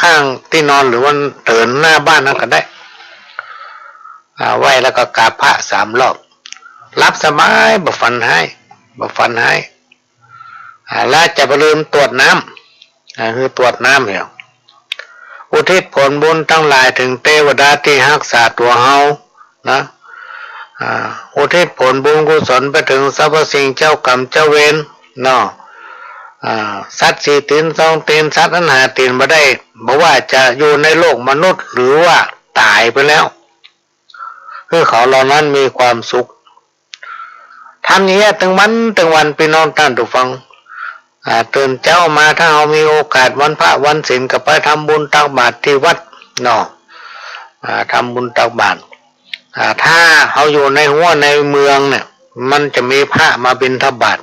ข้างตี้นอนหรือว่าเถิงหน้าบ้านนั้นก็ได้ อ่า ไหว้แล้วก็กราบพระสามรอบ หลับสบาย บ่ฝันฮ้าย บ่ฝันฮ้าย อ่า แล้วจะบ่ลืมตรวจน้ำ อ่า คือตรวจน้ำเนี่ย อุทิศผลบุญตังหลายเถิงเตวดาตี้ฮักษาตั๋วเฮา นะ อ่า อุทิศผลบุญกุศลไปเถิงสรรพสิ่ง เจ้ากรรมเจ้าเวรเนาะ อ่า สัตว์สี่ตี๋นสองตี๋น สัตว์อันหาตี๋นบ่ได้ บ่ว่าจะอยู่ในโลกมนุษย์หรือว่าต๋ายไปแล้ว หื้อเขาเหล่านั้นมีความสุข ทำอย่างเงี้ยตึงวันตึงวัน ปี้น้องต้านผู้ฟัง อ่า ตื่นเจ๊ามา ถ้าเฮามีโอกาสวันพระวันศีล ก็ไปทำบุญตักบาตรตี้วัดเนาะ อ่า ทำบุญตักบาตร อ่า ถ้าเฮาอยู่ในหั้วในเมืองเนี่ย มันจะมีพระมาบิณฑบาต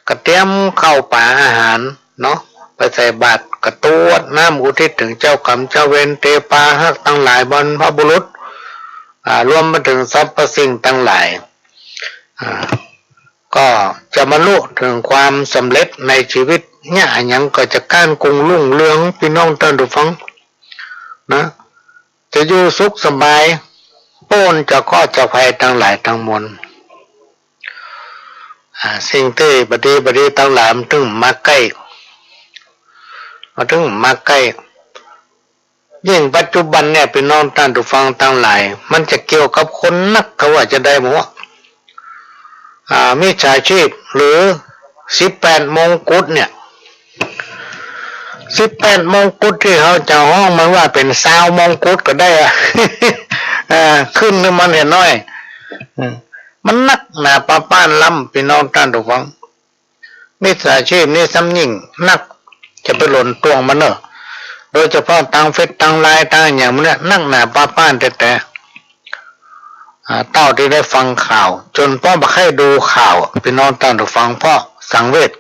ก็เตรียมข้าวป๋าอาหารเนาะ ไปใส่บาตร ก็ตรวจน้ำอุทิศเถิงเจ้ากรรมเจ้าเวร เตปาฮักตังหลาย บรรพบุรุษ อ่า รวมไปเถิงสรรพสิ่งตังหลาย อ่า ก็จะบรรลุเถิงความสำเร็จในชีวิต เยียะอะหยังก็จะก้านกุงรุ่งเรือง ปี้น้องต้านผู้ฟัง นะ จะอยู่สุขสบาย ป๊นจากเคราะห์จากภัยตังหลายตังมวล อ่า สิ่งตี้บ่ดีบ่ดีตังหลายมันเถิงมาใก้ มันเถิงมาใก้ ยิ่งปัจจุบันเนี่ย ปี้น้องต้านผู้ฟังตังหลาย มันจะเกี่ยวกับคนนัก เขาว่าจะได้บ่ อ่า มิจฉาชีพหรือสิบแปดมงกุฎเนี่ย สิบแปดมงกุฎตี้เขาจะฮ้องมันว่าเป๋นซาวมงกุฎก็ได้อะ อ่า ขึ้นนี่มันเหียน้อย อืม มันนักหนาปาป๊านล้ำ ปี้น้องต้านผู้ฟัง มิจฉาชีพนี่ซ้ำยิ่งนัก จะไปหล่นต้วงมันเน่อ โดยเฉพาะตางเฟซตางไลน์ตางอะหยังมันเนี่ย นักหนาปาป๊านแต๊ๆ อ่า เต้าตี้ได้ฟังข่าว จ๋นป้อบ่ใค่ดูข่าว ปี้น้องต้านผู้ฟัง เพราะสังเวช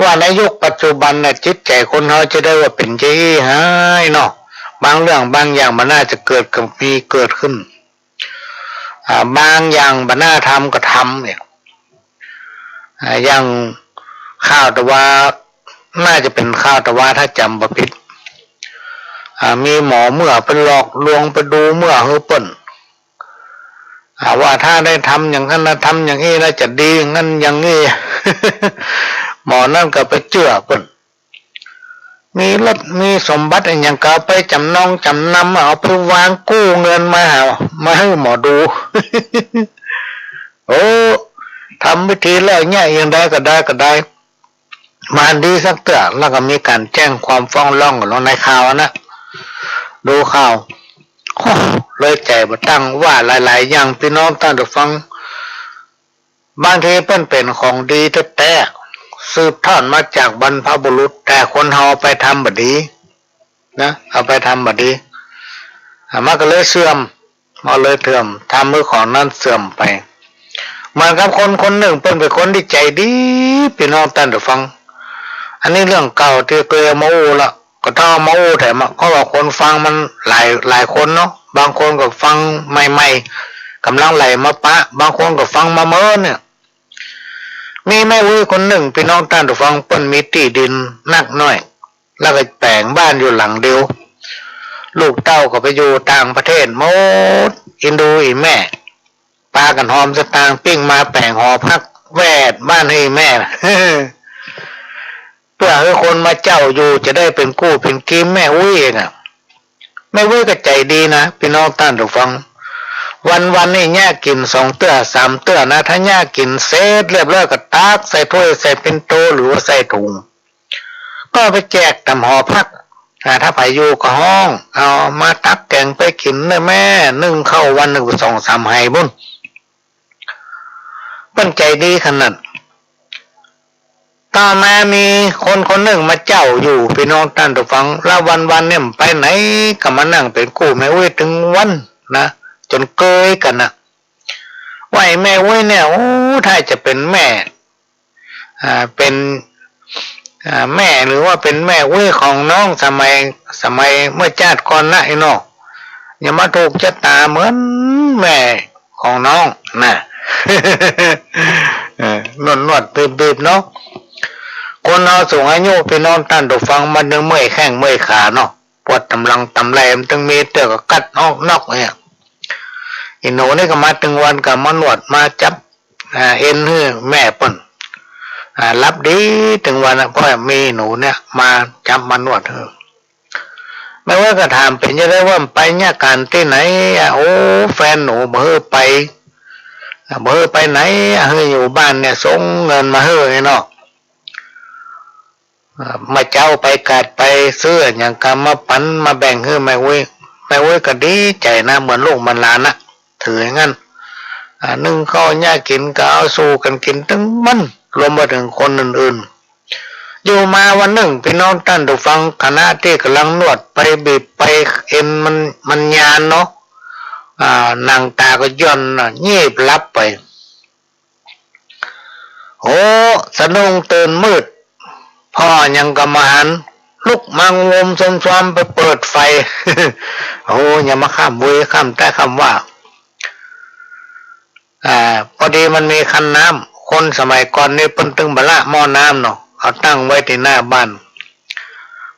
ว่าในยุคปัจจุบันเนี่ย จิตใจ๋คนเฮาจะได้ว่าเป๋นจะอี้หายเนาะ บางเรื่องบางอย่างมันน่าจะเกิดกับมีเกิดขึ้น อ่า บางอย่างบ่น่าทำก็ทำเนี่ย อ่า อย่างข่าวตะวา น่าจะเป๋นข่าวตะวา ถ้าจ๋ำบ่ผิด อ่า มีหมอเมื่อไปหลอกลวงไปดูเมื่อหื้อเปิ้น อ่า ว่าถ้าได้ทำอย่างนั้นนะ ทำอย่างอี้แล้วจะดีอย่างนั้นอย่างนี้ หมอนั้นก็ไปเจื้อเปิ้น มีรถมีสมบัติอะหยังก็เอาไปจ๋ำนงจ๋ำนำ เอาไปวางกู้เงินมาหา มาหื้อหมอดู โอ้ ทำพิธีแล้วเนี่ย อย่างใดก็ได้ก็ได้ บ่ดีสักเตื้อ แล้วก็มีก๋านแจ้งความฟ้องร้องกั๋นลงในข่าวอะนะ ดูข่าว โอ้ เลยใจ๋บ่ตั้ง ว่าหลายๆ อย่าง ปี้น้องต้านผู้ฟัง บางทีเปิ้นเป๋นของดีแต๊ๆ สืบทอดมาจากบรรพบุรุษ แต่คนเฮาเอาไปทำบ่ดีนะ เอาไปทำบ่ดี อ่ะ มันก็เลยเสื่อม มันเลยเสื่อม ทำหื้อของนั้นเสื่อมไป เหมือนกับคนคนนึ่ง เปิ้นเป๋นคนตี้ใจ๋ดี ปี้น้องต้านผู้ฟัง อันนี้เรื่องเก่าตี้เกยเอามาอู้ละ ก็ต้องเอามาอู้แถมอะ เพราะว่าคนฟังมันหลาย หลายคนเนาะ บางคนก็ฟังใหม่ๆ ก่ำลังไหลมาปะ บางคนก็ฟังมาเมินเนี่ย มีแม่อุ๊ยคนนึ่ง ปี้น้องต้านผู้ฟัง เปิ้นมีตี้ดินนักน้อย แล้วก็แป๋งบ้านอยู่หลังเดียว ลูกเต้าก็ไปอยู่ต่างประเทศหมด อินดูอีแม่ ปากั๋นหอมสตางค์ปิ้งมาแป๋งหอพักแวดบ้านหื้อแม่ เปื้อหื้อคนมาเจ้าอยู่ จะได้เป๋นกู้เป๋นกีมแม่อุ๊ยเองอะ แม่อุ๊ยก็ใจ๋ดีนะ ปี้น้องต้านผู้ฟัง วันๆ นี่เยียะกิ๋นสองเตื้อสามเตื้อนะ ถ้าเยียะกิ๋นเสร็จเรียบร้อยก็ตักใส่ถ้วยใส่ปิ่นโตหรือว่าใส่ถุง ก็ไปแจกต๋ามหอพัก อ่า ถ้าใผอยู่ก็ฮ้อง เอามาตักแก๋งไปกิ๋นเน่อแม่ นึ่งข้าววันนึ่งสองสามไหปุ้น เปิ้นใจ๋ดีขนาด ต่อมามีคนคนนึ่งมาเจ้าอยู่ ปี้น้องต้านผู้ฟัง แล้ววันๆ เนี่ยไปไหนก็มานั่งเป๋นกู้แม่อุ๊ยตึงวันนะ จ๋นเกยกั๋นนะ ว่าไอ้แม่อุ๊ยเนี่ย โอ้ ถ้าจะเป๋นแม่ อ่า เป๋น อ่า แม่หรือว่าเป๋นแม่อุ๊ยของน้องสมัย สมัยเมื่อจาติก่อนนะไอ้น้อง อย่ามาถูกจะต๋าเหมือนแม่ของน้องนะ เออ นวดๆ บีบๆ เนาะ คนเฮาสูงอายุ ปี้น้องต้านผู้ฟัง มันตึงเมื่อยแข้งเมื่อยขาเนาะ ปวดต๋ามหลังต๋ามไหล่ มันตึงมีเตื้อก็กัดออกนอกเนี่ย อีหนูนี่ก็มาตึงวันก็มานวดมาจับ อ่า เอ็นหื้อแม่เปิ้น อ่า หลับดีตึงวันนะ เพราะมีหนูเนี่ยมาจับมานวดหื้อ แม่อุ๊ยก็ถาม เป๋นจะใดว่าไปเยียะก๋านตี้ไหนอะ โอ้ แฟนหนูบ่หื้อไป อ่า บ่หื้อไปไหนอะ หื้ออยู่บ้านเนี่ย ส่งเงินมาหื้อไอ้เนาะ อ่า มาเจ๊าไปกาดไปซื้ออะหยังก็มาปั๋นมาแบ่งหื้อแม่อุ๊ย แม่อุ๊ยก็ดีใจ๋นะ เหมือนลูกเหมือนหลานนะ ถืออย่างนั้น อ่า นึ่งข้าวเยียะกิ๋นก็เอาสู่กั๋นกิ๋นตึงวัน รวมไปถึงคนอื่นๆ อยู่มาวันนึ่ง ปี้น้องต้านผู้ฟัง ขณะตี้ก่ำลังนวดไปบีบไปเอ็นมัน มันยานเนาะ อ่า หนังต๋าก็หย่อนน่ะ เยียบหลับไป โอ้ สะดุ้งตื่นมืด ผ่อหยังก็บ่หัน ลุกมางุมซวมๆ ไปเปิดไฟ โอ้ อย่ามาค้ำเวย ค้ำใต้ค้ำว่า อ่า พอดีมันมีคันน้ำ คนสมัยก่อนนี่เปิ้นตึงบ่ละหม้อน้ำเนาะ เอาตั้งไว้ตี้หน้าบ้าน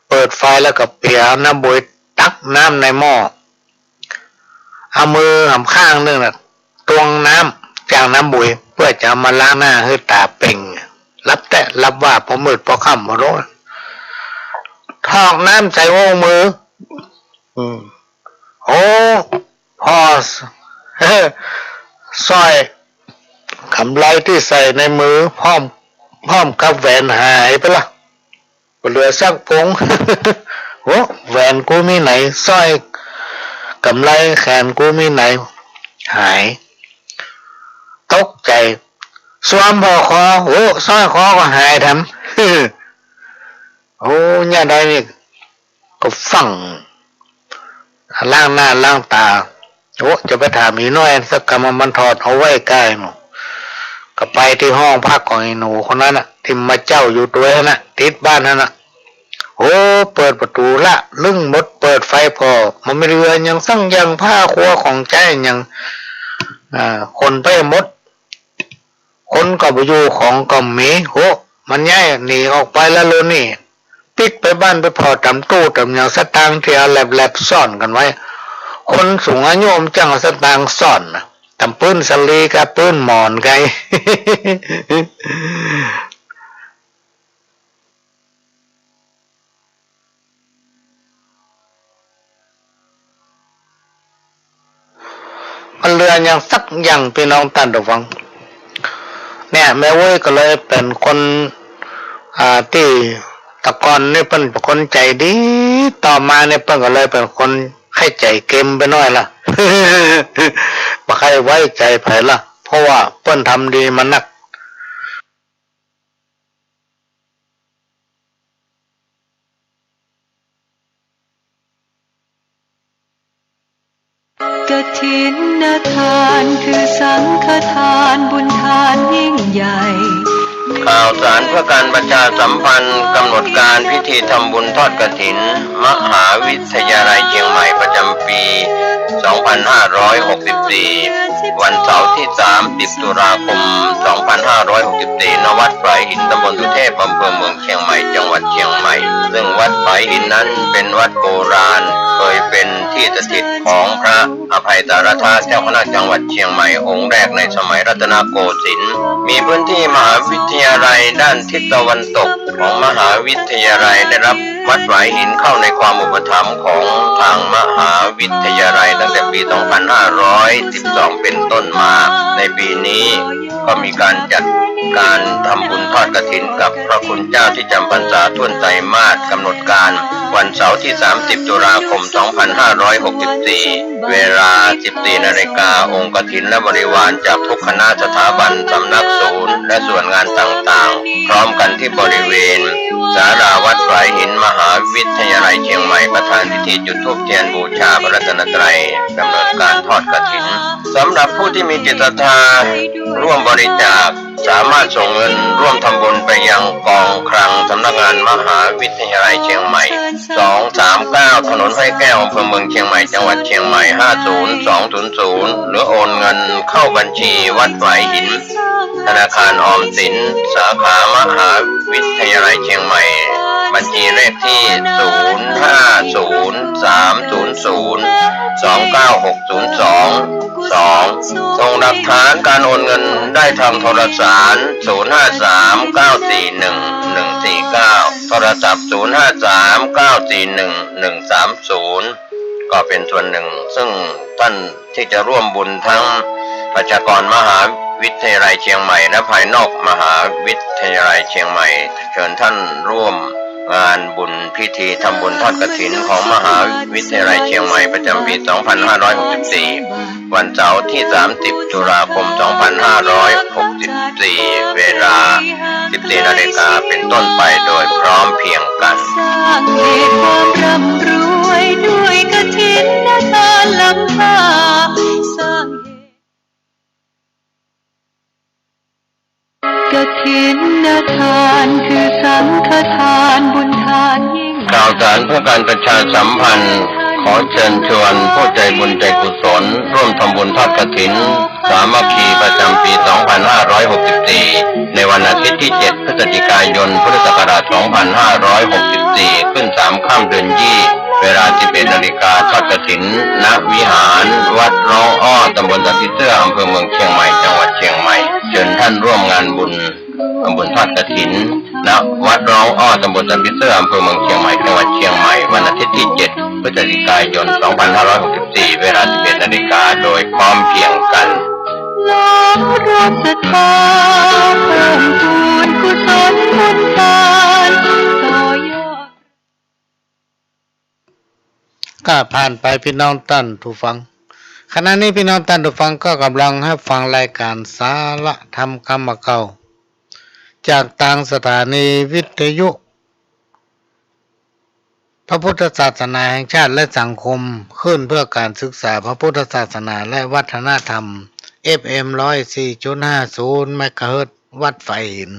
เปิดไฟแล้วก็เปียน้ำบวยตักน้ำในหม้อ เอามือหำข้างนึ่งน่ะ ตวงน้ำจากน้ำบวย เปื้อจะเอามาล้างหน้าหื้อต๋าเป่ง หลับแต๊หลับว่า ปอมืดปอค่ำปอโล ถอกน้ำใส่โอ้งมือ อืม โอ้ ผ่อ สร้อยก๋ำไรตี้ใส่ในมือ พร้อม พร้อมกับแหวนหายไปละ บ่เหลือสักวง โอ้ แหวนกูมีไหน สร้อยก๋ำไรแขนกูมีไหน หาย ตกใจ๋ สวมผ่อคอ โอ้ สร้อยคอก็หายแถม โอ้ เยียะใดนี่ ก็ฟั่ง ล้างหน้าล้างต๋า โอ้ จะไปถามอีน้อยสักกำว่ามันถอดเอาไว้ใก้หมด ก็ไปตี้ห้องพักของอีหนูคนนั้นน่ะ ตี้มาเจ้าอยู่ตวยหั้นน่ะ ติดบ้านหั้นน่ะ โอ้ เปิดประตู๋ละลึ้งหมด เปิดไฟผ่อ บ่มีเหลือหยังสักอย่าง ผ้าครัวของใจ๊หยัง อ่า ขนไปหมด คนก็บ่อยู่ ของก็บ่มี โห มันย้ายหนีออกไปแล้วโลนี่ ปิ๊กไปบ้านไปผ่อต๋ามตู้ต๋ามหยัง สตางค์ตี้เอาแหลบๆ ซ่อนกั๋นไว้ คนสูงอายุมันจั้งเอาสตางค์ซ่อนน่ะ ต๋ามปื้นสะลีกับปื้นหมอนไก เจืออย่างสักอย่าง ปี้น้องต้านผู้ฟัง เนี่ย แม่เว้ยก็เลยเป๋นคน อ่า ตี้ตะก่อนนี่เปิ้นเป๋นคนใจ๋ดี ต่อมานี่เปิ้นก็เลยเป๋นคนใค่ใจ๋เกมไปหน้อยละ บ่ใค่ไว้ใจ๋ใผละ เพราะว่าเปิ้นทำดีมานัก กฐินทานคือสังฆทานบุญทานยิ่งใหญ่ ข่าวสารเพื่อการประชาสัมพันธ์ กำหนดการพิธีทำบุญทอดกฐิน มหาวิทยาลัยเชียงใหม่ประจำปี สองพันห้าร้อยหกสิบสี่ วันเสาร์ที่ สามสิบ ตุลาคม สองพันห้าร้อยหกสิบสี่ ณ วัดฝายหิน ตำบลสุเทพ อำเภอเมืองเชียงใหม่ จังหวัดเชียงใหม่ ซึ่งวัดฝายหินนั้นเป๋นวัดโบราณ เคยเป๋นตี้สถิตของพระอภัยสารธาตุ เจ้าคณะจังหวัดเชียงใหม่องค์แรกในสมัยรัตนโกสินทร์ มีพื้นที่มหาวิทยาลัยด้านทิศตะวันตกของมหาวิทยาลัย ได้รับวัดฝายหินเข้าในความอุปถัมภ์ของทางมหาวิทยาลัยตั้งแต่ปี สองพันห้าร้อยสิบสอง เป๋นต้นมา ในปีนี้ ก็มีการจัดการทำบุญทอดกฐินกับพระคุณเจ้าที่จำพรรษาถ้วนไตรมาส กำหนดการวันเสาร์ที่ สามสิบ ตุลาคม สองพันห้าร้อยหกสิบสี่ เวลา สิบสี่ นาฬิกา องค์กฐินและบริวารจากทุกคณะสถาบัน สำนักศูนย์ และส่วนงานต่างๆ พร้อมกันที่บริเวณศาลาวัดฝายหิน มหาวิทยาลัยเชียงใหม่ ประธานพิธีจุดธูปเทียนบูชาพระรัตนตรัย ดำเนินการทอดกฐิน สำหรับผู้ที่มีจิตศรัทธาร่วมบริจาค สามารถส่งเงินร่วมทำบุญไปยังกองคลังสำนักงานมหาวิทยาลัยเชียงใหม่ สองสามเก้า ถนนห้วยแก้ว อำเภอเมืองเชียงใหม่ จังหวัดเชียงใหม่ ห้าศูนย์สองศูนย์ศูนย์ หรือโอนเงินเข้าบัญชีวัดฝายหิน ธนาคารออมสิน สาขามหาวิทยาลัยเชียงใหม่ บัญชีเลขที่ ศูนย์ห้าศูนย์สามศูนย์ศูนย์สองเก้าหกศูนย์สอง สอง ส่งหลักฐานการโอนเงินได้ทางโทรสาร ศูนย์ห้าสามเก้าสี่หนึ่งหนึ่งสี่เก้า โทรศัพท์ ศูนย์ห้าสามเก้าสี่หนึ่งหนึ่งสามศูนย์ ก็เป็นส่วนหนึ่ง ซึ่งท่านที่จะร่วมบุญทั้งประชากรมหาวิทยาลัยเชียงใหม่ และภายนอกมหาวิทยาลัยเชียงใหม่ เชิญท่านร่วมงานบุญพิธีทำบุญทอดกฐินของมหาวิทยาลัยเชียงใหม่ประจำปี สองพันห้าร้อยหกสิบสี่ วันเสาร์ที่ สามสิบ ตุลาคม สองพันห้าร้อยหกสิบสี่ เวลา สิบสี่ นาฬิกาเป็นต้นไปโดยพร้อมเพรียงกัน สร้างเหตุความร่ำรวยด้วยกฐินทานล้ำค่า สร้างเหตุ กฐินทานคือสังฆทานบุญทานยิ่ง ข่าวสารเพื่อการประชาสัมพันธ์ ขอเชิญชวนผู้ใจบุญใจกุศล ร่วมทำบุญทอดกฐินสามัคคีประจำปี สองพันห้าร้อยหกสิบสี่ ในวันอาทิตย์ที่ เจ็ด พฤศจิกายน พุทธศักราช สองพันห้าร้อยหกสิบสี่ ขึ้นสามค่ำเดือนยี่ เวลา สิบเอ็ด นาฬิกา ทอดกฐิน ณ วิหารวัดร้องอ้อ ตำบลสันผีเสื้อ อำเภอเมืองเชียงใหม่ จังหวัดเชียงใหม่ เชิญท่านร่วมงานบุญ ทำบุญทอดกฐิน ณ วัดร้องอ้อ ตำบลสันผีเสื้อ อำเภอเมืองเชียงใหม่ จังหวัดเชียงใหม่ วันอาทิตย์ที่ เจ็ด พฤศจิกายน สองพันห้าร้อยหกสิบสี่ เวลา สิบเอ็ด นาฬิกา โดยพร้อมเพรียงกัน น้อมรับศรัทธา เพิ่มพูนกุศลบุญทาน ต่อยอด ก็ผ่านไปพี่น้องต้านผู้ฟัง ขณะนี้พี่น้องต้านผู้ฟังก็กำลังฮับฟังรายการสาระธรรมกำเก่า จากตางสถานีวิทยุ พระพุทธศาสนาแห่งชาติและสังคมคลื่นเพื่อการศึกษาพระพุทธศาสนาและวัฒนธรรม เอฟเอ็ม ร้อยสี่จุดห้าศูนย์ เมกะเฮิรตซ์ วัดฝายหิน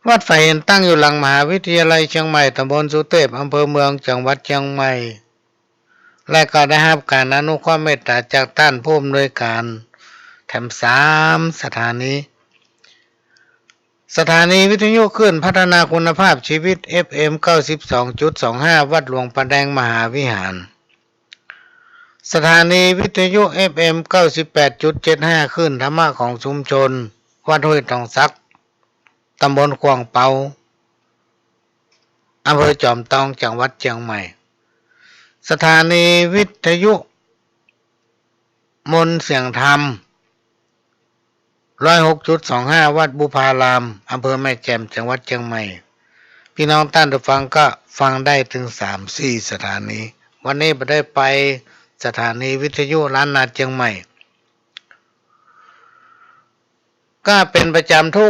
วัดฝายหินตั้งอยู่หลังมหาวิทยาลัยเชียงใหม่ ตำบลสุเทพ อำเภอเมือง จังหวัดเชียงใหม่ และก็ได้ฮับการอนุเคราะห์เมตตาจากต้านผู้อำนวยการแถมสามสถานี สถานีวิทยุคลื่นพัฒนาคุณภาพชีวิต เอฟเอ็ม เก้าสิบสองจุดสองห้า วัดหลวงพระแดงมหาวิหาร สถานีวิทยุ เอฟเอ็ม เก้าสิบแปดจุดเจ็ดห้า คลื่นธรรมะของชุมชน วัดห้วยตองสัก ตำบลขวางเปา อำเภอจอมตอง จังหวัดเชียงใหม่ สถานีวิทยุ มนต์เสียงธรรม ร้อยหกจุดสองห้า วัดบุพาราม อำเภอแม่แจ่ม จังหวัดเจียงใหม่ ปี้น้องต้านผู้ฟังก็ฟังได้เถิงสามสี่สถานี วันนี้บ่ได้ไปสถานีวิทยุล้านนาเจียงใหม่ ก็เป๋นประจ๋ำกู้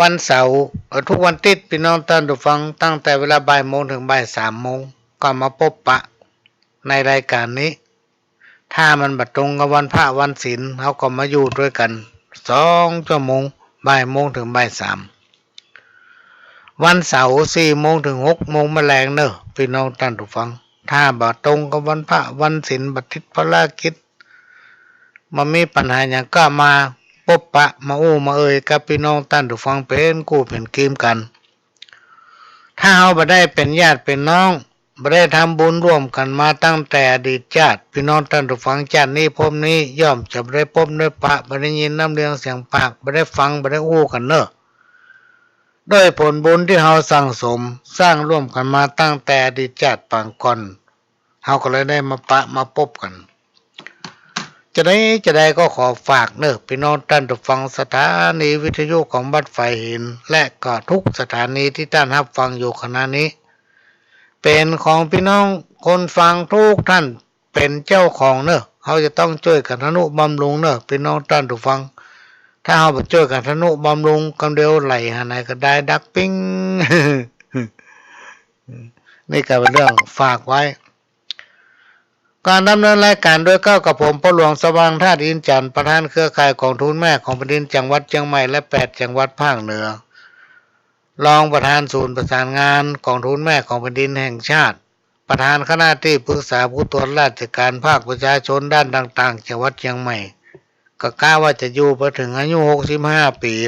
วันเสาร์ เอ่อ กู้วันติ๊ด ปี้น้องต้านผู้ฟัง ตั้งแต่เวลาบ่ายโมงเถิงบ่ายสามโมง ก็มาปบปะในรายก๋านนี้ ถ้ามันบ่ตรงกับวันพระวันศีล เฮาก็มาอยู่ตวยกั๋นสองจั่วโมง บ่ายโมงเถิงบ่ายสาม วันเสาร์สี่โมงเถิงหกโมงแมลงเน่อ ปี้น้องต้านผู้ฟัง ถ้าบ่ตรงกับวันพระวันศีล บ่ติดภารกิจ บ่มีปัญหาหยังก็มาปบปะ มาอู้มาเอ่ยกับปี้น้องต้านผู้ฟังเป๋นกู้เป๋นกีมกั๋น ถ้าเฮาบ่ได้เป๋นญาติเป๋นน้อง บ่ได้ทำบุญร่วมกั๋นมาตั้งแต่อดีตจาติ ปี้น้องต้านผู้ฟัง จาตินี้ภพนี้ย่อมจะบ่ได้ปบได้ปะ บ่ได้ยินน้ำเลียงเสียงปาก บ่ได้ฟัง บ่ได้อู้กั๋นเน่อ ด้วยผลบุญตี้เฮาสั่งสมสร้างร่วมกั๋นมาตั้งแต่อดีตจาติปางก่อน เฮาก็เลยได้มาปะมาปบกั๋น จะใดจะใดก็ขอฝากเน่อ ปี้น้องต้านผู้ฟัง สถานีวิทยุของวัดฝายหิน และก็กู้สถานีตี้ต้านฮับฟังอยู่ขณะนี้ เป๋นของปี้น้องคนฟังกู้ต้านเป๋นเจ้าของเน่อ เฮาจะต้องจ้วยกั๋นทะนุบำรุงเน่อ ปี้น้องต้านผู้ฟัง ถ้าเฮาบ่จ้วยกั๋นทะนุบำรุง กำเดียวไหลหาไหนก็ได้ดักปิ้ง นี่ก็เป๋นเรื่องฝากไว้ ก๋านดำเนินรายก๋านโดยเก๊ากับผม พ่อหลวงสว่างธาตุอินทร์จันทร์ ประธานเครือข่ายก๋องทุนแม่ของแผ่นดินจังหวัดเจียงใหม่ และแปดจังหวัดภาคเหนือ รองประธานศูนย์ประสานงานก๋องทุนแม่ของแผ่นดินแห่งชาติ ประธานคณะตี้ปรึกษาผู้ตรวจราชก๋านภาคประชาชนด้านต่างๆ จังหวัดเจียงใหม่ ก็กะว่าจะอยู่ไปเถิงอายุหกสิบห้าปี๋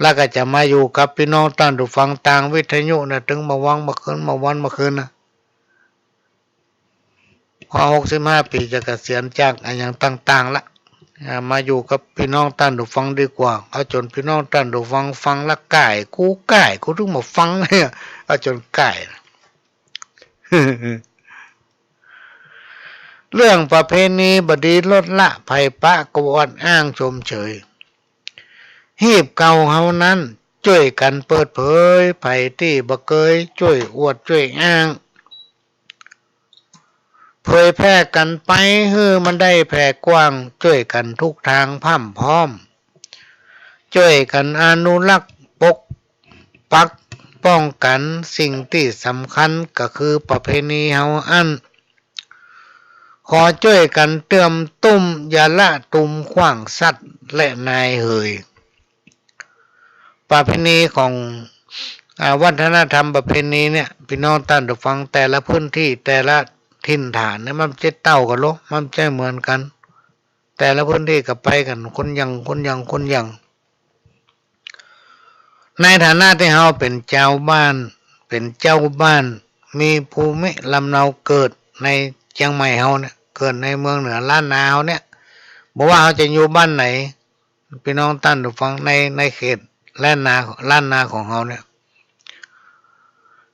แล้วก็จะมาอยู่กับปี้น้องต้านผู้ฟังตางวิทยุเน่อ เถิงบ่าวันบ่าคืน บ่าวันบ่าคืนนะ พอหกสิบห้าปี๋จะเกษียณจากอะหยังต่างๆ ละ อ่า มาอยู่กับปี้น้องต้านผู้ฟังดีกว่า เอาจ๋นปี้น้องต้านผู้ฟังฟังละก่าย กูก่าย กูเถิงบ่ฟังเนี่ย เอาจ๋นก่าย เรื่องประเพณีบ่ดีลดละ ใผปะก็อวดอ้างชมเชย ฮีบเก่าเฮานั้น จ้วยกั๋นเปิดเผย ใผตี้บ่เกยจ้วยอวดจ้วยอ้าง เผยแพร่กั๋นไปหื้อมันได้แผ่กว้าง จ้วยกั๋นทุกตางพร่ำพร้อม จ้วยกั๋นอนุรักษ์ปกปักป้องกั๋น สิ่งตี้สำคัญก็คือประเพณีเฮาอั้น ขอจ้วยกั๋นเตื้อมตุ้ม อย่าละตุมขว้างสัตว์และนายเหย ประเพณีของ อ่า วัฒนธรรมประเพณีเนี่ย ปี้น้องต้านผู้ฟัง แต่ละพื้นตี้ แต่ละถิ่นฐานเนี่ย มันบ่ใจ้เต้ากั๋นหรอก มันบ่ใจ้เหมือนกั๋น แต่ละพื้นตี้ก็ไปกั๋นคนละอย่าง คนละอย่าง คนละอย่าง ในฐานะตี้เฮาเป๋นจาวบ้าน เป๋นเจ้าบ้าน มีภูมิลำเนาเกิดในเจียงใหม่เฮาเนี่ย เกิดในเมืองเหนือล้านนาเฮาเนี่ย บ่ว่าเฮาจะอยู่บ้านไหน ปี้น้องต้านผู้ฟัง ใน ในเขตล้านนา ล้านนาของเฮาเนี่ย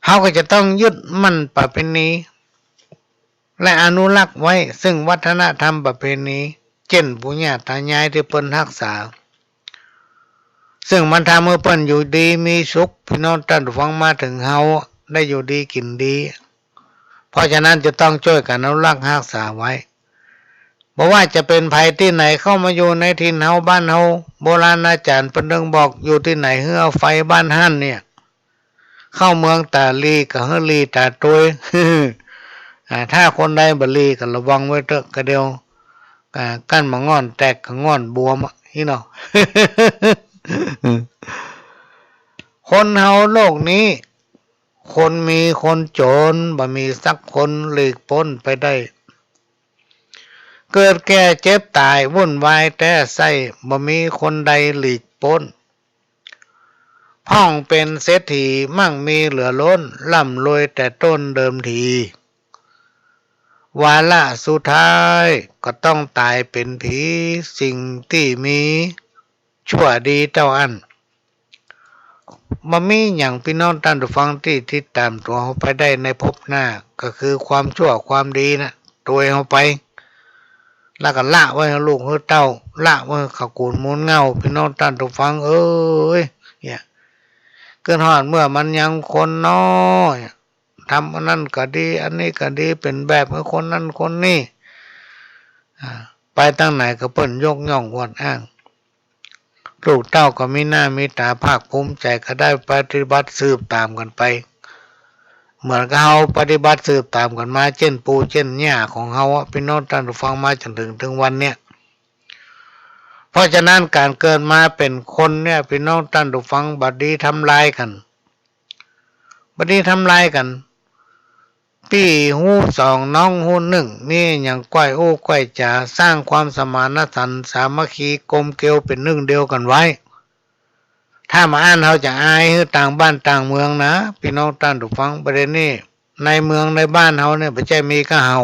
เฮาก็จะต้องยึดมั่นประเพณี และอนุรักษ์ไว้ ซึ่งวัฒนธรรมประเพณี เจ้นปู่ย่าต๋ายายตี้เปิ้นฮักษา ซึ่งมันทำหื้อเปิ้นอยู่ดีมีสุข ปี้น้องต้านผู้ฟัง มาเถิงเฮาได้อยู่ดีกิ๋นดี เพราะฉะนั้นจะต้องจ้วยกั๋นอนุรักษ์ฮักษาไว้ บ่ว่าจะเป๋นใผตี้ไหนเข้ามาอยู่ในถิ่นเฮาบ้านเฮา โบราณอาจ๋ารย์เปิ้นเถิงบอก อยู่ตี้ไหนหื้อเอาไฟบ้านหั้นเนี่ย เข้าเมืองต๋าลีก็หื้อลีต๋าตวย อ่า ถ้าคนใดบ่ลีก็ระวังไว้เต๊อะ กะเดียว อ่า กั้นบ่าง่อนแตกก็ง่อนบวมอะ อี้เนาะ คนเฮาโลกนี้ คนมีคนจ๋น บ่มีสักคนหลีกป๊นไปได้ เกิดแก่เจ็บต๋ายวุ่นวายแต๊ไส้ บ่มีคนใดหลีกป๊น พ่องเป๋นเศรษฐีมั่งมีเหลือล้น ร่ำรวยแต่ต้นเดิมที วาระสุดท้ายก็ต้องต๋ายเป๋นผี สิ่งตี้มี ชั่วดีเต้าอั้น บ่มีหยังปี้น้องต้านผู้ฟังตี้ติดต๋ามตั๋วเฮาไปได้ในภพหน้า ก็คือความชั่วความดีนะ ตวยเฮาไป แล้วก็ละไว้หื้อลูกหื้อเต้า ละไว้หื้อขะกู๋นมูลเหง้า ปี้น้องต้านผู้ฟังเอ๋ย เนี่ย กึ๊ดฮอดเมื่อมันยังคนน้อย ทำอันนั้นก็ดี อันนี้ก็ดี เป๋นแบบหื้อคนนั้นคนนี้ อ่า ไปตางไหนก็เปิ้นยกย่องอวดอ้าง ลูกเต้าก็มีหน้ามีต๋าภาคภูมิใจ๋ ก็ได้ปฏิบัติสืบต๋ามกั๋นไป เหมือนกับเฮาปฏิบัติสืบต๋ามกั๋นมา เจ้นปู่เจ้นย่าของเฮาอะ ปี้น้องต้านผู้ฟัง มาจ๋นเถิงเถิงวันเนี่ย เพราะฉะนั้นก๋านเกิดมาเป๋นคนเนี่ย ปี้น้องต้านผู้ฟัง บ่ดีทำลายกั๋น บ่ดีทำลายกั๋น ปี้ฮู้สองน้องฮู้นึ่ง มีหยังก้อยอู้ก้อยจ๋า สร้างความสมานฉันท์สามัคคีกลมเกลียวเป๋นนึ่งเดียวกั๋นไว้ ถ้าบ่อั้นเฮาจะอายหื้อต่างบ้านต่างเมืองนะ ปี้น้องต้านผู้ฟัง ประเด็นนี้ในเมืองในบ้านเฮาเนี่ย บ่ใจ้มีก้าเฮา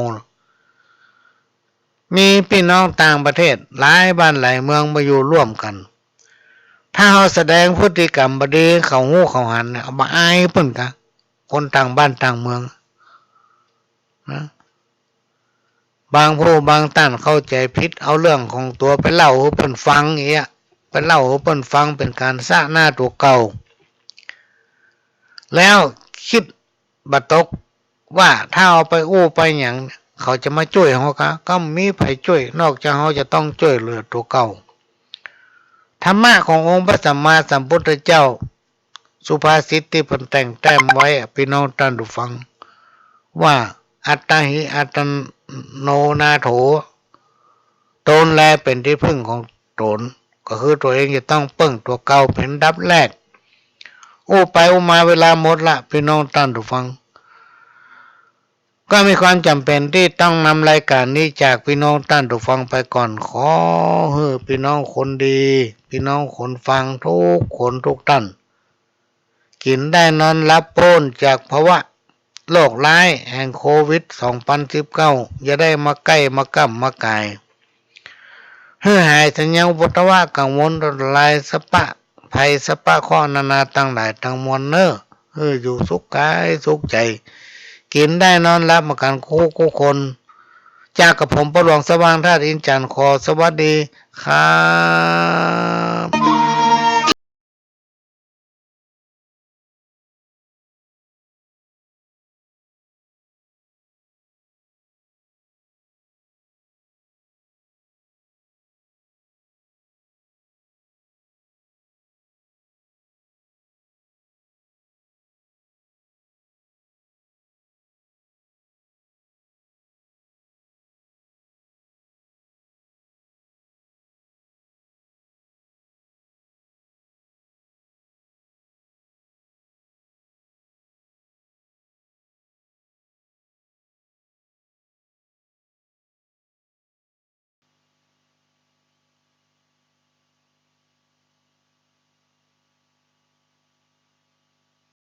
มีปี้น้องต่างประเทศหลายบ้านหลายเมืองมาอยู่ร่วมกั๋น ถ้าเฮาแสดงพฤติกรรมบ่ดี เขาฮู้เขาหันเนี่ย บ่อายเปิ้นกา คนต่างบ้านต่างเมืองนะ บางผู้บางต้านเข้าใจ๋ผิด เอาเรื่องของตั๋วไปเล่าหื้อเปิ้นฟังเอียะ ไปเล่าหื้อเปิ้นฟัง เป๋นก๋านซะหน้าตั๋วเก่า แล้วกึ๊ดบ่ตกว่าถ้าเอาไปอู้ไปหยัง เขาจะมาจ้วยเฮากา ก็บ่มีใผจ้วย นอกจากเฮาจะต้องจ้วยเหลือตั๋วเก่า ธรรมะขององค์พระสัมมาสัมพุทธเจ้า สุภาษิตตี้เปิ้นแต่งแต้มไว้อะ ปี้น้องต้านผู้ฟัง ว่า อัตตาหิ อัตโนนาโถ ตนแลเป๋นตี้พึ่งของตน ก็คือตั๋วเองจะต้องเปิ้งตั๋วเก่าเป๋นอันดับแรก อู้ไปอู้มาเวลาหมดละ ปี้น้องต้านผู้ฟัง ก็มีความจ๋ำเป๋นตี้ต้องนำรายก๋านนี้จากปี้น้องต้านผู้ฟังไปก่อน ขอหื้อปี้น้องคนดี ปี้น้องคนฟังทุกคนทุกต้าน กิ๋นได้นอนหลับ ป๊นจากภาวะโรคร้ายแห่งโควิดสองปันสิบเก้า อย่าได้มาใก้มาก้ำมาก๋าย หื้อหายสัญญาอุปัทวะกังวลอันตรายสะปะ ภัยสะปะเคราะห์นานาตังหลายตังมวลเน่อ หื้ออยู่สุขก๋ายสุขใจ๋ กิ๋นได้นอนหลับมากั๋นกู้กู้คน จากกับผมป้อหลวงสว่างธาตุอินทร์จันทร์ ขอสวัสดีครับ